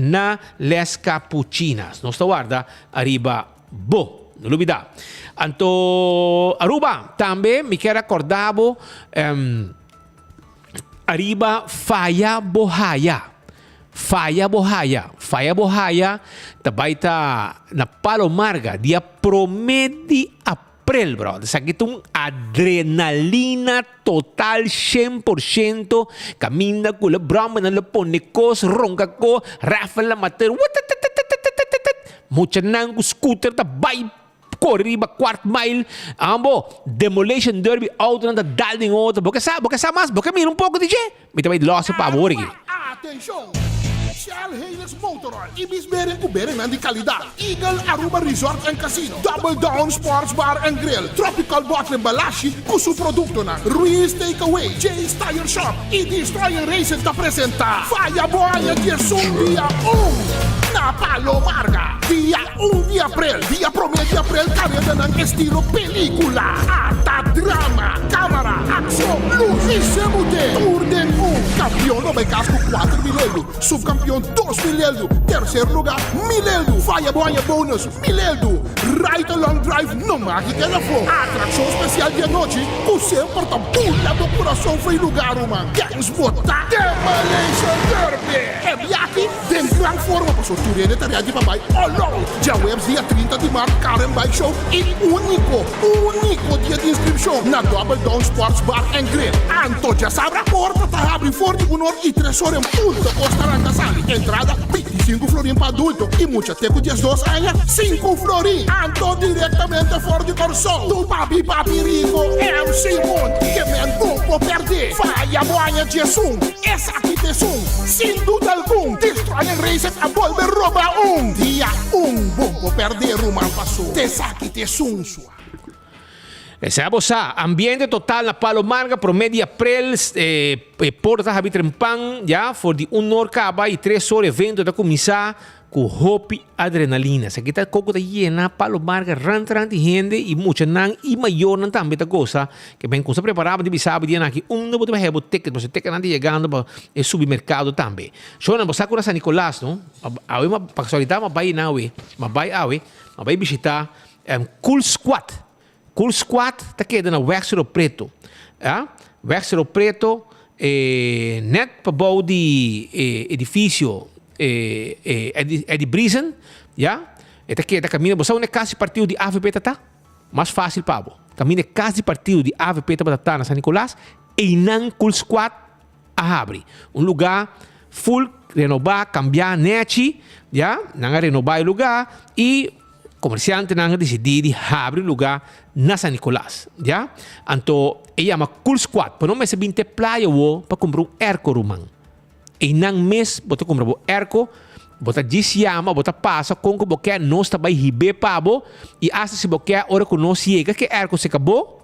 na Les Capuchinas. Nos ta warda ariba bo. No lubida. Anto Aruba tambe mi kier acorda bo ariba Faya Bo Haya. Faya Bo Haya. Faya Bo Haya ta bai ta na Palo Marga dia prome di aprel brother. Esaki ta un adrenalina total 100% caminda cu lo brommernan lo pone cos ronca co raffle la mater wutututututututut muchanan cu scooter ta bay core riba kwart mile ambo demolition derby autonan ta dal den otro bo ke sa bo ke sa mas bo ke mira un poco di dje Mi ta bai lòs pa awor aki. Atencion! Shell Helix Motor Oil, Ibis Beren cu berennan di calidad, Eagle Aruba Resort and Casino, Double Down Sports Bar and Grill, Tropical Bottling Balashi cu su productonan, Ruiz Takeaway, Jay's Tire Shop y Destroyer Racing ta presenta Faya Bo Aña Diesun Dia Un na Palo Marga, dia un di april, dia prome di april caredanan estilo pelicula, ata drama, camara, accion, luz y semute tur den un. Campeon lo bay cas cu 4000 eldo, subcampeon 2000 eldo, tercer lugar 1000 eldo, faya bo haña bonus 1000 eldo. Ride along drive no maki keda afo. Atraccion special di anochi cu semper ta bula bo curason fo'i lugar ruman. Kens bo ta Demolition Derby! E biahi Den gran forma paso tur hende ta ready pa bai all out. Djaweps dia 30 di mart Car and Bike Show y unico, unico dia di inscripcion na Double Down Sports Bar and Grill. Anto djasabra porta ta habri for di un or y tres or en punto cos ta ranca sali. Entrada 25 florin pa adulto y mucha te cu 12 aña 5 florin. Anto directamente for di Corsou tu papi papi rico MC Moon ke men bo por perde. Faya bo aña 11. Esaki ta esun, sin duda algun, Destroyer Racers a bolbe roba un dia un bon por perde ruman paso t'esaki ta esun sua. Esei bo sa, ambiente total na Palo Marga prome di aprel, e porta ta habi trempan ya for di un or kaba y tres or evento ta kuminsá Ku hopi adrenalina. Esaki ta koko ta yena Palo Marga rant rant di hende i muchanan i mayornan tambe ta gosa. Ke ben kusa prepará bo di bisa bo dianan aki unda bo ta bai haya bo ticket pasobra ticketnan ta yegando pa e subi merkado tambe. Shownan bo sa ku na San Nicolas no? Awe mi a pa kasualidat mi a bai einan awe, mi a bai awe, mi a bai bishita Cool Squad. Cool Squad ta keda na Weg Cerro Preto. Ya, Weg Cerro Preto, e net pabou di e edifisio e e Eddie Briesen, ya, e ta keda kaminda, bo sa unda e kas di partido di avp ta ta? Mas fásil pa bo. Kaminda e kas di partido di avp tabata ta na San Nicolas, einan Cool Squad a habri. Un lugá full renobá, kambiá nèchi, ya, nan a renobá e lugá i komersiantenan a disidí di habri un lugá na San Nicolas, ya. Anto e yama Cool Squad, bo no mester bin te playa awo pa kumpra un airco ruman. Einan mes bo ta kumpra bo airco, bo ta djis yama, bo ta pasa kon ku bo ke, nos ta bai hib'é pa bo i asta si bo ke ora ku nos yega ke airco se kabó,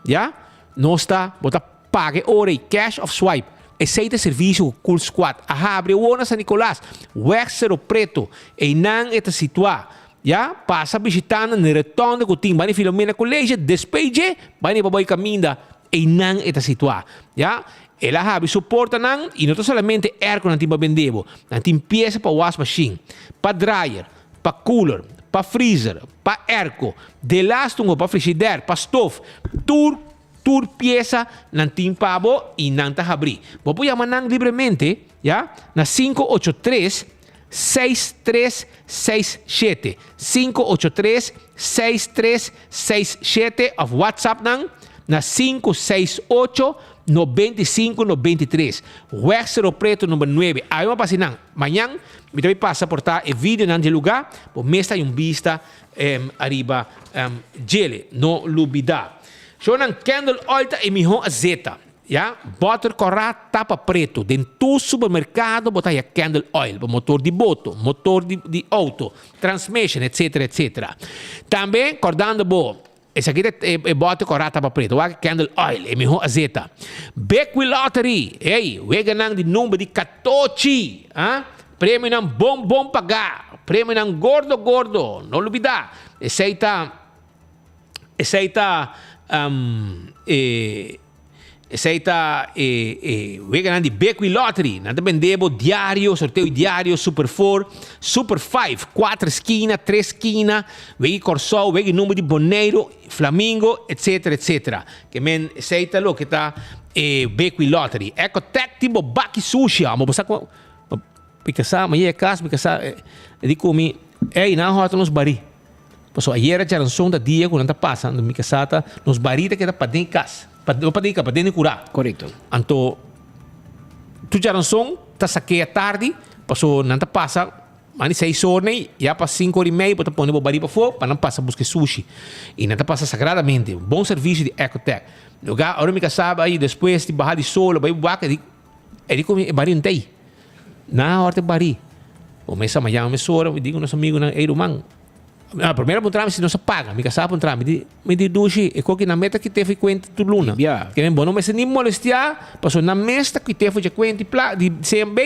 ya, nos ta, bo ta. Paga e ora ei cash of swipe. Esei ta servisio ku Cool Squad a habri awor na San Nicolas, Weg Cerro Preto. Einan e ta situá. Ya, pasa bishitá nan na e rotonde ku tin bani Filomena College, despues dje bani pa bai kaminda, einan e ta situá. Ya, el a habri su portanan i no ta solamente airco nan tin pa bende bo, nan tin piesa pa wasmashin, pa dryer, pa cooler, pa freezer, pa airco, delastungo pa frishider, pa stof, tur Tur piesa nan tin pa bo i nan ta habrí. Bo por yama nan libremente, ya, na 583 6367, 583 6367 òf WhatsApp nan na 568 95 93. Weg Cerro Preto number 9. Awe mi a pasa einan. Mañan mi ta bai pasa por ta e videonan di e lugá. Bo mes ta hay un bista ariba djele. No lubidá. Shownan Candle Oil ta e mihó azeta. Ya, bòter kòrá tapa pretu. Den tur supermerkado bo ta haya candle oil pa motor di boto, motor di di outo, transmission, etcetera, etcetera. Tambe kòrdando bo, esaki ta e e bòter kòrá tapa pretu. Wak candle oil, e mihó azeta. Big Wheel Lottery, ey, weganan di number di katochi, ah, premionan bon bon pagá, premionan gordo gordo, no lubidá, esei ta. Esei ta e esei ta e e weganan di Bekwee Lottery. Nan ta bende bo diario, sorteo diario, Super Four, Super Five, kuater skina, tres skina, wega di Kòrsou, wega di number di Boneiru, Flamingo, etcetera, etcetera. Ke men esei ta loke ta e Bekwee Lottery. Ecotec tin bo baki sushi, amo bo sa ku mi kasá, mi yega kas, mi kasá e di ku mi, ey nan a hòrta nos barí. Pasobra ayera djaranson ta dia ku nan ta pasa, anto mi kasá ta, nos bari ta keda paden kas, no paden kas, paden di kurá. Korekto. Anto tur djaranson ta sakea tardi, pasobra nan ta pasa mas di seis or nei, ya pa sinku or i mei bo ta pone bo bari pafó pa nan pasa buska e sushi. I nan ta pasa sagradamente, bon servisio di Ecotec. Lugar ora mi kasá bai despues di baha di solo bai wak e di e di ku mi e bari no ta ei. Nan a hòrta e bari. Bo mesa mañana mesora mi di ku nos amigunan, ey ruman, Na primera puntra mi si nos a paga. Mi kasá puntra mi di, mi di Dushi, e koki nan meta kite for kuenta tur luna. Ke men bo no mester ni molestiá, pasobra nan mes ta kite for dje kuenta di pla di CMB,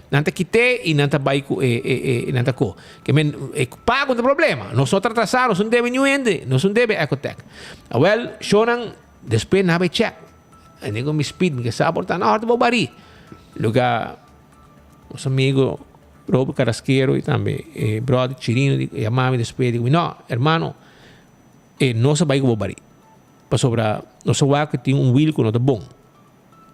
nan ta kite i nan ta bai ku e e e nan ta ko. Ke men e pago no ta problema. Nos no ta atrasá, nos no debe niun hende, nos no debe Ecotec. Awèl, shownan despues nan a bai chèk. E nego mi speed, mi kasá por ta na hòrta bo barí. Luga nos amigo. Robert Carrasquero y tambe e brother Chirino di yama mi despues di no hermano e no sa bay cu bo bari pasobra nos a wak cu tin un wiel cu no ta bon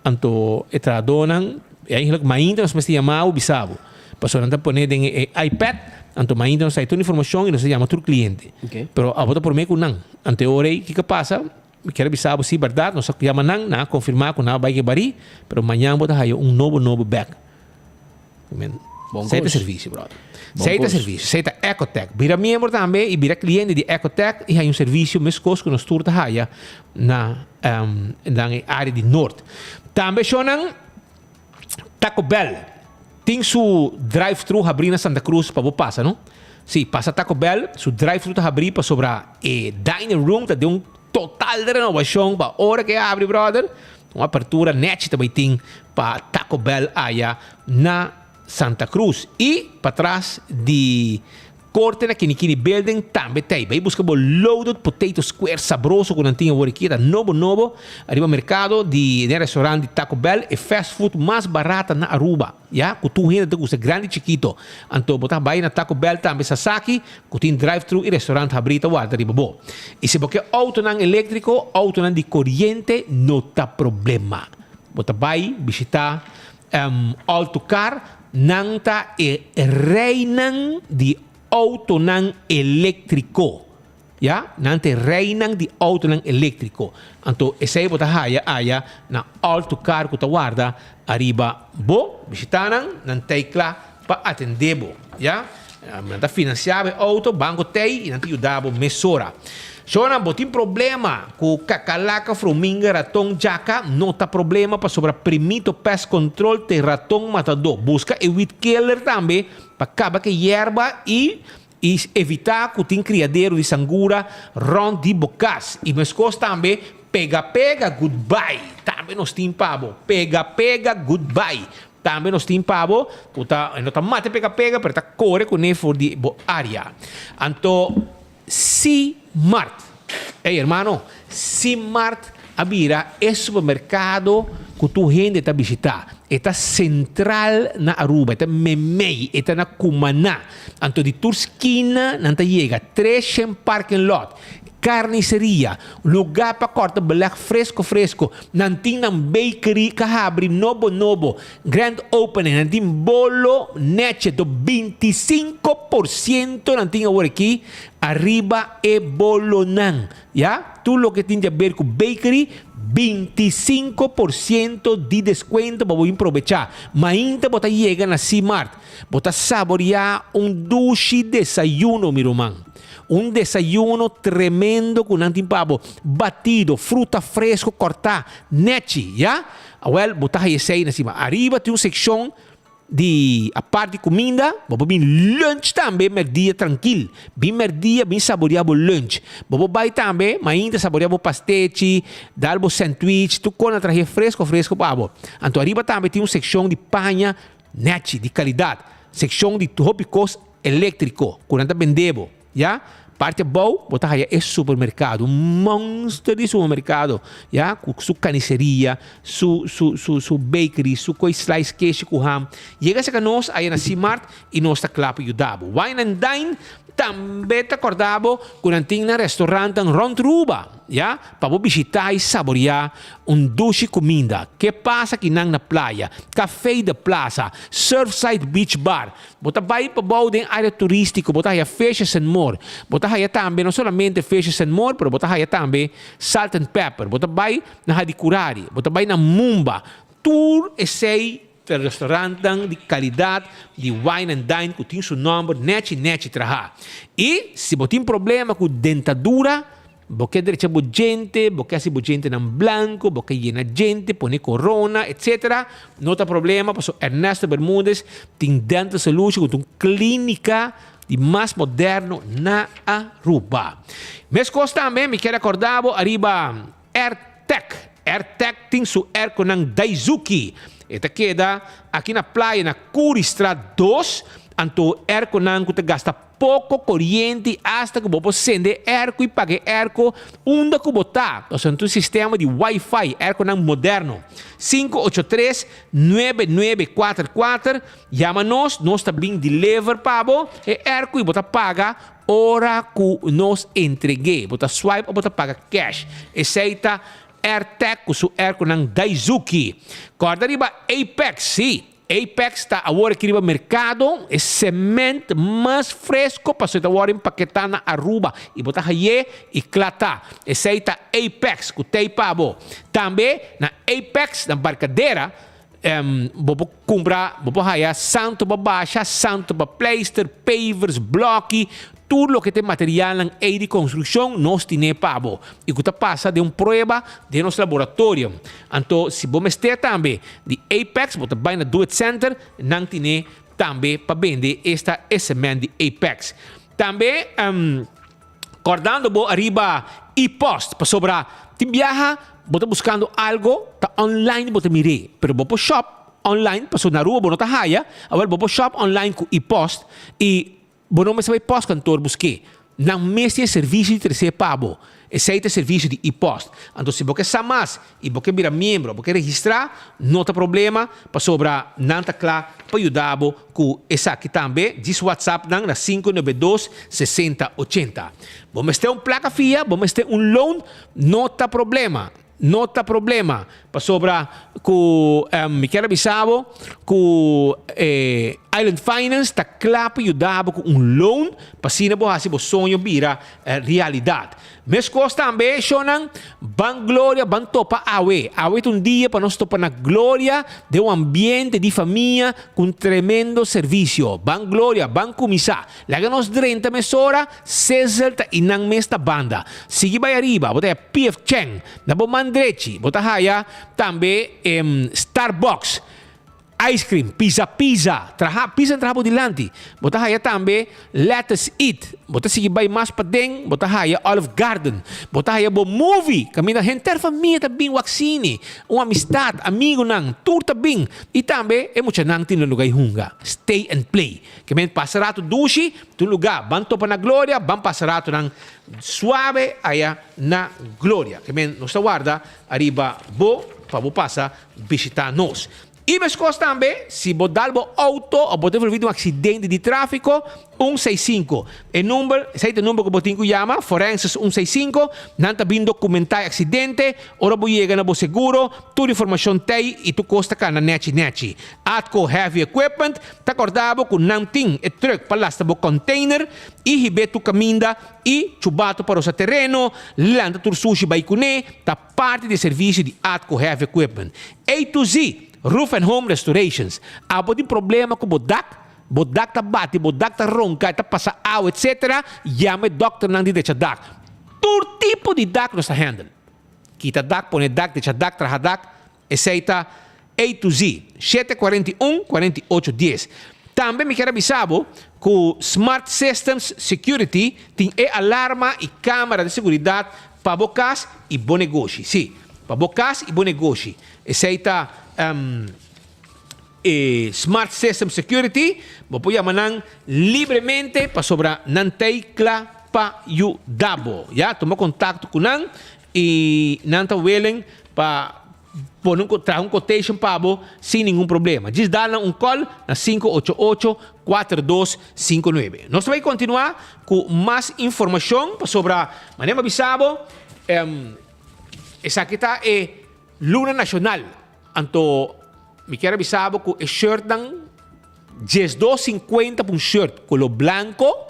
anto e trahadornan eigenlijk mainta nos mester yama bo bisa bo pasobra nan ta pone den e ipad anto mainta nos ta hay tur informacion y nos ta yama tur cliente pero abo ta prome cu nan anto e ora ey kico a pasa mi kier a bisa bo si berdad nos a yama nan nan a confirma cu nan a bay cu e bari pero mañan bo ta haya un nobo nobo bek. Bon Zij ta kos. servicio, brother. Bon Zij ta kos. servicio. Zij ta Ecotec. Bira miembro tambe y bira cliente di Ecotec y haya un servicio meskos ku nos tur ta haya na um, na e área di Noord. Tambe shownan Taco Bell tin su drive-thru habrí na Santa Cruz pa bo pasa, no? Sí, pasa Taco Bell, su drive-thru ta habrí pasobra e dining room ta den un total renovacion pa ora ke habri, brother. Un apertura nechi ta bay tin pa Taco Bell aya na Santa Cruz. Y patras di Corte na Kinikini Building tambe ta ey. Bay busca bo loaded potato square sabroso cu nan tin awor aki. Ta nobo nobo ariba mercado di den restaurant di Taco Bell, e fast food mas barata na Aruba. Ya, cu tur hende ta gusta, grandi y chikito. Anto bo ta bay na Taco Bell tambe Sasaki cu tin drive thru y restaurant habri ta warda riba bo. Y si bo ke autonan electrico, autonan di coriente no ta problema. Bo ta bay bishita All to Car, nan ta e reynan di autonan electrico. Ya, nan ta e reynan di autonan electrico. Anto esey bo ta haya aya na All to Car cu ta warda ariba bo. Bishita nan, nan ta ey cla pa atende bo. Ya, nan ta financia bo e auto, banco ta ey y nan ta yuda bo mesora. Shona, bo tin problema cu cacalaca, frominga, raton, djaca? No ta problema pasobra Primito Pest Control ta e raton matador. Busca e weed killer tambe pa caba cu e yerba y y evita cu tin criadero di sangura rond di bo cas. Y mescos tambe pega pega goodbye tambe nos tin pa bo. Pega pega goodbye tambe nos tin pa bo cu ta no ta mata e pega pega pero ta core cune for di bo area. Anto. Simart. Ey hermano, Simart a bira e supermercado cu tur hende ta bishita. E ta central na Aruba, e ta memey, e ta na Cumaná. Anto di tur skina nan ta yega. Treshen parking lot, carniceria, lugar pa corta beleg fresco fresco. Nan tin nan bakery ca habri nobo nobo. Grand opening, nan tin bolo neche to 25% nan tin awor aki ariba e bolonan, ya. Tur loke tin di haber ku bakery, 25% di deskuento pa bo bin probecha. Mainta bo ta yega na C-Mart, bo ta saboria un dushi desayuno mi ruman. Un desayuno tremendo ku nan tin pa bo. Batido, fruta fresco kòrtá, nèchi, ya. Awèl, bo ta haña esei na sima. Ariba tin un sekshon di apart di kuminda, bo por bin lunch tambe mèrdia trankil. Bin mèrdia, bin saboriá bo lunch. Bo por bai tambe mainta saboriá bo pastechi, dal bo sandwich, tur kos nan trahe fresco fresco pa bo. Anto ariba tambe tin un sekshon di paña nèchi, di kalidat. Sekshon di hopi kos eléktriko ku nan ta bende bo, ya. Parti abou bo ta haya e supermerkado, un monster di supermerkado, ya, ku su kaniseria, su su su su bakery, su koi slice keshi ku ham. Yega serka nos aya na Simart i nos ta kla pa yuda bo. Wine and Dine tambe ta kòrda bo ku nan tin nan restaurantnan rònt Ruba, ya, pa bo bishitá i saboriá un dushi kuminda. Ke pasa ki nan na playa, Café de Plaza, Surfside Beach Bar, Bo ta bai pa bou den área turístiko, bo ta haya Fishes and More. Bo ta haya tambe no solamente Fishes and More, pero bo ta haya tambe Salt and Pepper. Bo ta bai na Hadicurari, bo ta bai na Mumba. Tur esei ta restaurantnan di kalidat di wine and dine ku tin su nòmber nèchi nèchi trahá. I si bo tin problema ku dentadura, Bo ke drecha bo djente, bo ke hasi bo djentenan blanco, bo ke yena djente, pone corona, etc. No ta problema pasobra Ernesto Bermudez tin Dental Solution ku ta un clinica di mas moderno na Aruba. Meskos tambe mi kier acorda bo ariba Airtec. Airtec tin su airconan Daizuki. E ta keda aki na playa na Curistraat dos, anto airconan ku ta gasta Poko koriente asta ku bo por sende e airco i paga e airco unda ku bo ta. Pasobra ta un sistema di wifi, airconan moderno. 583 9944 Yama nos, nos ta bin deliver pa bo e airco i bo ta paga ora ku nos entreg'é. Bo ta swipe o bo ta paga cash. Esei ta AirTag ku su airconan Daizuki. Kòrda riba Apex, sí. Apex ta awor aki riba mercado, e cement mas fresco pasobra e ta worde empaketa na Aruba y bo ta haye y cla ta. Esey ta Apex cu t'ey pa bo. Tambe na Apex na Barcadera bo por cumpra, bo por haya santo pa basha, santo pa pleister, pavers, bloki, Tur loke ta e materialnan ei di konstrukshon nos tine pa bo i ku ta pasa den un prueba den nos laboratorium. Anto si bo mester tambe di Apex bo ta bai na Do It Center, nan tine tambe pa bende esta e sement di Apex. Tambe kòrdando bo ariba e-post pasobra tin biaha bo ta buskando algo ta online bo ta mir'é pero bo por shop online pasobra na Aruba bo no ta haya, awel bo por shop online ku e-post i Bo no mester bai postkantoor busk'é. Nan mes tin e servisio di tres'é pa bo. Esei ta e servisio di e-post. Anto si bo ke sa mas i bo ke bira miembro, bo ke registrá, no ta problema, pasobra nan ta kla pa yuda bo ku esaki tambe. Djis whatsapp nan na 592 60 80. Bo mester un plaka fia, bo mester un loan, no ta problema. No ta problema, pasobra ku mi kier a bisa bo ku e Island Finance ta kla pa yuda bo ku un loan pa asina bo hasi bo soño bira realidat. Meskos tambe, shownan, ban Gloria, ban topa awe. Awe ta un dia pa nos topa na Gloria den un ambiente di famia ku un tremendo servisio. Ban Gloria, ban kuminsá. Laga nos drenta mesora, Sizzle ta i nan mes ta banda. Sigui bai ariba, bo ta haya PF Chang na bo man drechi. Bo ta haya tambe Starbucks, ice cream, pizza pizza, traha pizza traha bo dilanti. Bo ta haya tambe Lettuce Eat. Bo ta sigui bai mas paden, bo ta haya Olive Garden. Bo ta haya bo movie, kaminda henter famia ta bin wak sine. Un amistad, amigunan, tur ta bin. I tambe e muchanan tin lo luga i hunga, stay and play. Ke men pasa ratu dushi ta un lugá. Ban topa na Gloria, ban pasa ratunan suave aya na Gloria. Ke men nos ta warda ariba bo pa bo pasa bishitá nos. I meskos tambe, si bo dal bo outo òf bo ta envolví den un aksidente di tráfiko, un seis sinku. E number, esei ta e number ku bo tin ku yama, Forenses un seis sinku. Nan ta bin dokumentá e aksidente. Ora bo yega na bo seguro, tur informashon t'ei i tur kos ta kana nèchi nèchi. Atco Heavy Equipment ta korda bo ku nan tin e truck pa lasta bo container i hib'é tur kaminda i chubato pa rosa tereno, lanta tur sushi bai kuné, ta parti di e servisio di Atco Heavy Equipment. A to Z Roof and Home Restorations. Abo tin problema ku bo dak? Bo dak ta bati, bo dak ta ronka, e ta pasa awa etc. Yama e dòkternan di drecha dak. Tur tipo di dak nos ta handle. Kita dak, pone dak, drecha dak, traha dak. Esei ta A to Z, shete 41 48 dies. Tambe mi kier a bisa bo ku Smart Systems Security tin e alarma i kamera di seguridat pa bo kas i bo negoshi. Sí, pa bo kas i bo negoshi. Esei ta e Smart Systems Security. Bo por yama nan libremente pasobra nan t'ei kla pa yuda bo. Ya, tuma kontakto ku nan i nan ta willing pa pone un traha un quotation pa bo sin ningun problema. Djis dal nan un call na 588 4259. Nos ta bay continua cu mas informacion pasobra manera mi a bisa bo esaki ta e luna nacional. Anto mi kier a bisa bo cu e shirtnan 12.50 pa un shirt color blanco.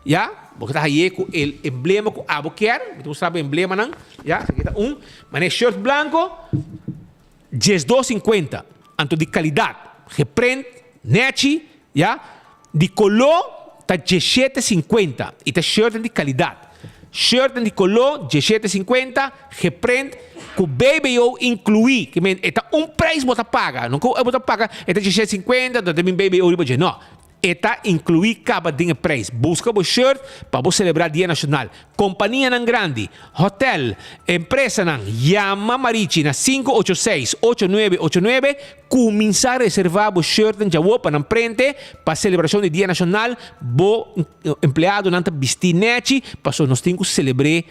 Ya, bo ta haye ku e emblema ku abo kier. Mi ta mustra bo emblemanan. Ya, esaki ta un. Manera shirt blanco, 12.50. Anto di kalidat, geprint, nechi, ya. Di koló ta 17.50. I ta shirtnan di kalidat. Shirtnan di koló, 17.50, geprint, ku BBO inkluí. Ke men, e ta un prijs bo ta paga. No ku bo ta paga, e ta 17.50, anto ta bin BBO riba dje. No. E ta inkluí kaba den e preis. Buska bo shirt pa bo selebrá Dia Nashonal. Kompanianan grandi, hotèl, empresanan, yama Marichi na 586 8989. Kuminsá reservá bo shirtnan djawo pa nan prente pa selebrashon di Dia Nashonal. Bo empleadonan ta bistí nèchi pasobra nos tin ku selebr'é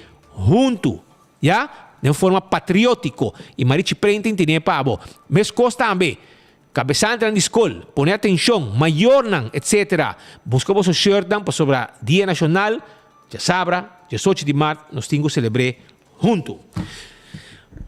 huntu. Ya, den forma patriótiko. I Marichi Printing tene pa bo. Meskos tambe. Kabesantenan di skol, pone atenshon, mayornan, etc. Buska boso shirtnan pasobra Dia Nashonal djasabra, diesocho di mart, nos tin ku selebr'é huntu.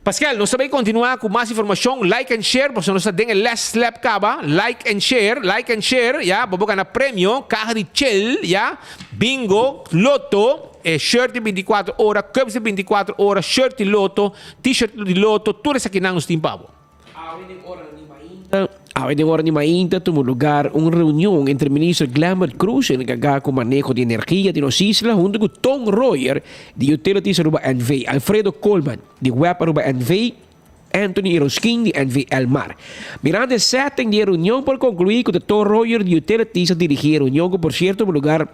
Paskel, nos ta bay kontinuá ku mas informashon, like and share, pasobra nos ta den e last lap kaba, like and share, like and share, ya, bo por gana premio, kaha di chel, ya, bingo, loto, e shirt di bintikuater ora, cups di bintikuater ora, shirt di loto, t-shirt di loto, tur esakinan nos tin pa bo. Awe den ora di mainta tuma lugar un reunion entre Minister Glenbert Croes encarga cu maneho di energia di nos isla hunto cu Ton Royer di Utilities Aruba NV, Alfredo Koolman di web Aruba NV, Anthony Iroskin di NV Elmar. Mirando e setting di e reunion por conclui cu ta Ton Royer di Utilities a dirigi e reunion cu por cierto tuma lugar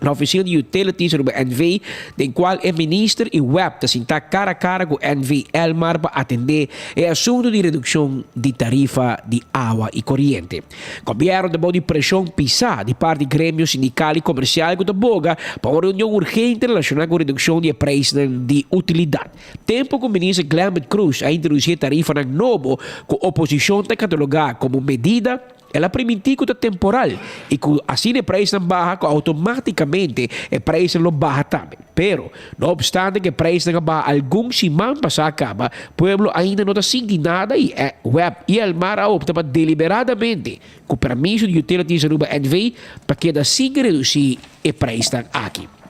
Na oficina di Utilities Aruba NV, den cual e minister y web ta sinta cara a cara cu NV Elmar pa atende e asunto di reduccion di tarifa di awa y coriente. Gobierno ta bou di presion pisa di parti gremio sindical y comercial cu ta boga pa un reunion urgente relaciona cu reduccion di e prijsnan di utilidad. Tempo cu minister Glenbert Croes a introduci e tarifanan nobo cu oposicion ta cataloga como medida, El a primintí ku ta temporal i ku asina e preisnan baha ku outomátikamente e preisnan lo baha tambe. Pero, no opstante ku e preisnan a baha algun siman pasá kaba, pueblo ainda no ta sinti nada i e web i Elmar a opta pa deliberadamente, ku permiso di Utilities Aruba NV, pa keda sin redusí e preisnan aki.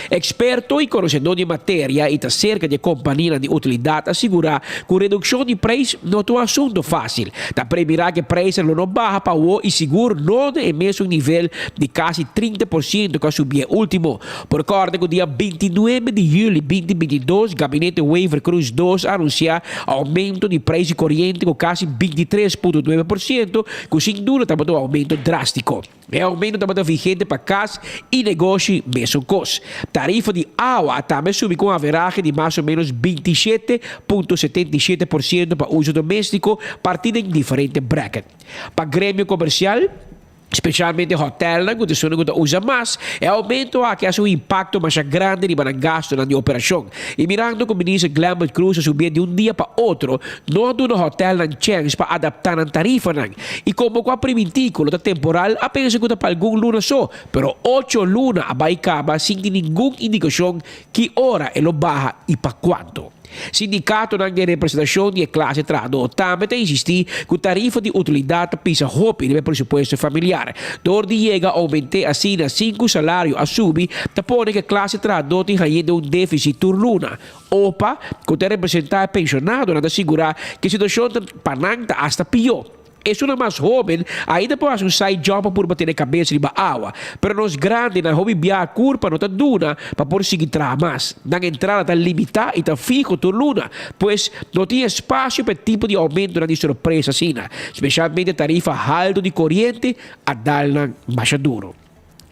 Eksperto i konosedó di materia i ta serka di e kompanianan di utilidat a sigurá ku redukshon di preis no ta un asuntu fásil. Ta premirá ku e preisnan lo no baha pa awó i sigur no na e mesun nivel di kasi 30% ku a subi e último. Por kòrda ku dia 29 di yüli 2022 Gabinete Wever-Croes dos a anunsiá oumento di preis di koriente ku kasi 23.9% ku sin duda tabata un oumento drástiko. E aumento tabata vigente pa kas i negoshi mesun kos. Tarifa di awa tambe subi ku un averahe di mas o ménos 27.77% pa uso doméstiko partí den diferente bracket. Pa gremio komersial, spesialmente hotèlnan ku ta esun ku ta usa mas, e aumento aki hasi un impakto masha grandi riba nan gastunan di operashon. I mirando ku Minister Glenbert Croes a subié di un dia pa otro, no a duna hotèlnan chèns pa adaptá nan tarifanan. I komo ku a primintí ku lo ta temporal, a pensa ku ta pa algun luna so, pero ocho luna a bai kaba sin tin ningun indikashon ki ora e lo baha i pa kuantu. Sindikatonan den representashon di e klase trahadó tambe ta insistí ku tarifa di utilidat ta pisa hopi riba e presupuesto familiar. Dor di yega a oument'é asina sin ku salario a subi, ta pone ku e klase trahadó tin hañ'é den un défisit tur luna. Opa, ku ta representá e penshonadonan ta sigurá ku e situashon ta pa nan ta asta pió. Esunnan mas hoben ainda por hasi un side job pa purba tene kabes riba awa, pero nos grandinan hopi biaha kurpa no ta duna pa por sigui traha mas. Nan entrada ta limitá i ta fiho tur luna, pues no tin espasio pa e tipo di oumentonan di sorpresa asina, speshalmente tarifa haltu di koriente a dal nan masha duro.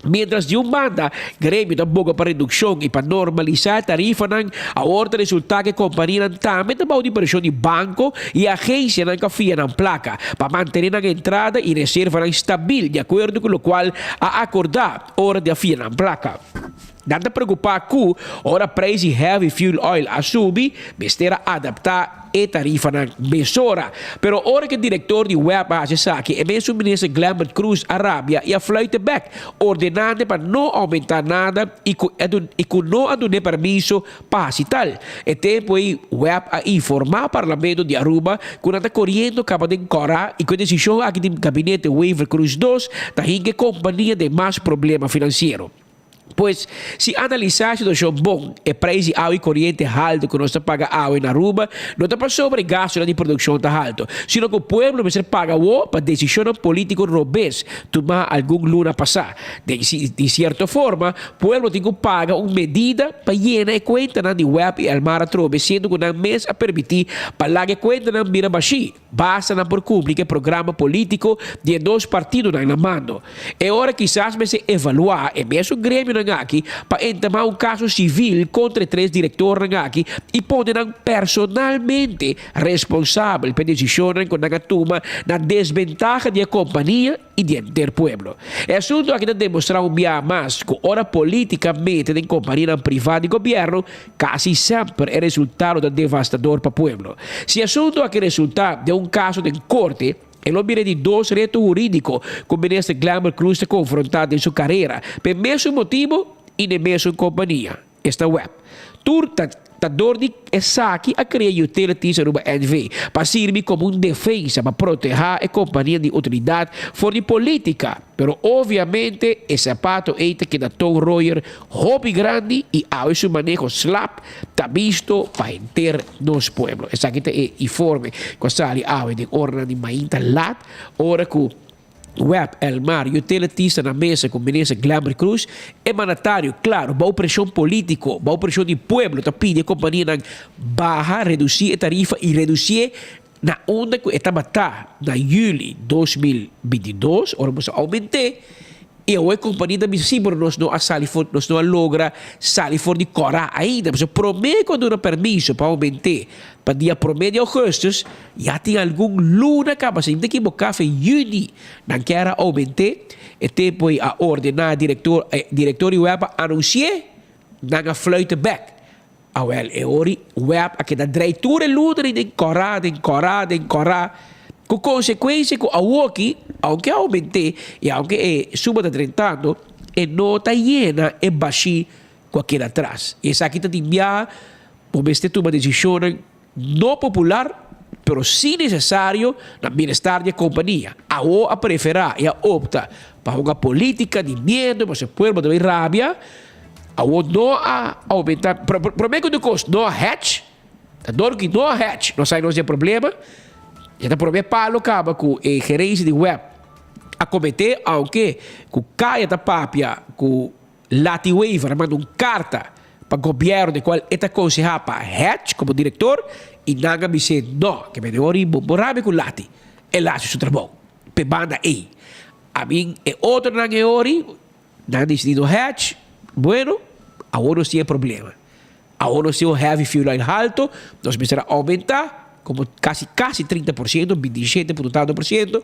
Mientras di un banda gremio ta boga pa redukshon i pa normalisá e tarifanan, awor ta resultá ku e kompanianan tambe ta bou di preshon di banko i agensianan ku a fia nan plaka pa mantené nan entrada i reservanan stabil di akuerdo ku lokual a akordá ora di a fia nan plaka. Nan ta preokupá ku ora preis di heavy fuel oil a subi, mester a adaptá e tarifanan mesora. Pero ora ku e direktor di web a hasi esaki, e mesun minister Glenbert Croes a rabia i a fluit e bek, ordenando pa no oumentá nada i ku i ku no a dun'é permiso pa hasi tal. E tempu ei web a informá Parlamento di Aruba ku nan ta koriendo kaba den kòrá i ku e desishon aki di gabinete Wever-Croes dos ta hinka e kompania den mas problema finansiero. Pues, si analisá e situashon bon, e preis di awa i koriente haltu ku nos ta paga awe na Aruba no ta pasobra e gastunan di produkshon ta haltu, sino ku pueblo mester paga awor pa desishonnan polítiko robes tumá algun luna pasá. Den di sierto forma, pueblo tin ku paga un medida pa yena e kuentanan di web i Elmar atrobe siendo ku nan mes a permití pa laga e kuentanan bira bashí. Basta nan por cumpli cu e programa politico di e dos partidonan na mando. E ora kisas mester evalua e mesun gremionan aki pa entama un caso civil contra e tres directornan aki y pone nan personalmente responsabel pa e decisionnan cu nan a tuma na desbentaha di e compania y di henter pueblo. E asunto aki ta demostra un biaha mas cu ora politica mete den companianan priva di gobierno, casi semper e resultado ta devastador pa pueblo. Si e asunto aki resulta den un caso den corte, e lo bira di dos reto huridico cu Minister Glenbert Croes ta confronta den su carera, p'e mesun motibo y n'e mesun compania. Esta web. Tur ta ta dor di esaki a crea Utilities Aruba NV. pa sirbi como un defensa pa proteha e compania di utilidad for di politica. Pero obviamente e sapato ey ta keda Toon Royer hopi grandi y awe su maneho slap ta bisto pa henter nos pueblo. Esaki ta e informe cu a sali awe den oranan di mainta lat ora cu Web, Elmar, Utilities ta na mesa ku Minister Glenbert Croes. E mandatario, klaro, bou preshon polítiko, bou preshon di pueblo ta pidi e kompanianan baha, redusí e tarifa i redusié na unda ku e tabata na yüli 2022, ora boso a oument'é. I awor e kompania ta bisa, sí, pero nos no a sali for, nos no a logra sali for di kòrá ainda. Pasobra promé ku a duna permiso pa oument'é pa dia promé di ougùstùs, Ya tin algun luna kaba, si mi ta ekiboká fe yüni nan kier a oument'é, e tempu ei a ordená direktor e direktor di web a anunsi'é, nan a fluit'e bèk. Awèl, e ora web a keda drei tur e luna ei den kòrá, den kòrá, den kòrá, ku konsekuensia ku awoki, ounke a oument'é i ounke e suma ta drentando, e no ta yena e bashí ku a keda atras. I esaki ta tin biaha bo mester tuma desishonnan No popular, pero sí necesario na bienestar di e compania. Awo a prefera y a opta pa hunga politica di miedo, pasobra e pueblo ta bay rabia. Awo no a aumenta, prome cu tur cos no a hedge, ta dor cu no a hedge nos sa nos den problema. Ya ta prome palo caba cu e gerencia di web a comete, aunke cu caya ta papia cu Lati Wever a manda un karta pa gobièrnu den kual e ta konsehá pa Hedge komo direktor i nan a bis'é no, ke mende ora i bo bo rabia ku Lati, el a hasi su trabou p'e banda ei. A bin e otronan e ora i nan a disidí no Hedge, bueno, awor nos tin e problema. Awor nos tin un heavy fuel oil halto, nos mester a oumentá komo kasi kasi 30%, 27 punto tanto por siento,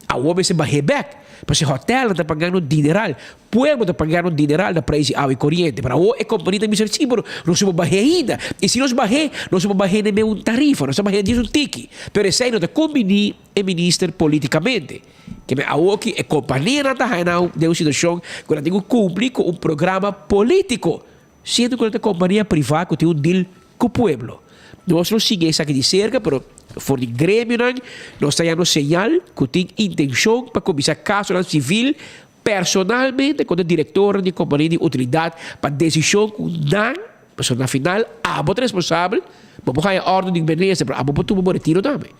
awor mester bah'é bèk. Pasobra e hotèlnan ta pagando dineral, pueblo ta pagando dineral na preis di awa i koriente, pero awor e kompania ta bisa si, pero nos no por bah'é ainda. I si nos bah'é, nos no por bah'é den un tarifa, nos ta bah'é djis un tiki. Pero esei no ta kombiní e minister politikamente. Ke men awoki e kompanianan ta haña nan den un situashon ku nan tin ku kumpli ku un programa polítiko. Siendo cu nan ta compania priva cu tin un deal cu pueblo. Nos lo sigui esaki di cerca, pero for di gremionan nos ta yando señal cu tin intencion pa cuminsa casonan civil personalmente contra directornan di compania di utilidad pa decision cu nan, pasobra na final abo ta responsabel, bo por haya ordo di minister, pero abo por tuma bo retiro tambe.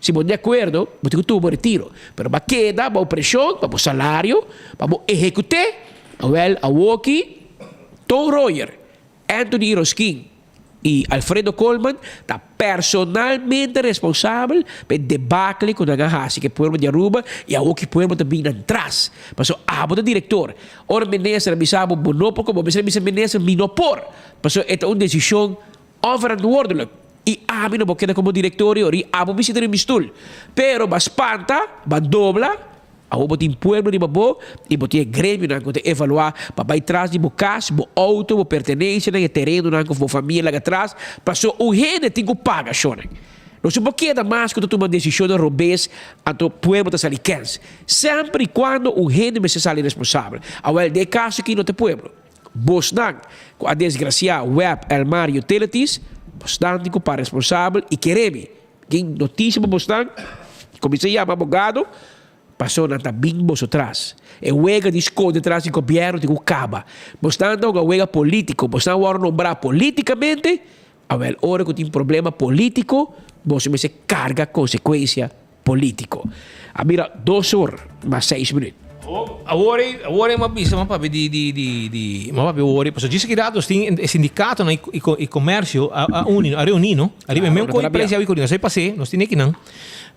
Si bo di akuerdo, bo tin ku tuma bo retiro. Pero bo a keda bou preshon pa bo salario, pa bo ehekut'é. Awèl, awoki, Toon Royer, Anthony Iroskin i Alfredo Koolman ta personalmente responsabel pa e debakle ku nan a hasi ku e pueblo di Aruba i awoki pueblo ta bin nan tras. Pasobra abo ta direktor. Ora minister a bisa bo, bo no por komo, bo mester a bisa minister mi no por. Pasobra e ta un desishon onverantwoordelijk. I ami no por keda komo direktor i ora i abo mi sinta riba mi stul. Pero bo a spanta, bo a dobla. Awor bo tin pueblo riba bo i bo tin e gremionan ku ta evaluá pa bai tras di bo kas, bo outo, bo pertenensianan, e terenonan ku bo famia laga tras, pasobra un hende tin ku paga shonnan. Nos no por keda mas ku ta tuma desishonnan robes anto pueblo ta sali kens. Semper i kuando un hende mester sali responsabel. Awel den e kaso aki no ta e pueblo. Bosnan ku a desgrasiá web Elmar Utilities, bosnan tin ku para responsabel i kere mi. Tin notisia pa bosnan, kuminsá yama abogado, paso nan ta bin boso tras. E wega di skonde tras di gobièrnu tin ku kaba. Bosnan ta hunga wega polítiko, bosnan wòrdu nombrá polítikamente, awèl ora ku tin problema polítiko, boso mester karga konsekuensia Politico. A bira dos or mas seis minuut. Awor ei, awor ei m'a bisa, m'a papia di, di, di, di, m'a papia awor ei, pasobra djis aki rato nos tin e sindikatonan i, i, i komersio a, a uni, a reuní no, ariba e Claro, men koi rabia. preis awi ku nos ei pas'é, nos tin ekinan,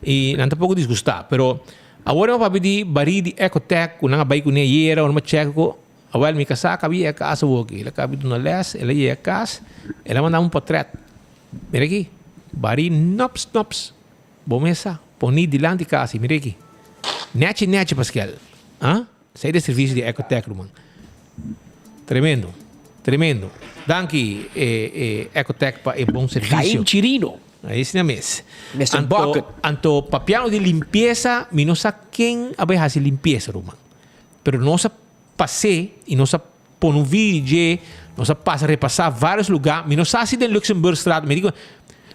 i nan ta poko disgustá, pero awor ei m'a papia di barí di Ecotec ku nan a bai kuné ayera, ora m'a chèk ku, awèl mi kasá a kaba yega kas awor aki, el a kaba di duna lès, el a yega kas, el a manda mi un pòtrèt, mira aki, barí nòps nòps. Bo mesa poni dilanti kas i mira aki. Nechi nechi Paskel. Ah? Esei ta e servicio di Ecotec ruman. Tremendo. Tremendo. Danki e e Ecotec pa e bon servicio. Jaime Chirino. Esei na mes. Mister Anto Bucket. anto papiando di limpiesa mi no sa ken a bai hasi limpiesa ruman. Pero nos a pas'é i nos a Pone un video di dje, nos a pasa repasá vários lugá. Mi no sa si den Luxemburgstraat, mi di ku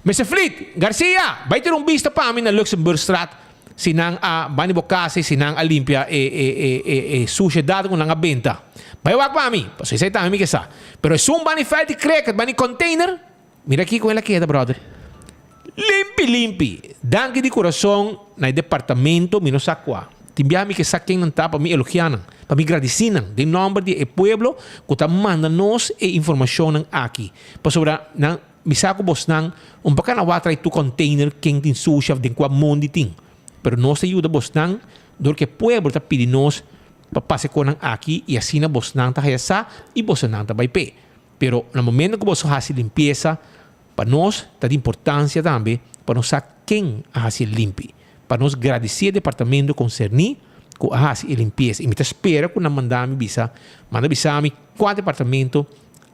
Mister Fleet, Garcia, bai tira un bista pa mi na Luxemburgstraat si nan a banda di bo kas ei, si nan a limpia e e e e e sushedat ku nan a benta. Bai wak pa mi, pasobra esei tambe mi ke sa. Pero esun banda di vèlt di kreket, banda di container, mira kiko el a keda, bròder. Limpi limpi! Danki di kurason na e departamento, mi no sa kua. Tin biaha mi ke sa ken nan ta pa mi elogiá nan, pa mi gradisí nan den nòmber di e pueblo ku ta manda nos e informashonnan aki. Pasobra nan, mi sa ku bosnan un pa kana wak trai tur kònteiner ken tin sushi òf den kua mondi tin. Pero nos ta yuda bosnan dor ku e pueblo ta pidi nos pa pasa e konan aki i asina bosnan ta haya sa i bosonan ta bai p'e. Pero na momento ku boso hasi limpiesa, Pa nos ta di importancia tambe pa nos sa ken a haci e limpi, pa nos gradici e departamento concerni cu a haci e limpieza. Y mi ta spera cu nan manda mi bisa, manda bisa mi cua departamento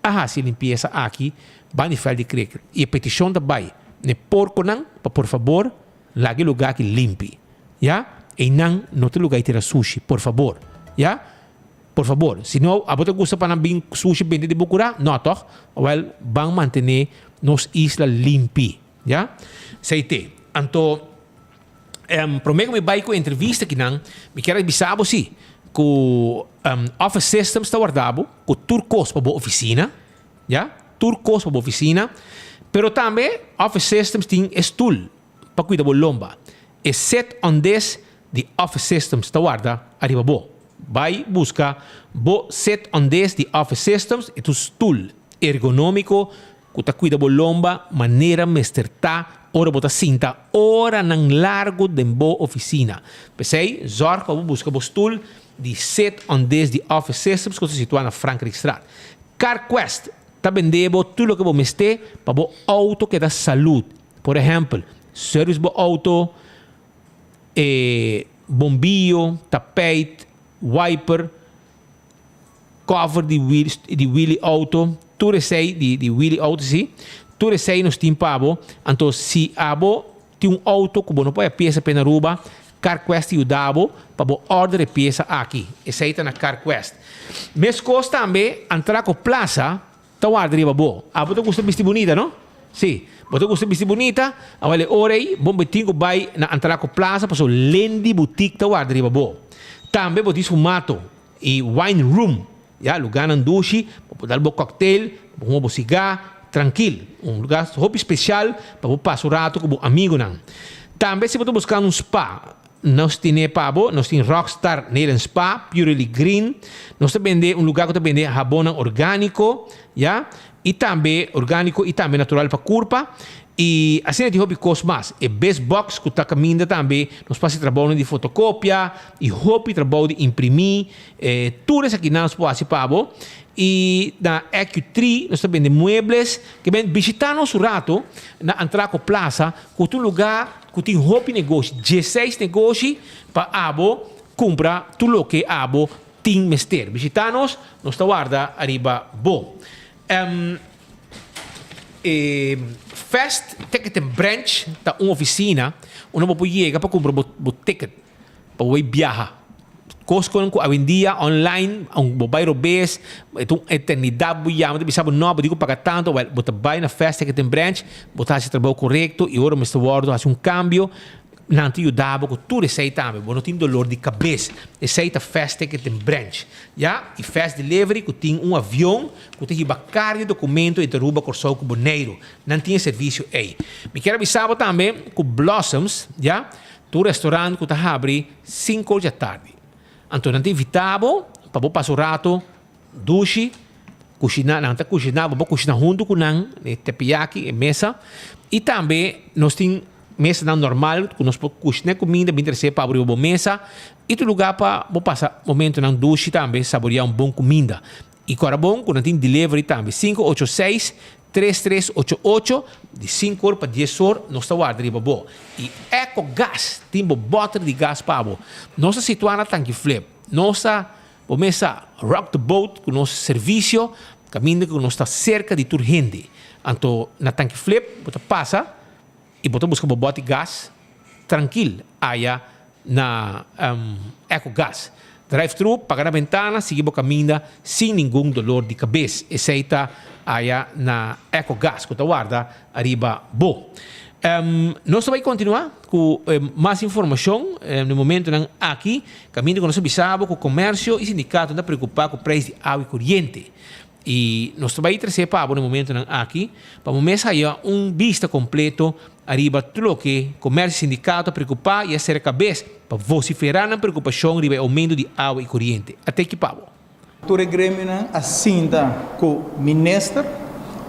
a haci e limpieza aki banda di veld di cricket. Y e peticion ta bay n'e porconan pa por fabor laga e lugar aki limpi. Ya? Eynan no ta lugar di tira sushi, por fabor. Ya? Por fabor, si no abo ta gusta pa nan bin sushi bende di bo kurá? No, tòg? Wèl, ban mantené nos isla limpi, ya? Esei te. Anto, promé ku mi bai ku e entrevista akinan, mi kier a bisa bo si, ku Office Systems ta warda bo ku tur kos pa bo ofisina, ya? Tur kos pa bo ofisina. Pero tambe Office Systems tin e stul pa kuida bo lomba. E sit on this di Office Systems ta warda ariba bo. Bai buska bo sit on this di Office Systems, e ta un stul ergonómiko ku ta kuida bo lomba manera mester ta ora bo ta sinta oranan largu den bo ofisina. P'esei, zòrg pa bo buska bo stul di sit on this di Office Systems ku ta situá na Frankrijkstraat. CarQuest ta bende bo tur loke bo mester pa bo outo keda salud. Por ehèmpel, sèrvis bo outo, e bombillo, tapijt, wiper, cover di wiel di wiel di auto, tur esei di di wiel di auto si, tur esei nos tin pa bo. Anto si abo tin un auto ku bo no por haya piesa p'e na Aruba, CarQuest ta yuda bo pa bo order e piesa aki. Esei ta na CarQuest. Meskos tambe Antraco Plaza Ta warda riba bo. Abo ta gusta bisti bunita, no? Sí. Bo ta gusta bisti bunita? Awel e ora ei, bon bo tin ku bai na Antraco Plaza pasobra Lendi Boutique ta warda riba bo. Tambe bo tin sfumato i wine room, ya, lugánan dushi pa bo dal bo cocktail, pa bo huma bo sigá trankil. Un lugá hopi spesial pa bo pasa un rato ku bo amigunan. Tambe si bo ta buskando un spa, nos tine pa bo, nos tin Rockstar Nail and Spa, Purely Green, nos ta bende un lugar ku ta bende habonnan orgániko, ya, i tambe orgániko i tambe natural pa kurpa, i asina tin hopi kos mas. E Best Box ku ta kaminda tambe nos por hasi trabounan di fotokopia i hopi trabou di imprimí, tur esakinan nos por hasi pa bo. I na EQ3 nos ta bende muebles. Ke ben bishita nos un rato na Antraco Plaza ku ta un lugá ku tin hopi negoshi, dieseis negoshi pa abo kumpra tur loke abo tin mester. Bishita nos, nos ta warda ariba bo. E Fast Ticketing Branch ta un ofisina unda bo por yega pa kumpra bo ticket pa bo bai biaha. Kosnan ku awendia online bo bai robes, e ta un eternidat bo yama ta bisa bo no bo tin ku paga tantu, wèl bo ta bai na Fast Ticketing Branch, bo ta hasi trabou korekto i ora mester wòrdu hasi un kambio nan ta yuda bo ku tur esei tambe, bo no tin dolor di kabes. Esei ta Fast Ticketing Branch, ya. I Fast Delivery ku tin un avion ku ta hiba karga di dokumento entre Aruba, Kòrsou ku Boneiru. Nan tin e servisio ei. Mi kier a bisa bo tambe ku Blossoms, ya, ta un restaurant ku ta habri sinku or djatardi. Anto nan ta invita bo pa bo pasa un rato dushi, kushiná, nan ta kushiná, bo por kushiná huntu ku nan, e tepiyaki, e mesa. I tambe nos tin mesanan normal ku nos por kushiná e kuminda, bin trese pa bo riba bo mesa. I tur lugá pa bo pasa momentonan dushi tambe, saboriá un bon kuminda. I kòrda bon ku nan tin delivery tambe, 586 3388, di sinku or pa dies or nos ta warda riba bo. I Eco Gas tin bo bòter di gas pa bo. Nos ta situá na Tanki Flip. Nos ta bo mesa rock the boat ku nos servisio kaminda ku nos ta serka di tur hende. Anto na Tanki Flip bo ta pasa i bo ta buska bo bòt di gas trankil aya na Eco Gas. Drive thru, paga na bentana, sigui bo kaminda sin ningun dolor di kabes. Esei ta aya na Eco Gas ku ta warda ariba bo. Nos ta bai kontinuá ku mas informashon na e momentunan aki. Kaminda ku nos a bisa bo ku komersio i sindikatonan ta preokupá ku preis di awa i koriente. I nos ta bai trese pa bo na e momentunan aki pa bo mes haya un bista kompleto ariba tur loke komersio i sindikato a preokupá i a sera kabes pa vosiferá nan preokupashon riba e oumento di awa i koriente. Ateki pa bo. Tur e gremionan a sinta ku minister,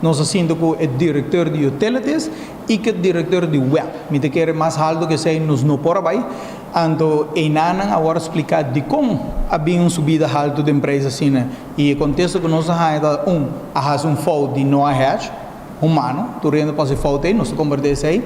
nos a sinta ku e direkteur di utilities i ku e direkteur di web. Mi ta kere mas haltu ku esei nos no por a bai. Anto einanan a wòrdu spliká dikon a bin un subida haltu den preis asina. I e kontesta ku nos a haña ta, un, a hasi un fout di no a hedge, humano, tur hende por hasi fout ei, nos ta komprendé esei.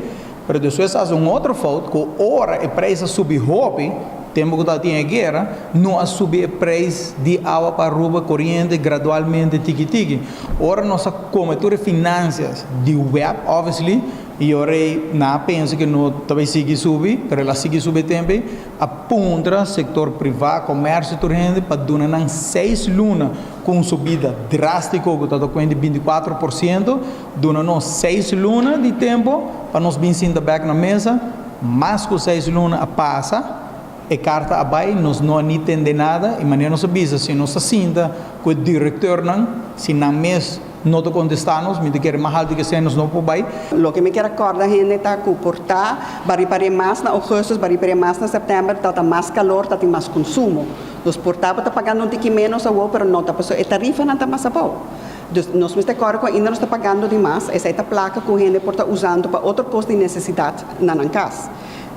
Pero despues a hasi un otro fout ku ora e preis a subi hopi, tempu ku tabatin e guera, no a subi e preis di awa pa Aruba koriente gradualmente tiki tiki. Ora nos a kome tur e finansias di web, obviously, i ora ei nan a pensa ku no ta bai sigui subi, pero el a sigui subi e tempu ei, a puntra sektor privá, komersio, tur hende pa duna nan seis luna ku un subida drástiko ku ta ta di 24%. Duna nos seis luna di tempu pa nos bin sinta bek na mesa. Mas ku seis luna a pasa, e karta a bai, nos no a ni tende nada. I manera nos a bisa, si nos ta sinta ku e direktornan, si nan mes no ta kontestá nos, mi ta kere mas haltu ke esei nos no por bai. Loke mi kier a kòrda hende ta ku por ta bari par'é mas na ougùstùs, bari par'é mas na sèptèmber, ta ta mas kalor, ta tin mas konsumo. Nos por ta bo ta pagando un tiki ménos awor, pero no ta pasobra e tarifanan ta mas abou. Dus nos mester kòrda ku ainda nos ta pagando di mas, esei ta plaka ku hende por ta usando pa otro kos di nesesidat na nan kas.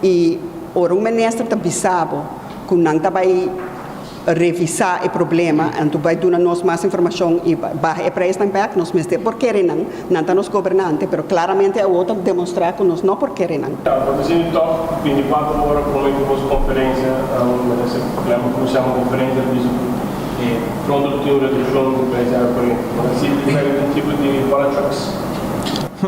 I ora un minister ta bisa bo ku nan ta bai revisá e problema, anto bai duna nos mas informashon i baha e preisnan bèk, nos mester por kere nan, nan ta nos gobernante, pero klaramente awor ta demostrá ku nos no por kere nan. Bo ta sinti tòg bintikuater ora promé ku boso konferensia, minister Clem ku chama konferensia ta bisa ku E pronto lo tin un reduccion di prijs di awa coriente. Bo ta sinti cu esaki ta un tipo di politics?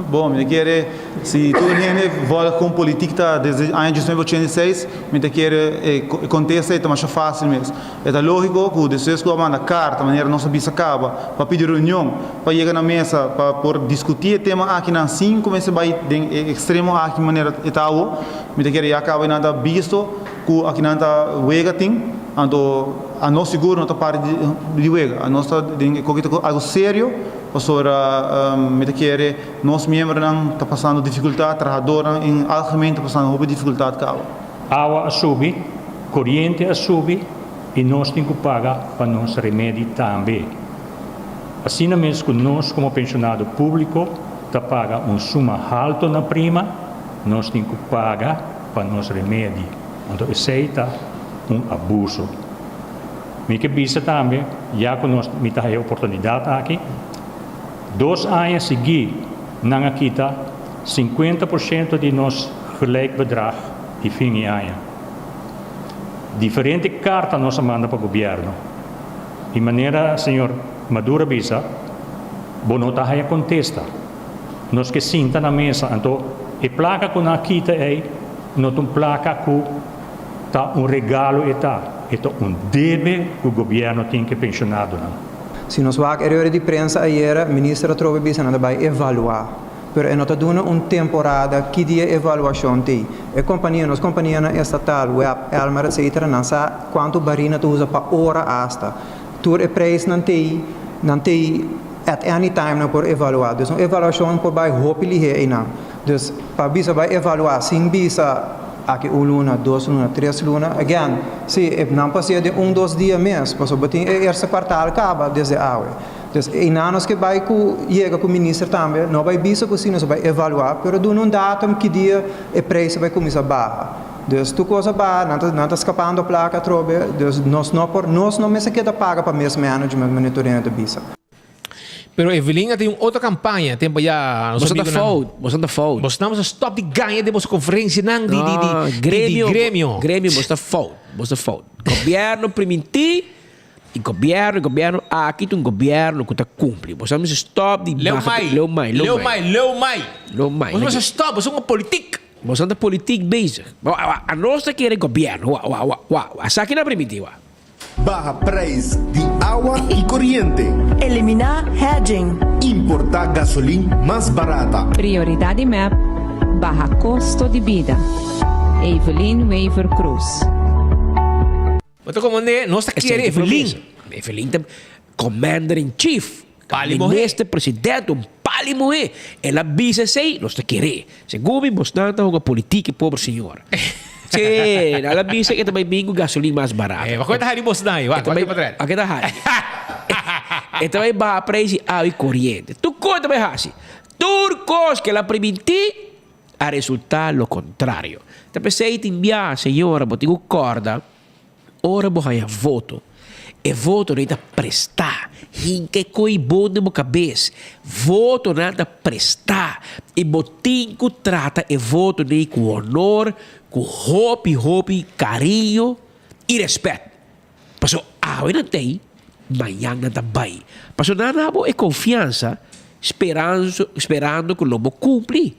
Bon, mi ta kere si tur hende volg kon politik ta desde aña 1986, mi ta kere e kontesta ei ta masha fásil mes. E ta lógiko ku despues ku a manda karta manera nos a bisa kaba pa pidi reunion pa yega na mesa pa por diskutí e tema akinan sin ku mester bai den e ekstremo aki manera e ta awo, mi ta kere ya kaba i nan ta bisto ku akinan ta wega tin. Anto anos sigur no ta parti di wega, anos ta den e koki ta algo serio. Pasobra mi ta kere nos miembronan ta pasando dificultad, trahadornan en algemeen ta pasando hopi dificultad caba. Awa a subi, coriente a subi y nos tin cu paga pa nos remedi tambe. Asina mes cu nos como pensionado publico ta paga un suma halto na prima, nos tin cu paga pa nos remedi. Anto esey ta un abuso. Mi ke bisa tambe, ya ku nos mi ta haya oportunidat aki, dos aña sigui nan a kita sinkuenta por shento di nos gelijk bedrag di fin di aña. Diferente karta nos a manda pa gobièrnu i manera señor Maduro a bisa, bo no ta haya kontesta. Nos ke sinta na mesa, anto e plaka ku nan a kita ei no ta un plaka ku. Ta un regalo e ta, e ta un debe ku gobièrnu tin ku e penshonadonan. Si nos wak e rueda di prensa ayera, minister a trobe bisa nan ta bai evaluá, pero e no ta duna un temporada ki dia e evaluashon t'ei. E kompania, nos kompanianan estatal, web, Elmar etcetera, nan sa kuantu barí nan ta usa pa ora asta. Tur e preisnan t'ei, nan t'ei at any time nan por evaluá. Dus un evaluashon por bai hopi lihé einan. Dus pa bisa bai evaluá sin bisa aki un luna, dos luna, tres luna, again, si e nan pasea den un dos dia mes, pasobra bo tin e eerste kwartaal kaba desde awe. Dus einan nos ke bai ku yega ku minister tambe, no bai bisa ku si nos a bai evaluá, pero duna un datum ki dia e prijs a bai kuminsá baha. Dus tur kos a baha, nan ta nan ta skapando plaka atrobe, dus nos no por nos no mester keda paga pa mismanagement manera Torino ta bisa. Pero Evelyn a tin un otro campaña tempo ya nos Boso ta amigonan. fout, boso ta fout. Boso nan boso stop di gaña den boso conferencianan di di di No, di di gremio, gremio. gremio boso ta fout, boso ta fout. Gobierno primintí y gobierno, gobierno aki ta un gobierno cu ta cumpli. Boso nan mester stop di Leu baha mai, leu mai, leu leu mai. mai, leu mai. Leu mai. Boso mester stop, boso un politiek. Boso ta politiek bezig. Wa, wa, anos ta kere gobierno. Wa, wa, wa, wa, wa. Esaki nan primintí, wa. Baha prijs di awa y coriente. Elimina hedging. Importa gasolin mas barata. Prioridad di mep, baha costo di bida. Evelyn Wever Croes. Bo ta komand'é, nos ta kere Evelyn. Evelyn ta commander in chief. Pali muhé. Minister president, un pali muhé. El a bisa esei, nos ta keré. Segun mi, bosnan ta hunga politiek, e pober señor. Tse, el a bisa ke ta bai bin ku gasolin mas barato. Eh, wak ta hari bosnan ei, wak, wak pa Wak ta hari. E ta bai baha prijs di awa i koriente. Tur kos e ta bai hasi. Tur kos ke el a primintí a resultá lo kontrario. Ta p'esei tin biaha, señora, bo tin ku kòrda. Ora bo haña voto, e votonan ta prestá. Hinka e ko'i bon den bo kabes. Votonan ta prestá i bo tin ku trata e votonan ku honor, ku hopi hopi kariño i rèspèt. Pasobra awe nan ta ei, mañan nan ta bai. Pasobra nan a dabo e konfiansa sperando ku lo bo kumpli.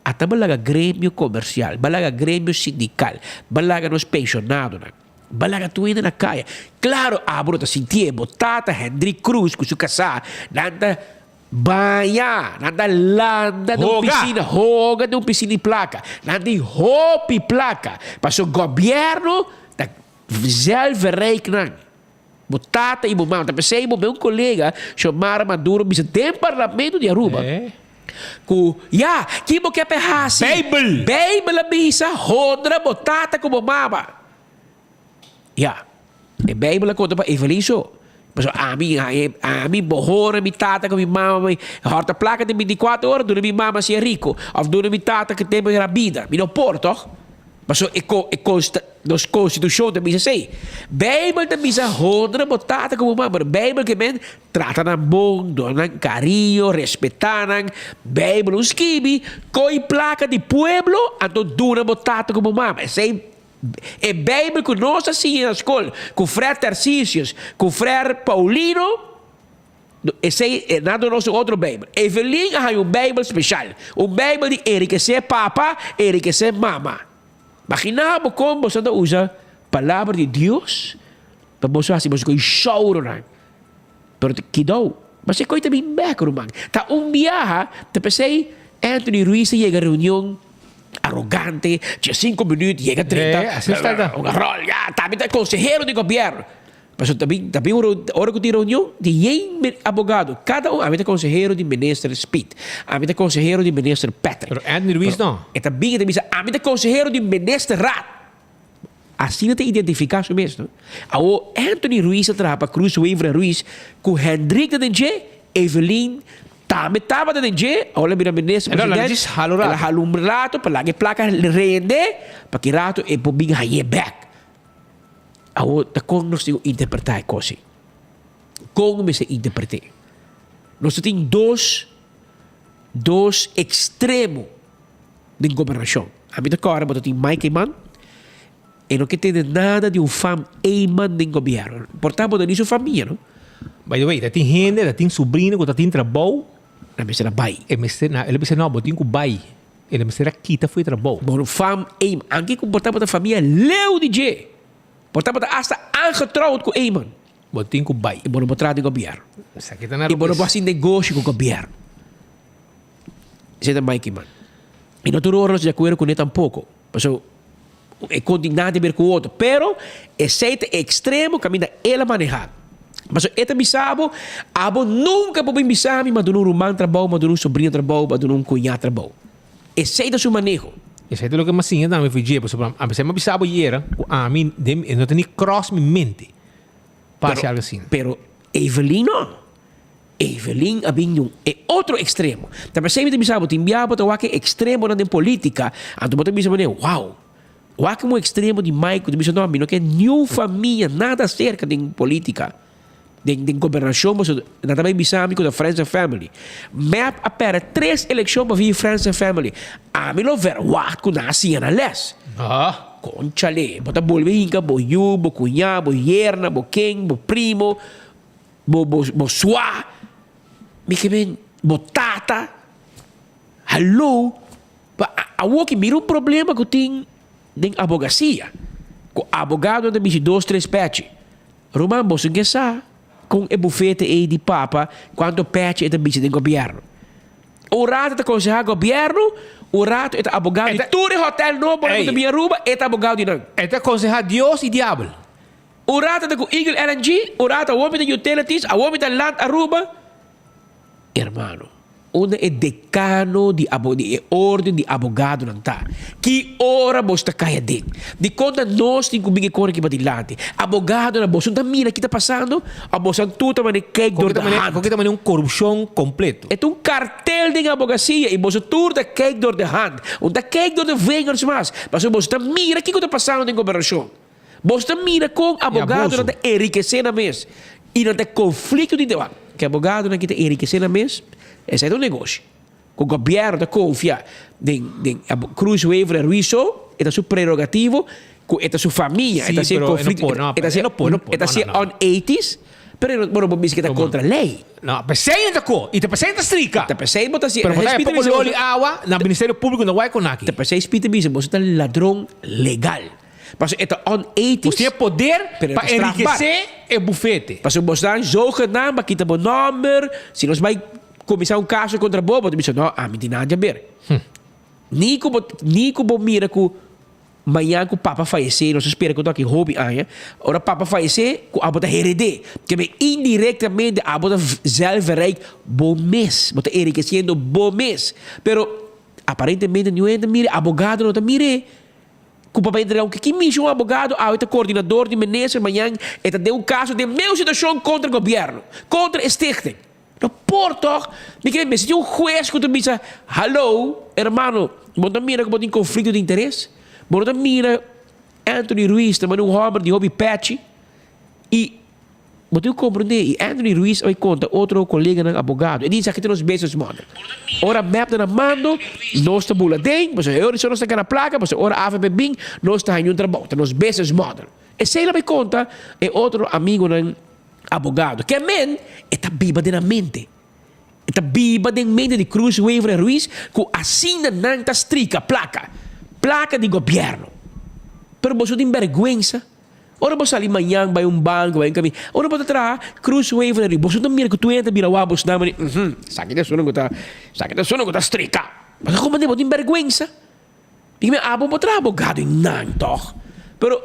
Ata bo laga gremio komersial, bo laga gremio sindikal, bo laga nos penshonadonan, bo laga tur hende na kaya. Klaro abo no ta sintié, bo tata Hendrik Cruz ku su kasá nan ta baña, nan ta landa den un pisina, hoga den un pisina di plaka. Nan tin hopi plaka pasobra gobièrnu ta zelfverrijk nan. Bo tata i bo mama ta p'esei bo un kolega Xiomara Maduro bisa den parlamento di Aruba ku ya ki bo ke p'e hasi Bijbel Bijbel a bisa honra bo tata ku bo mama ya e Bijbel a konta pa Evelyn so pasobra ami ami bo honra mi tata ku mi mama mi hòrta plaka den bintikuater ora duna mi mama si e riko òf duna mi tata ku tempu era bida mi no por tòg. Pasobra e ko e konsta nos konstitushon ta bisa esei. Beibel ta bisa honra bo tata ku bo mama, pero Beibel ke men trata nan bon, duna nan kariño, respetá nan. Beibel no skibi koi plaka di pueblo anto duna bo tata ku bo mama. Esei e Beibel ku nos a siña na skol ku Frèr Tarcisius, ku Frèr Paulino. Esei e nan duna nos un otro Beibel. Evelyn a haña un Beibel speshal, un Beibel di enrikesé papa, enrikesé mama. Maginá bo kon boso ta usa Palabra di Dios pa boso hasi boso koi shouronan. Pero ta kidou, mas e koi ta bin bèk, ruman. Ta un biaha, ta p'esei Anthony Ruiz a yega reunion arogante, dje sinku minüt yega 30, un ròl, ya, tambe ta konsehero di gobièrnu. Pasobra ta bin ta bin un ora ku tin reunion tin yen abogado kada un ami ta konsehero di minister Speed ami ta konsehero di minister Patrick. Pero Anthony Ruiz no. E ta bin e ta bisa ami ta konsehero di minister Raad. Asina ta identifiká su mes no. Awor Anthony Ruiz a traha pa Cruz Wever en Ruiz ku Hendrik ta den dje, Evelyn tambe tabata den dje, awor el a bira minister president, el a hala un rato pa laga e plaka rende pa ki rato e por bin hañ'é bèk. Awor ta kon nos tin ku interpretá e kos ei? Kon mester interpret'é? Nos ta tin dos dos ekstremo den gobernashon. Ami ta kòrda bo ta tin Mike Eman, e no ke tende nada di un fam Eman den gobièrnu. Por ta bo ta ni su famia no. By the way, ta tin hende, ta tin subrino ku ta tin trabou. Nan mester a bai. E mester, el a bisa no, bo tin ku bai. El a mester a kita for e trabou. Bo fam Eman, anke ku por tabata famia leu di dje, por tabata asta aangetrouwd ku Eman. Bo tin ku bai. I bo no por traha den gobièrnu. Esaki ta na I bo no robes. por hasi negoshi ku gobièrnu. Esei ta Mike Eman. I no tur ora nos ta di akuerdo kuné tampoko. Pasobra e kon tin nada di ber ku otro. Pero esei ta e ekstremo kaminda el a manehá. Pasobra e ta bisa bo, abo nunka por bin bisa mi, m'a duna un ruman trabou, m'a duna un sobrino trabou, m'a duna un kuñá trabou. Esei ta su maneho. Esei ta loke m'a siña tambe for dje, pasobra a pesar m'a bisa bo ayera ku ami den e no ta ni cross mi mente pa hasi algu asina. Pero Evelyn no. Evelyn a bin di un e otro ekstremo. Ta p'esei mi ta bisa bo tin bia bo ta wak e ekstremonan den politika, anto bo ta bisa manera, wow! Wak un ekstremo di Mike ku ta bisa no mi no ke niun famia nada serka den politika, den den gobernashon pasobra nan ta bai bisa mi ku ta friends and family. Mep a pèrdè tres elekshon pa via friends and family. Ami lo verwagt ku nan a siña nan lès. Konchale, bo ta bolbe hinka bo yu, bo kuñá, bo yerna, bo ken, bo primo. Bo bo bo swa, mi ke men bo tata, hallo, pa awoki mira un problema ku tin den abogasia, ku abogadonan ta bishi dos tres pechi. Ruman boso ke sa kon e bufete ei di papa kuantu pechi e ta bishi den gobièrnu. Un rato e ta konsehá gobièrnu, un rato e ta abogado di tur e hòtèl nobo ku ta bin Aruba, e ta abogado di nan. E ta konsehá Dios i diabel. Un rato ta cu Eagle LNG, un rato awor mi ta Utilities, awor mi ta Land Aruba. Hermano, unda e decano di abo di e orden di abogadonan ta? Ki ora boso ta cay aden? Dicon ta nos tin cu bin e cor aki padilanti? Abogadonan, boso no ta mira ki ta pasando? Of boso an tur ta mane kijk door de hand? Con ki ta mane un corupcion completo. E ta un cartel den abogacia y boso tur ta kijk door de hand. Un ta kijk door de vingers mas, pasobra boso ta mira kico ta pasando den gobernacion. Boso ta mira kon abogadonan ta enrikesé nan mes i nan ta konflikto di interes. Ke abogadonan ki ta enrikesé nan mes, esei ta un negoshi. Ku gobièrnu ta konfia den den Cruz Wever en Ruiz so, e ta su prerogativo, ku e ta su famia, e ta hasi konflikto, e ta hasi e ta hasi onethisch, pero bo no por bisa ku e ta kontra lei. No, p'esei nan ta ko, i ta p'esei nan ta strika. Ta p'esei bo ta hasi. Pero bo ta haña poko loli awa na Ministerio Públiko na wak konaki. Ta p'esei Speed ta bisa boso ta ladron legal. Pasobra e ta onethisch. Bo tin e poder pa enrikesé e bufete. Pasobra bo stan zogenaamd pa kita bo nòmber. Si nos bai kuminsá un kaso kontra bo, bo ta bisa, no, ami tin nada di haber. Ni ku bo, ni ku bo mira ku mañan ku papa fayesé, nos ta spera ku ta aki hopi aña, ora papa fayesé, ku abo ta hered'é. Keme indirektamente abo ta zelfverrijk bo mes. Bo ta enrikesiendo bo mes. Pero aparentemente niun hende ta mir'é, abogado no ta mir'é. Ku papá entrega un kiki mishi un abogado awe ta koordinador di minister mañan e ta den un kaso den meun situashon kontra gobièrnu, kontra e stichting. No por tòg? Mi kere mester tin un hues ku ta bisa hallo hermano bo no ta mira ku bo tin konflikto di interes? Bo no ta mira Anthony Ruiz ta manda un hòmber di hopi pèchi i Bo tin ku komprendé, i Anthony Ruiz a bai konta otro koleganan abogado, e di esaki ta nos business model. Ora mep ta na mando, nos ta bula den, pasobra e ora esei nos ta gana plaka, pasobra ora avp bin, nos ta haña un trabou. Ta nos business model. Esei lo bai konta e otro amigonan abogado. Ke men, e ta biba den nan mente. E ta biba den mente di Cruz Wever en Ruiz ku asina nan ta strika plaka, plaka di gobièrnu. Pero boso tin bèrgwensa? Ora bo sali mañan bai un banco, bai un caminda, ora bo ta traha, cruz wever ariba, boso ta mira cu tur hende ta bira wak bos nan, bo di, uhmm, esaki ta esunnan cu ta, esaki ta esunnan cu ta strika. Pasobra como bo tin berguensa. Di mi, abo bo traha abogado y nan toch. Pero.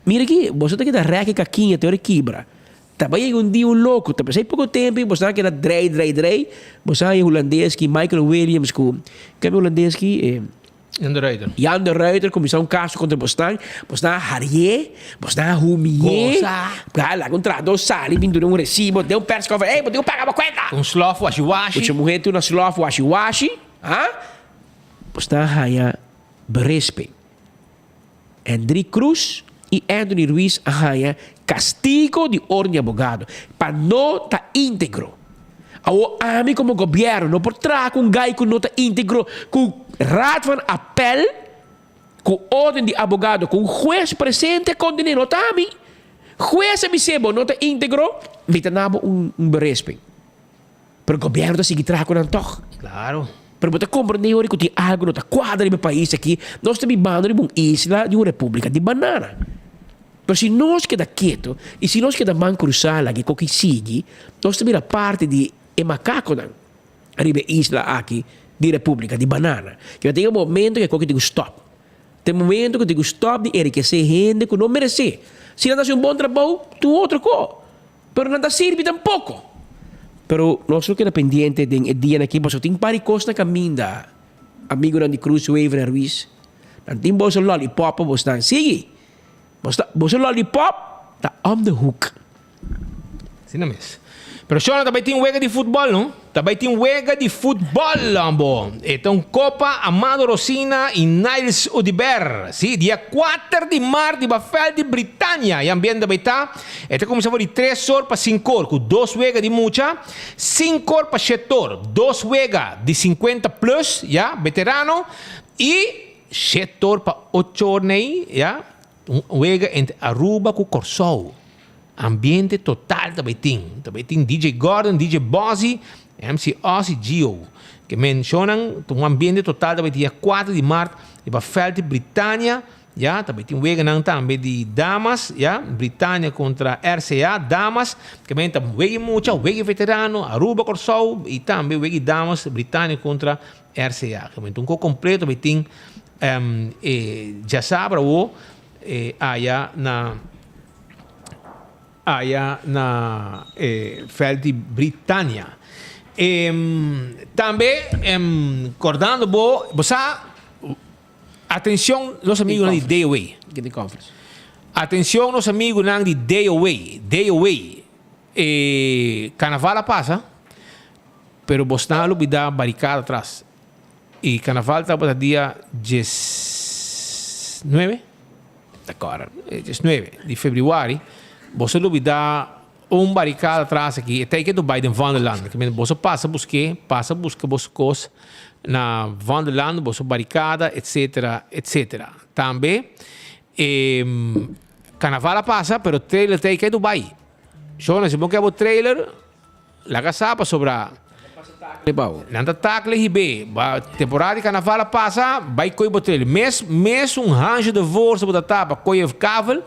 Mira aki, boso ta keda rèk e kakiña te ora e kibra. Ta bai yega un dia un loko, ta p'esei poko tempu i boso a keda drei, drei, drei. Boso a haña hulandes ki Michael Williams ku, ken e hulandes ki? E. Jan de Ruiter. Jan de Ruiter kuminsá un kaso kontra bosnan. Bosnan a harié, bosnan a humié. Gosa. Ka laga un trahadó sali bin duna un resibo den un persconferencia. Ey, bo tin ku paga bo kuenta! Un slof washi washi. Mucha muhé tin una slof washi washi, ha? Bosnan a haña berespe. Hendrik Cruz y Anthony Ruiz a haña castigo di orden di abogado pa no ta integro. Awor ami como gobierno no por traha cu un guy cu no ta integro cu Raad van Appel cu orden di abogado cu un huez presente a condene no ta ami. Huez a bis'é bo no ta integro mi ta nabo un beresping. Pero gobierno ta sigui traha cu nan toch. Claro. Pero bo ta comprende ora cu tin algo no ta cuadra riba e pais aki. Nos ta bibando riba un isla di un republica di banana. Pero si nos keda keto y si nos keda man cruza laga e koki sigui, nos ta bira parti di e macaconan riba e isla aki di republica di banana. Kiba tin e momento cu e koki tin cu stop. Tin e momento cu tin cu stop di enriquece hende cu no merece. Si nan ta haci un bon trabou, tur otro co. Pero nan ta sirbi tampoco. Pero nos lo keda pendiente den e dianan aki pasobra tin par di cos na caminda. Amigonan di Cruz Wever en Ruiz, nan tin boso lollipop pa bosnan. Sigui! Bos ta, boso lollipop ta om de hoek. Asina mes. Pero Shona ta bai tin wega di futbol no? Ta bai tin wega di futbol ambo. E ta un Copa Amado Rosina y Niles Oduber. Si, dia kuater di mart riba veld di Britania. E ambiente ta bai ta. E ta kuminsá for di tres or pa sinku or ku dos wega di mucha, sinku or pa shet or, dos wega di sinkuenta plus, ya, beterano, y shet or pa ocho or nei, ya, un wega entre Aruba ku Kòrsou. Ambiente total ta bai tin. Ta bai tin DJ Gordon, DJ Bozzy, MC Ozzy, Gio. Ke menshonan ta un ambiente total ta bai tin dia kuater di mart riba veld di Britania, ya. Ta bai tin weganan tambe di damas, ya. Britania kontra RCA, damas. Ke men ta wega mucha, wega veterano, Aruba, Kòrsou i tambe wega damas, Britania kontra RCA. Ke men ta un kos kompleto bai tin e djasabra awo aya na. Aya na e veld di Britania. E tambe kordando bo, bo sa, atencion nos amigunan di DOA. Atencion nos amigunan di DOA. DOA, e carnaval a pasa, pero bosnan a lubida baricada atras. E carnaval tabata dia diesnuebe. Ta kòrda, e diesnuebe di febrüari, boso lubidá un barikada atras aki, e teken tur bai den Vondelland. Ke mende boso pasa busk'é, pasa buska boso kos na Vondelland, boso barikada, etsetera, etsetera. Tambe e karnaval a pasa, pero trailer teken tur bai. Shona, si bo ke bo trailer, Laga sa pasobra nan ta takle hib'é. Ba temporada di karnaval a pasa, bai koe bo trailer. Mes mes un hansje de voorste bo ta ta pa koe e kavel,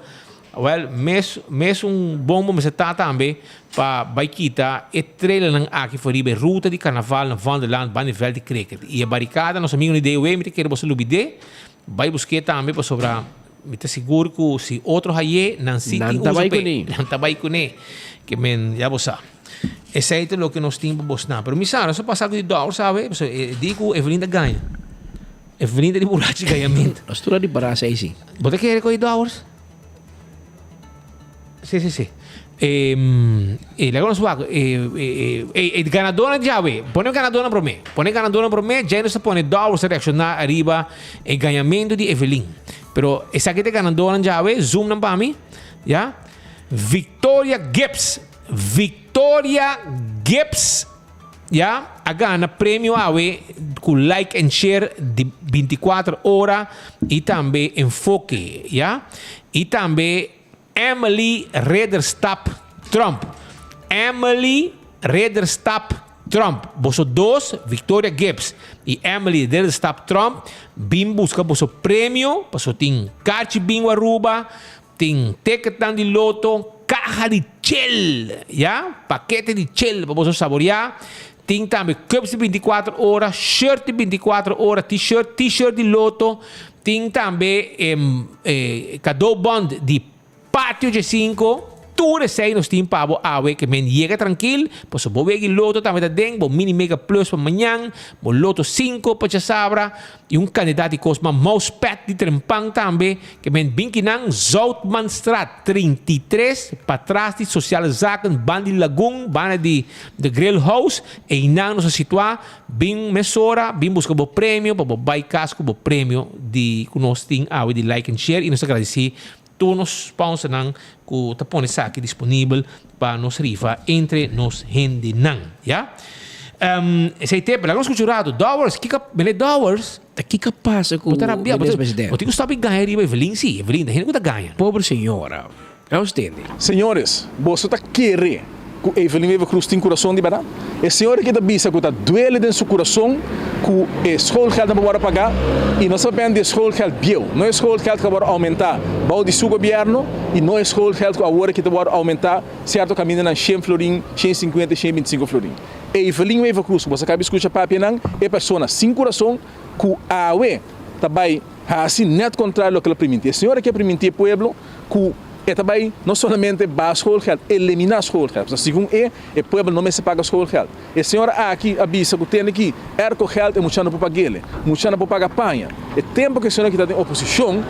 wèl mes mes un bon bo mester ta tambe pa bai kita e trailernan aki for riba e ruta di karnaval na Vondelland banda di vèlt di cricket. I e barikada nos amigonan di DOW mi ta kere boso lubid'é, bai busk'é tambe pasobra Mi ta sigur ku si otro hay'é, nan sí tin uso p'e. Nan ta bai kuné. Ke men, ya bo sa. Esei ta loke nos tin pa bos na. Pero mi sa, nos a pasa ku di dòber sabe, pasobra e di ku Evelyn ta gaña. Evelyn ta di burachi gañamentu. Nos tur a ripará esei sí. Bo ta kere ku e dòbers? Sí, sí, sí. E laga nos wak. E ganadónan djawe. Pone ganadónan promé. Pone ganadónan promé. Djai nos ta pone dòbers ta reakshoná ariba e gañamentu di Evelyn. Pero esaki ta e ganadónan djawe. Zoom nan pa mi. Ya. Victoria Gibbs. Victoria Gibbs. Ya. A gana premio awe ku like and share di bintikuater ora i tambe enfoke. Ya. I tambe. Emily Ridderstap Tromp Emily Ridderstap Tromp Boso dos, Victoria Gibbs y Emily Ridderstap Tromp, bin busca boso premio, paso tin kachi bingo Aruba, tin ticketnan di loto, caha di chel, ya, pakete di chel pa boso saborea, tin tambe cups di binticuatro ora, shirt di binticuatro ora, t-shirt, t-shirt di loto, Tin tambe e cadeaubon di Patio dje-sinku. Tur esei nos tin pa bo awe ke men yega trankil, paso bo wegi loto tambe ta den, bo mini mega plus pa mañan, bo loto sinku pa djasabra i un kandidat di kos mas mousepad di trempan tambe ke men bin kinan Zoutmanstraat 33 patras di Sociale Zaken ban di Lagun banda di The Grill House einan nos a situa bin mesora bin buska bo premio pa bo bai kas ku bo premio di ku nos tin awe di like and share i nos ta gradisi Tur nos sponsornan ku ta pone esaki disponibel pa nos rifa entre nos hendenan, ya. Esei te, laga nos skucha un ratu. Dowers, kiko, meneer Dowers. Ta kiko a pasa ku Bo ta rabia, bo ta, minister president? bo tin ku stop di gaña riba Evelyn, si, Evelyn, ta hende ku ta gaña. Pobre señora. Nos tende. Señores, boso ta kere ku Evelyn Wever-Croes tin kurason di bèrdat? E señor aki ta bisa ku ta duele den su kurason ku e schoolgeld no por wòrdu pagá i nos ta papia di e schoolgeld bieu, no e schoolgeld ku a wòrdu oumentá bou di su gobièrnu i no e schoolgeld ku awor aki ta wòrdu oumentá sierto kamindanan shen florin, shen sinkuenta i shen bintisinko florin. Evelyn Wever-Croes ku boso a kaba di skucha papianan, e persona sin kurason ku awe ta bai hasi nèt kontrario loke el a primintí. E señor aki a primintí e pueblo ku e ta bai no solamente baha schoolgeld, eliminá schoolgeld. Pasobra segun e, e pueblo no mester paga schoolgeld. E señora aki a bisa ku tende ki aircogeld e mucha no por pag'ele, mucha no por paga paña. E tempu ku e señora aki ta den oposishon,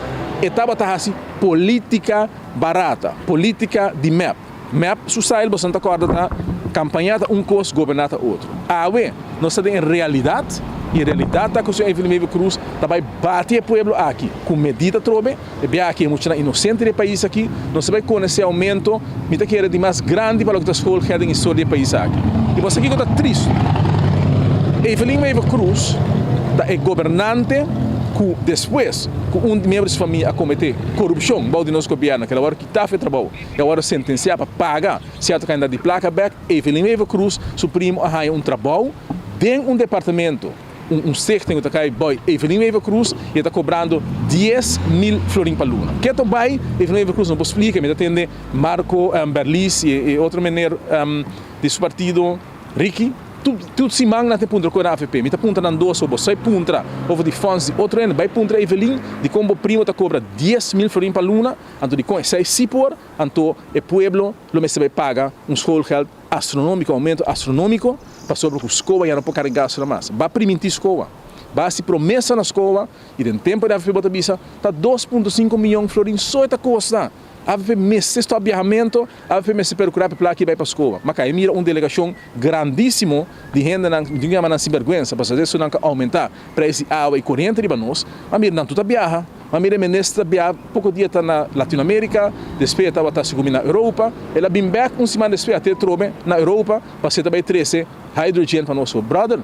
e tabata hasi polítika barata, polítika di mep. Mep su style boso no ta kòrda ta kampañá ta un kos, goberná ta otro. Awe nos ta den e realidat i e realidat ta ku señor Evelyn Wever Croes ta bai bati e pueblo aki ku medida atrobe. E bia aki e muchanan inosente di e pais aki, nos ta bai konosé oumento, mi ta kere di mas grandi pa loke ta schoolgeld den historia di e pais aki. I bo sa kiko ta tristu? Evelyn Wever Croes ta e gobernante ku despues ku un miembro di su famia a komete korupshon bou di nos gobièrnu, ku el a wòrdu kitá for e trabou i a wòrdu sentensiá pa paga sierto kantidat di plaka bèk, Evelyn Wever Croes su primo a haña un trabou den un departamento. Un stichting ku ta kai boy Evelyn Wever Croes y e ta kobrando 10,000 florin pa luna. Ke ta bai Evelyn Wever Croes no por splika, mi ta tende Marco Berlis y e otro meneer di su partido Ricky tur siman nan ta puntra ku avp. Mi ta puntra nan dos bo sai puntra over di funds di otro hende bai puntra Evelyn dikon bo primo ta kobra 10,000 florin pa luna anto dikon esei si por anto e pueblo lo mester bai paga un schoolgeld Astronómiko, oumento astronómiko, pasobra ku skoa ya no por karga gastu na mas. Ba primintí skoa, ba hasi promesa na skoa i den tempu di avp bo ta bisa ta 2.5 miyon florin so e ta kosta. Avp mester stòp biahamento, avp mester perkurá pa e plaka i bai pa skoa. Ma kai mira un delegashon grandísimo di hendenan, mi tin ku yama nan sinbèrgwensa, pasobra esun nan ka oumentá preis di awa i koriente riba nos, ma mira nan tur ta biaha. Ma mira e minister ta biaha poko dia ta na Latinoamerica, despues e tabata segun mi na Europa, el a bin bek un siman despues a te trobe na Europa pasobra e ta bai trece hydrogen pa nos. Brother,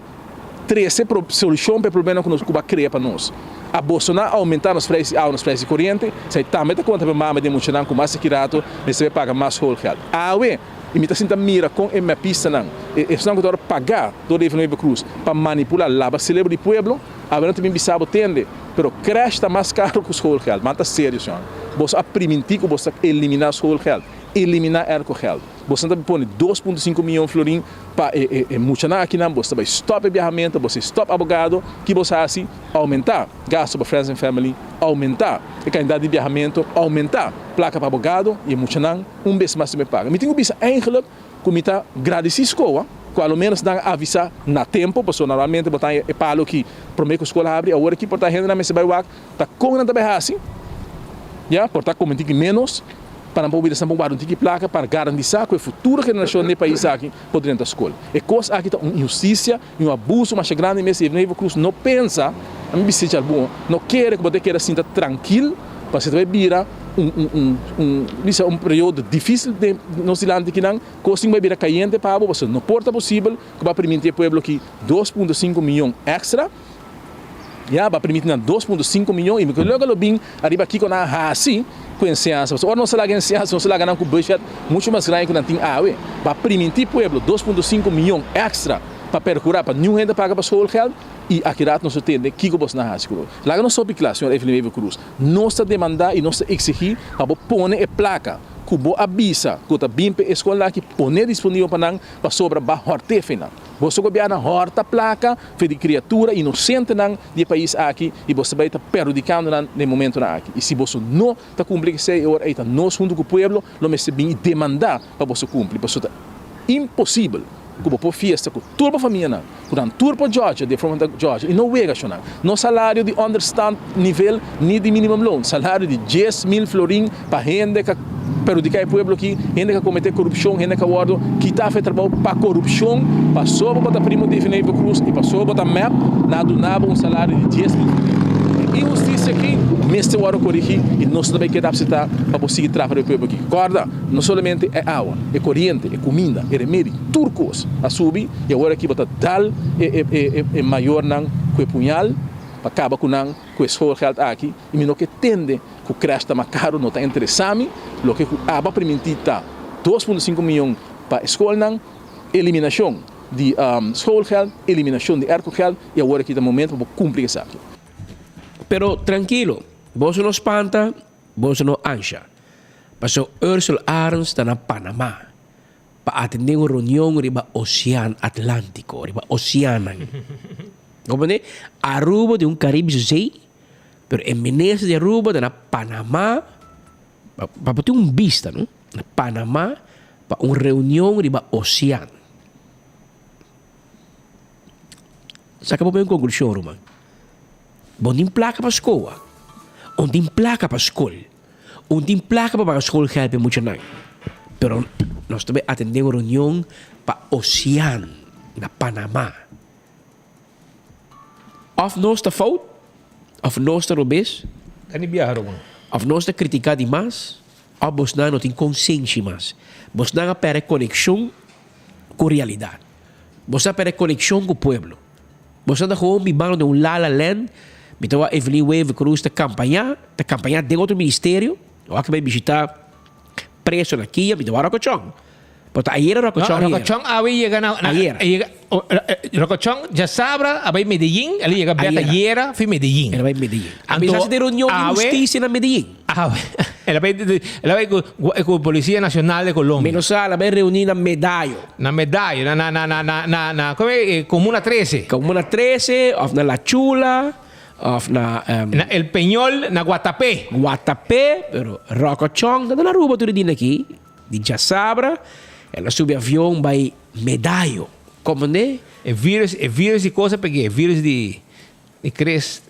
trece solucion pa e problema ku nos ku bo a crea pa nos. A boso nan a aumenta nos prijs di awa, nos prijs di coriente, esei tambe ta conta pa e mama di e muchanan ku mas aki rato mester bai paga mas schoolgeld. Awe i mi ta sinta mira kon e mapistanan, e esnan ku ta wòrdu paga dor di Evelyn Wever Croes pa manipula, laba celebro di pueblo, Awe no ta bin bisa bo tende, pero crèche ta mas caro cu schoolgeld. Man ta serio, señor. Boso a priminti cu boso ta elimina schoolgeld, elimina aircogeld. Boso ta pone 2.5 miyon florin pa e e e muchanan akinan, boso ta bay stop e biahamento, boso stop abogado. Ki boso haci? Aumenta gasto pa friends and family, aumenta e cantidad di biahamento, aumenta placa pa abogado y e muchanan un bes mas ta bay paga. Mi tin cu bisa eigenlijk Ku mi ta gradisí skoa ku a lo ménos nan a avisá na tempu, pasobra normalmente bo ta haña e palo aki promé ku skol habri, awor aki por ta hendenan mester bai wak ta kon nan ta bai hasi, ya, por ta kome un tiki ménos pa nan por bira esnan por warda un tiki plaka pa garantisa ku e futuro generashon den e pais aki por drenta skol. E kos aki ta un inhustisia i un abuso masha grandi mes i Evelyn Cruz no pensa, ami bisa djalbun, no kere ku bo ta keda sinta trankil. Pasobra ta bai bira un un un bisa un periodo dificil den nos dilanti kinan, cos tin bai bira cayente pa bo, pasobra no por ta posibel cu bo a permiti e pueblo aki 2.5 miyon extra, ya, bo a permiti nan 2.5 miyon y mi luego lo bin ariba kico nan a haci cu enseñansa, pasobra ora nos a laga enseñansa nos a laga nan cu budget mucho mas grandi cu nan tin awe, bo a permiti pueblo 2.5 miyon extra pa percura pa niun hende paga pa schoolgeld. I aki rat nos ta tende kiko bos na hasi ku bo. Laga nos hopi kla, señor Evelyn Wever Croes. Nos ta demanda i nos ta eksigí pa bo pone e plaka. ku bo a bisa ku ta bin p'e eskolnan aki pone disponibel pa nan pasobra ba hòrt'é fe nan. Boso gobièrnu a hòrta plaka fe di kriatura inosentenan di e pais aki i boso ta bai ta perhudikando nan den e momentonan aki. I si boso no ta kumpli ku esei e ora ei ta nos huntu ku pueblo lo mester bin i demandá pa boso kumpli pasobra ta imposibel ku bo por fiesta ku tur bo famianan ku nan tur por djòdja di e forma ku ta djòdja i no wega shonnan. No salario di onderstand nivel ni di minimumloon, salario di 10,000 florin pa hende ka perhudiká e pueblo aki, hende ka kometé korupshon, hende ka wòrdu kitá for e trabou pa korupshon, pasobra bo ta primo di Evenepo Cruz i pasobra bo ta mep, nan a duna bo un salario di 10,000 florin. E inhustisia aki mester wòrdu korigí i nos no ta bai keda apseptá pa bo sigui trafa riba e pueblo aki. Kòrda, no solamente e awa, e koriente, e kuminda, e remedi, tur kos a subi i awor aki bo ta dal e mayornan ku e puñal pa kaba ku nan ku e schoolgeld aki i mi no ke tende ku crash ta mas karu no ta interesa mi, loke ku aba primintí ta 2.5 miyon pa e skolnan, eliminashon di schoolgeld, eliminashon di aircogeld i awor aki ta momento pa bo kumpli ku esaki. Pero trankilo, boso no spanta, boso no ansha, pasobra Ursel Arends ta na Panama pa atendé un reunion riba Osean Atlántiko, riba oseannan. Comprende? Aruba tin un Caribische Zee, Pero e minister di Aruba ta na Panama pa bo tin un bista no, na Panama pa un reunion riba ocean. Saka bo un conclusion ruman. Bo tin placa pa scoa, un tin placa pa scol, un tin placa pa paga schoolgeld pa e muchanan, pero nos ta bay atende un reunion pa ocean na Panama. Of nos ta fout, of nos ta robes. Ta ni biaha ruman. Of nos ta critica di mas, of bosnan no tin consenshi mas. Bosnan a perde coneccion cu realidad. Bosnan a perde coneccion cu pueblo. Bosnan ta gewoon bibando den un la la land. Mi ta wak Evelyn Wever Croes ta campaña, ta campaña den otro ministerio. Wak bai bishita preso na Kia, mi ta wak Rocochon. Pero ta ayera Rocochon No, yega. Rocochon awe yega na, na Ayera. yega, oh, eh, Rocochon djasabra a bai Medellin, el a yega bek Ayera. ayera fi Medellin. El a bai Medellin. A Anto, bisa si tin reunion di awe- husticia na Medellin. Awe, el a bai, el a bai cu, cu Policía Nacional de Colombia. Mi no sa, el a bai reuni na Medallo. Na Medallo, na, na, na, na, na, na, na, como e, eh, Comuna 13. Comuna 13, of na La Chula, of na... Um, Na El Peñol, na Guatapé. Guatapé, pero Rocochon ta na Aruba tur e dia aki. Di djasabra el a subi avion bai Medayo. Komprendé? E virus, e virus di cosa peg'é, e virus di di Chris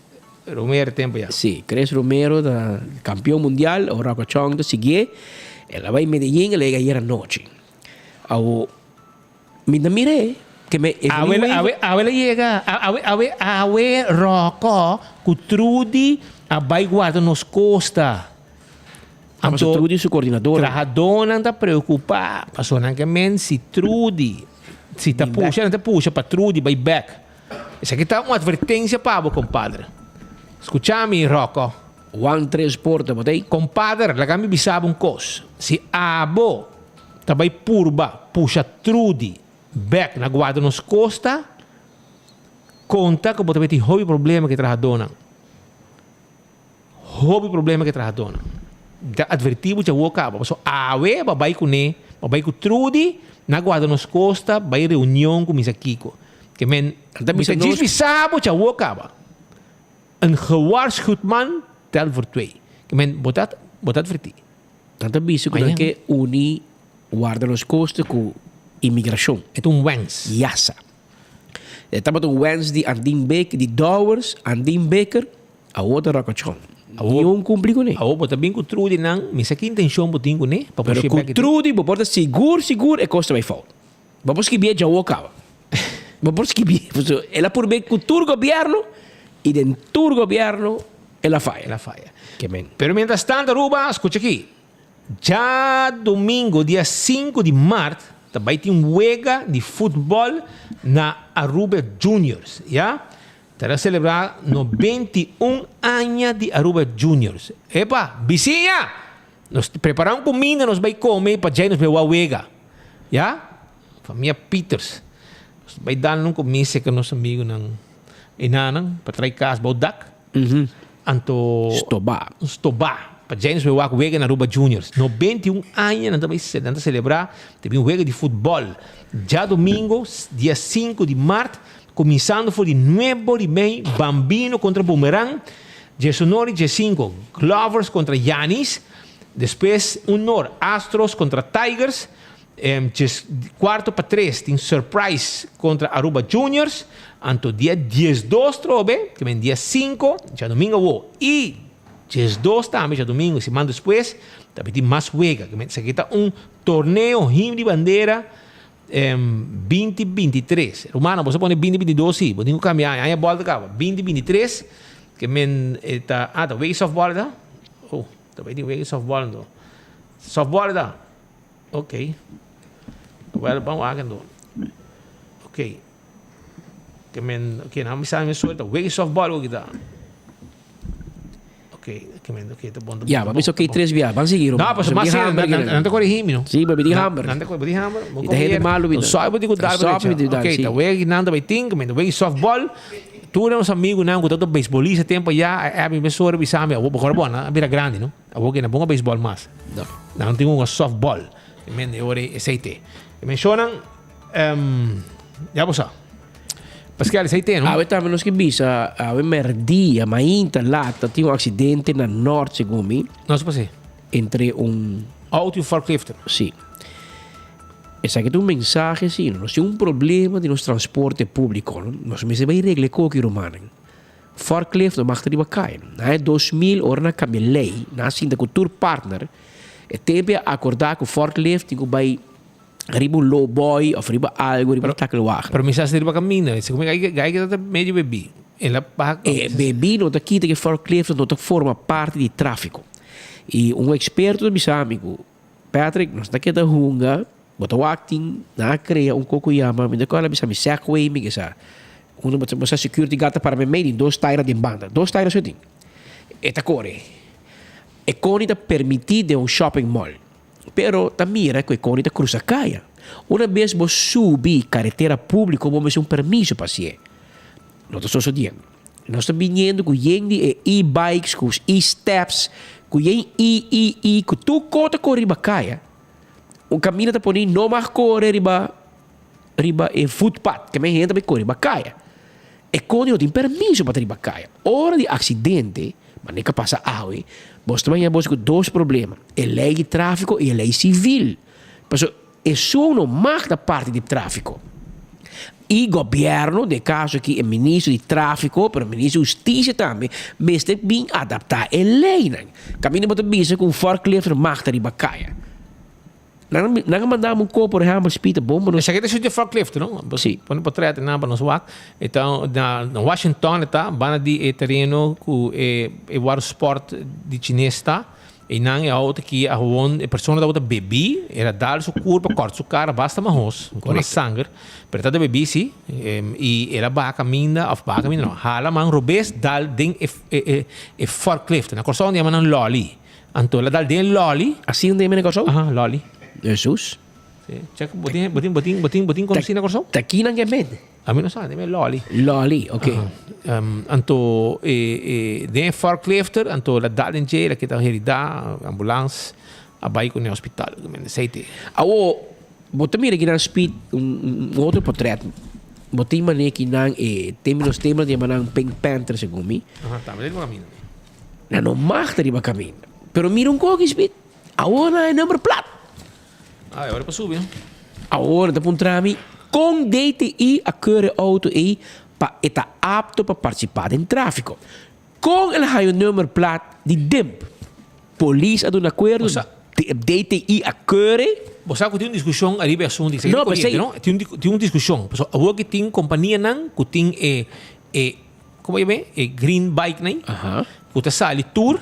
Romero tempo ya. Sí, Chris Romero ta kampion mundial, ora ku Chong ta siguié, el a bai Medellin, el a yega ayer anochi. Awo, mi ta mir'é, ke me e Awe, awe, awe el a yega, awe, awe, awe Ròkò ku Trudy a bai guarda nos kosta. Anto Trudy su coordinador. Trahadónan ta preokupá pasobra nan ke men si Trudy si ta pusha nan ta pusha pa Trudy bai bèk. Esaki ta un atvertensia pa bo kompadre. Skucha mi Ròkò. Wan tres porta bo ta ei. Kompadre laga mi bisa bo un kos. Si abo ta bai purba pusha Trudy bèk na guarda nos kosta konta ku bo ta bai tin hopi problema ku e trahadónan. Hopi problema ku e trahadónan. Mi ta atvertí bo djawo kaba, pasobra awe bo a bai kuné, bo a bai ku Trudy na guarda nos kosta bai reunion ku misa kiko. Ke men, mi ta djis bisa bo djawo kaba. Een gewaarschuwd man telt voor twee. Ke men, bo ta bo ta atvertí. Nan ta bisa ku nan ke uni guarda nos kosta ku imigrashon. E ta un wens. Yasa. E tabata un wens di Andin Baker, di Dowers, Andin Baker. Awor ta rokochon. Niun kumpli kuné. Awor bo ta bin ku Trudy nan, mi sa ki intenshon bo tin kuné pa Pero push'é ku bek. Trudy bo por ta sigur sigur e kos ta bai fout. Bo por skibié djawo kaba. Bo por skibié. Pasobra el a purb'é ku tur gobièrnu i den tur gobièrnu el a faya. El a faya. Ke men. Pero mientras tanto Aruba, skucha aki. Djadumingo dia sinku di mart ta bai tin wega di futbòl na Aruba Juniors, ya. Ta ta selebrá 91 aña di Aruba Juniors. Epa, bisiña! Nos prepará un kuminda nos bai kome pa djei nos bai wak wega. Ya? Famia Pieters. Nos bai dal un kuminda serka nos amigunan enanan pa trai kas bou dak. Anto. Stobá. Stobá. Pa James bay wak wega na Aruba Juniors. 91 aña nan ta bay nan ta celebra ta bin wega di futbol djadomingo dia sinku di mart cuminsando for di nuebe di mei Bambino contra Boomerang diesunor y diesinco Glovers contra Yanis despues unor Astros contra Tigers djes cuarto pa tres tin Surprise contra Aruba Juniors anto dia diesdos trobe ta bin dia sinku djadomingo awo y 12 tambe djadumingu siman despues ta bin tin mas wega. Esaki ta un torneo Himno di Bandera binti 23. Rumannan bo sa pone binti 22 si, bo tin ku kambia aña, aña bòl ta kaba. Binti 23 ke men e ta ah ta wega di sòftbòl ta? Oh ta bai tin wega di sòftbòl anto. Sòftbòl ta? Ok. Wèl ban wak anto. Ok. Ke men ok nan bisa mi suelta wega softball ku kita. Ok, ke men ok ta bon ta bon. Ya, ba bisa ok tres bia. Ban sigui No, paso mas nan nan ta corrigi mi no. Si, ba di hamber. Nan ta corrigi di hamber. I ta hende malu bida. Soy bo di ku dal Soy bo di dal. Ok, ta wega nan ta bai tin, ke men ta wega softball. Tur nos amigo nan ku ta ta beisbolista tempo ya, a mi mesora bisa mi, awor bo nan a bira grandi no. Awor ke nan ponga beisbol mas. No. Nan tin un softball. Ke men e ora esei te. Ke men shonan Ya bo sa. Pascal, esei te, no? Awe tambe nos ke bisa, awe merdia, mainta, lat, ta tin un aksidente na Nort, segun mi. Nos pas'é. Entre un. Auto i un forklifter. Si. Esaki ta un mensahe si, nos tin un problema di nos transporte públiko, no? Nos mester bai regla e koki, rumannan. Forklift no mag ta riba kaya. Na e 2000, ora nan a kambia lei, nan a sinta ku tur partner, e tempu e a akordá ku forklift tin ku bai. Riba un low boy of riba algo, riba un takelwagen. Pero mi sa si riba kaminda. Si como gai gai ta medio bebí. El a baha. E bebí no ta kita ke forklift no ta forma parti di tráfiko. I un eksperto ta bisa mi ku, Patrick, nos ta keda hunga, bo ta wak tin nan a krea un koko yama, mi ta kòrda el a bisa mi Segway mi ke sa. Unda bo sa security guard ta para meimei tin dos taira den banda. Dos taira so tin. E ta kore. E koni ta permití den un shopping mall. Pero ta mira ku e koni ta krusa kaya. Una bes bo subi karetera públiko bo mester un permiso pa hasié. No ta sosodiendo. Nos ta biniendo ku yen di e e-bikes, ku e-steps, ku yen e-e-e, ku tur kos ta kore riba kaya. Un kaminda ta pone no mag kore riba riba e voetpad, ke men hende ta bai kore riba kaya. E koni no tin permiso pa ta riba kaya. Ora di aksidente, manera ku a pasa awe, bos ta baña bos ku dos problema, e lei di tráfiko i e lei sivil. Pasobra esun no mag ta parti di tráfiko. I gobièrnu, den e kaso aki e minister di tráfiko, pero minister di hustisia tambe, mester bin adaptá e leinan. Kaminda bo ta bisa ku un forklift no mag ta riba kaya. Nan nan a manda mi un kop, por ehèmpel, Speed, bon pa nos. Esaki ta sitio forklift, no? Sí. Pone portret nan pa nos wak. E ta na na Washington e ta, banda di e tereno ku e e watersport di chines ta. Einan e auto ki a gewoon e persona tabata bebí, el a dal su kurpa, kòrta su kara basta mahos, ku na sanger, pero e tabata bebí sí, i el a baha kaminda, òf baha kaminda no, hala man robes dal den e e e forklift. Na Kòrsou nan yama nan lòli. Anto el a dal den loli. Asina ta yama na Kòrsou? Aha, loli. Hesus. Si, check, bo tin, bo tin, bo tin, bo tin, bo tin konosí na Kòrsou? Ta kinan ke bende? Ami no sa, den loli. Loli, ok. Aha. Anto e, e, den e forklifter, anto el a dal den dje, el a keda heridá, ambulans a bai kuné hospital. Esei te. Awor, bo ta mira kinan speed, un, un otro portret. Bo tin manera kinan e términos términos ta yama nan Pink Panther segun mi. Aha, tambe ta riba kaminda. Nan no mag ta riba kaminda. Pero mira un koki spit. Awor nan e number plat. Ah, e ora pa subi. Awor nan ta puntra mi kon DTI a keur e auto ei pa e ta apto pa partisipa den trafiko. Kon el a haña un number plat di dimp? Polis a duna akuerdo, DTI a keur e. Bo sa ku tin un diskushon ariba e asuntu di No, p'esei. No, tin un diskushon. Pasobra awor ki tin kompanianan ku tin e e Como yama e? E green bike nan cu ta sali tur,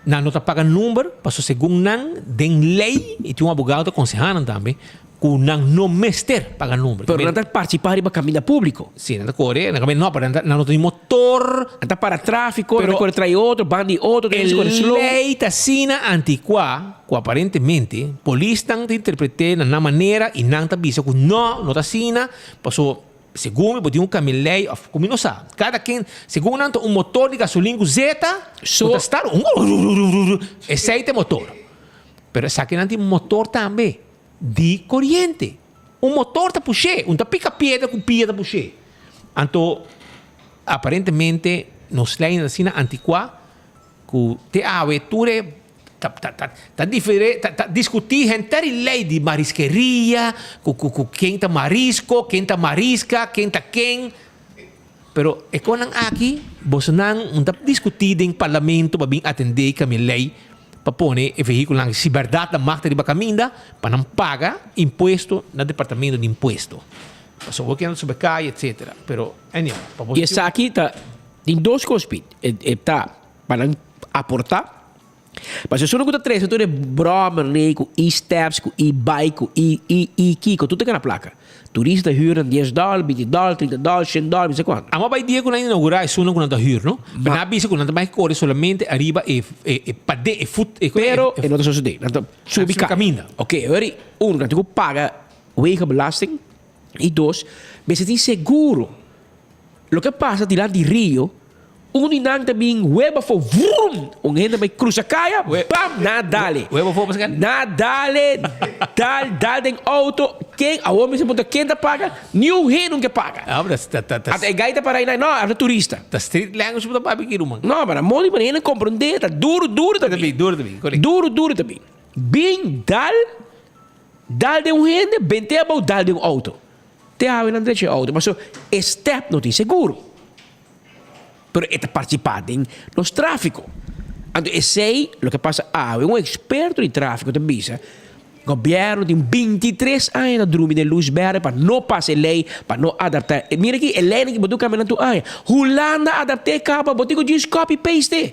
nan no ta paga number, paso segun nan den ley, y tin un abogado ta conseha nan tambe, cu nan no mester paga number. Pero nan ta participa riba caminda publico. Si, nan ta core, nan no, pero nan no tin motor. Nan ta para trafico, nan ta core trae otro, ban di otro, E ley ta asina anticua cu aparentemente polisnan ta interprete na nan manera y nan ta bisa cu no, no ta asina, paso. Segun mi bo tin un kamilei of ku mi no sa. Kada ken, segun nan ta un motor di gasolin ku zeta, ku ta start un esei ta e motor. Pero esakinan tin motor tambe di koriente. Un motor ta push'é, un ta pika piedra ku pia ta push'é. Anto aparentemente nos leinan ta asina antikuá ku te awe tur e Ta ta ta ta difere ta ta diskutí henter e lei di mariskeria ku ku ku ken ta marisko, ken ta mariska, ken ta ken. Pero e konan aki bosonan no ta diskutí den parlamento pa bin atendé i kambia lei pa pone e vehíkulonan aki si bèrdat nan mag ta riba kaminda pa nan paga impuesto na departamento di impuesto. Pasobra bo ke anda subi kaya etcetera. Pero anyhow pa bo I esaki ta tin dos kos Piet. E ta pa nan aportá. Pasobra esun ku ta trese tur e bròmernan ku e-steps, ku e-bike, ku e e e kiko, tur ta gana plaka. Turista ta hür nan dies dòler, binti dòler, trinta dòler, shen dòler, mi sa kuantu. Amo bai dia ku nan inougurá esunnan ku nan ta hür, no? Pero nan a bisa ku nan ta bai kore solamente ariba e e e pade, e fut, e Pero e no ta sosodé. Nan ta subi kaminda. Oke, awor unu, nan tin ku paga wegenbelasting i dos, mester tin seguro. Loke pasa dilanti rio, un di nan ta bin web afo, vrum! Un hende bai cruza caya, bam! Na dale. Web afo pasa ken? Na dale, dal, dal den auto. Ken, awor mi sa puntra ken ta paga? Niun hende un ke paga. Ah, pero ta, ta, ta. Ata e gai ta para einan, no, ta turista. Ta street language bo ta papia aki, ruman. No, pero modo di manera hende comprende, ta duro, duro ta bin. Duro ta bin, correcto. Duro, duro ta bin. Bin dal, dal den un hende, bente abou, dal den un auto. Te awe nan drecha e auto paso e step no tin seguro. Pero e ta participa den nos trafico. Anto esey loke a pasa awe un experto di trafico ta bisa gobierno tin bintitres aña ta drumi den luz berde pa no pasa e ley pa no adapta. Mira aki e leynan ki bo tur cambia nan tur aña. Hulanda a adapte caba bo tin cu djis copy paste.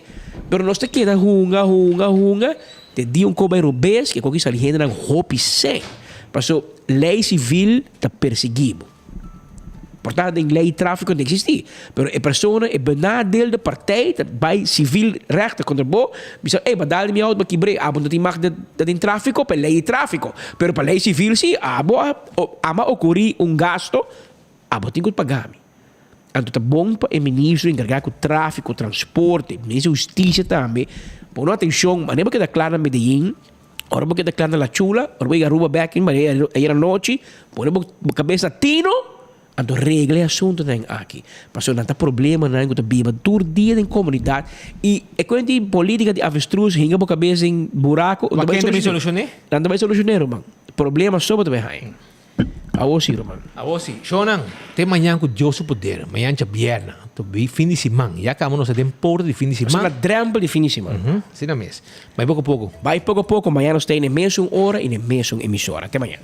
Pero nos ta keda hunga hunga hunga te dia un ko bay robes ke koki sali hendenan hopi sey. Paso. Lei sivil ta persiguí bo. Por tanto den lei tráfiko no ta eksistí. Pero e persona, e benadeelde partij ta bai sivil rechter kontra bo, bisa, ey, bo a dal di mi outo, bo a kibr'é. Abo no tin mag ta den tráfiko pa e lei di tráfiko. Pero pa lei sivil sí, abo a ama okurí un gasto, abo tin ku paga mi. Anto ta bon pa e ministro enkargá ku tráfiko, transporte, ministro di hustisia tambe, pone atenshon, manera bo keda kla na Medellin, Ora bo keda kla na La Chula, ora bo yega Aruba bek in manera ayer anochi, pone bo kabes na tino, anto regla e asuntonan aki. Pasobra nan ta problemanan ku ta biba tur dia den komunidat i e kuent di politika di avestruz hinga bo kabes den buraku, Nan ta bai solushoné? Nan ta bai solushoné ruman. Problema so bo ta bai haña. Awo si, ruman. Awo si. Shownan, te mañan ku Dios su poder. Mañan djabièrnè. To bi fin di siman. Ya kaba nos ta den porta di fin di siman. Nos ta na drèmpel di fin di siman. Asina mes. Bai poko poko. Bai poko poko. Mañan nos ta ei na e mesun ora i na e mesun emisora. Te mañan.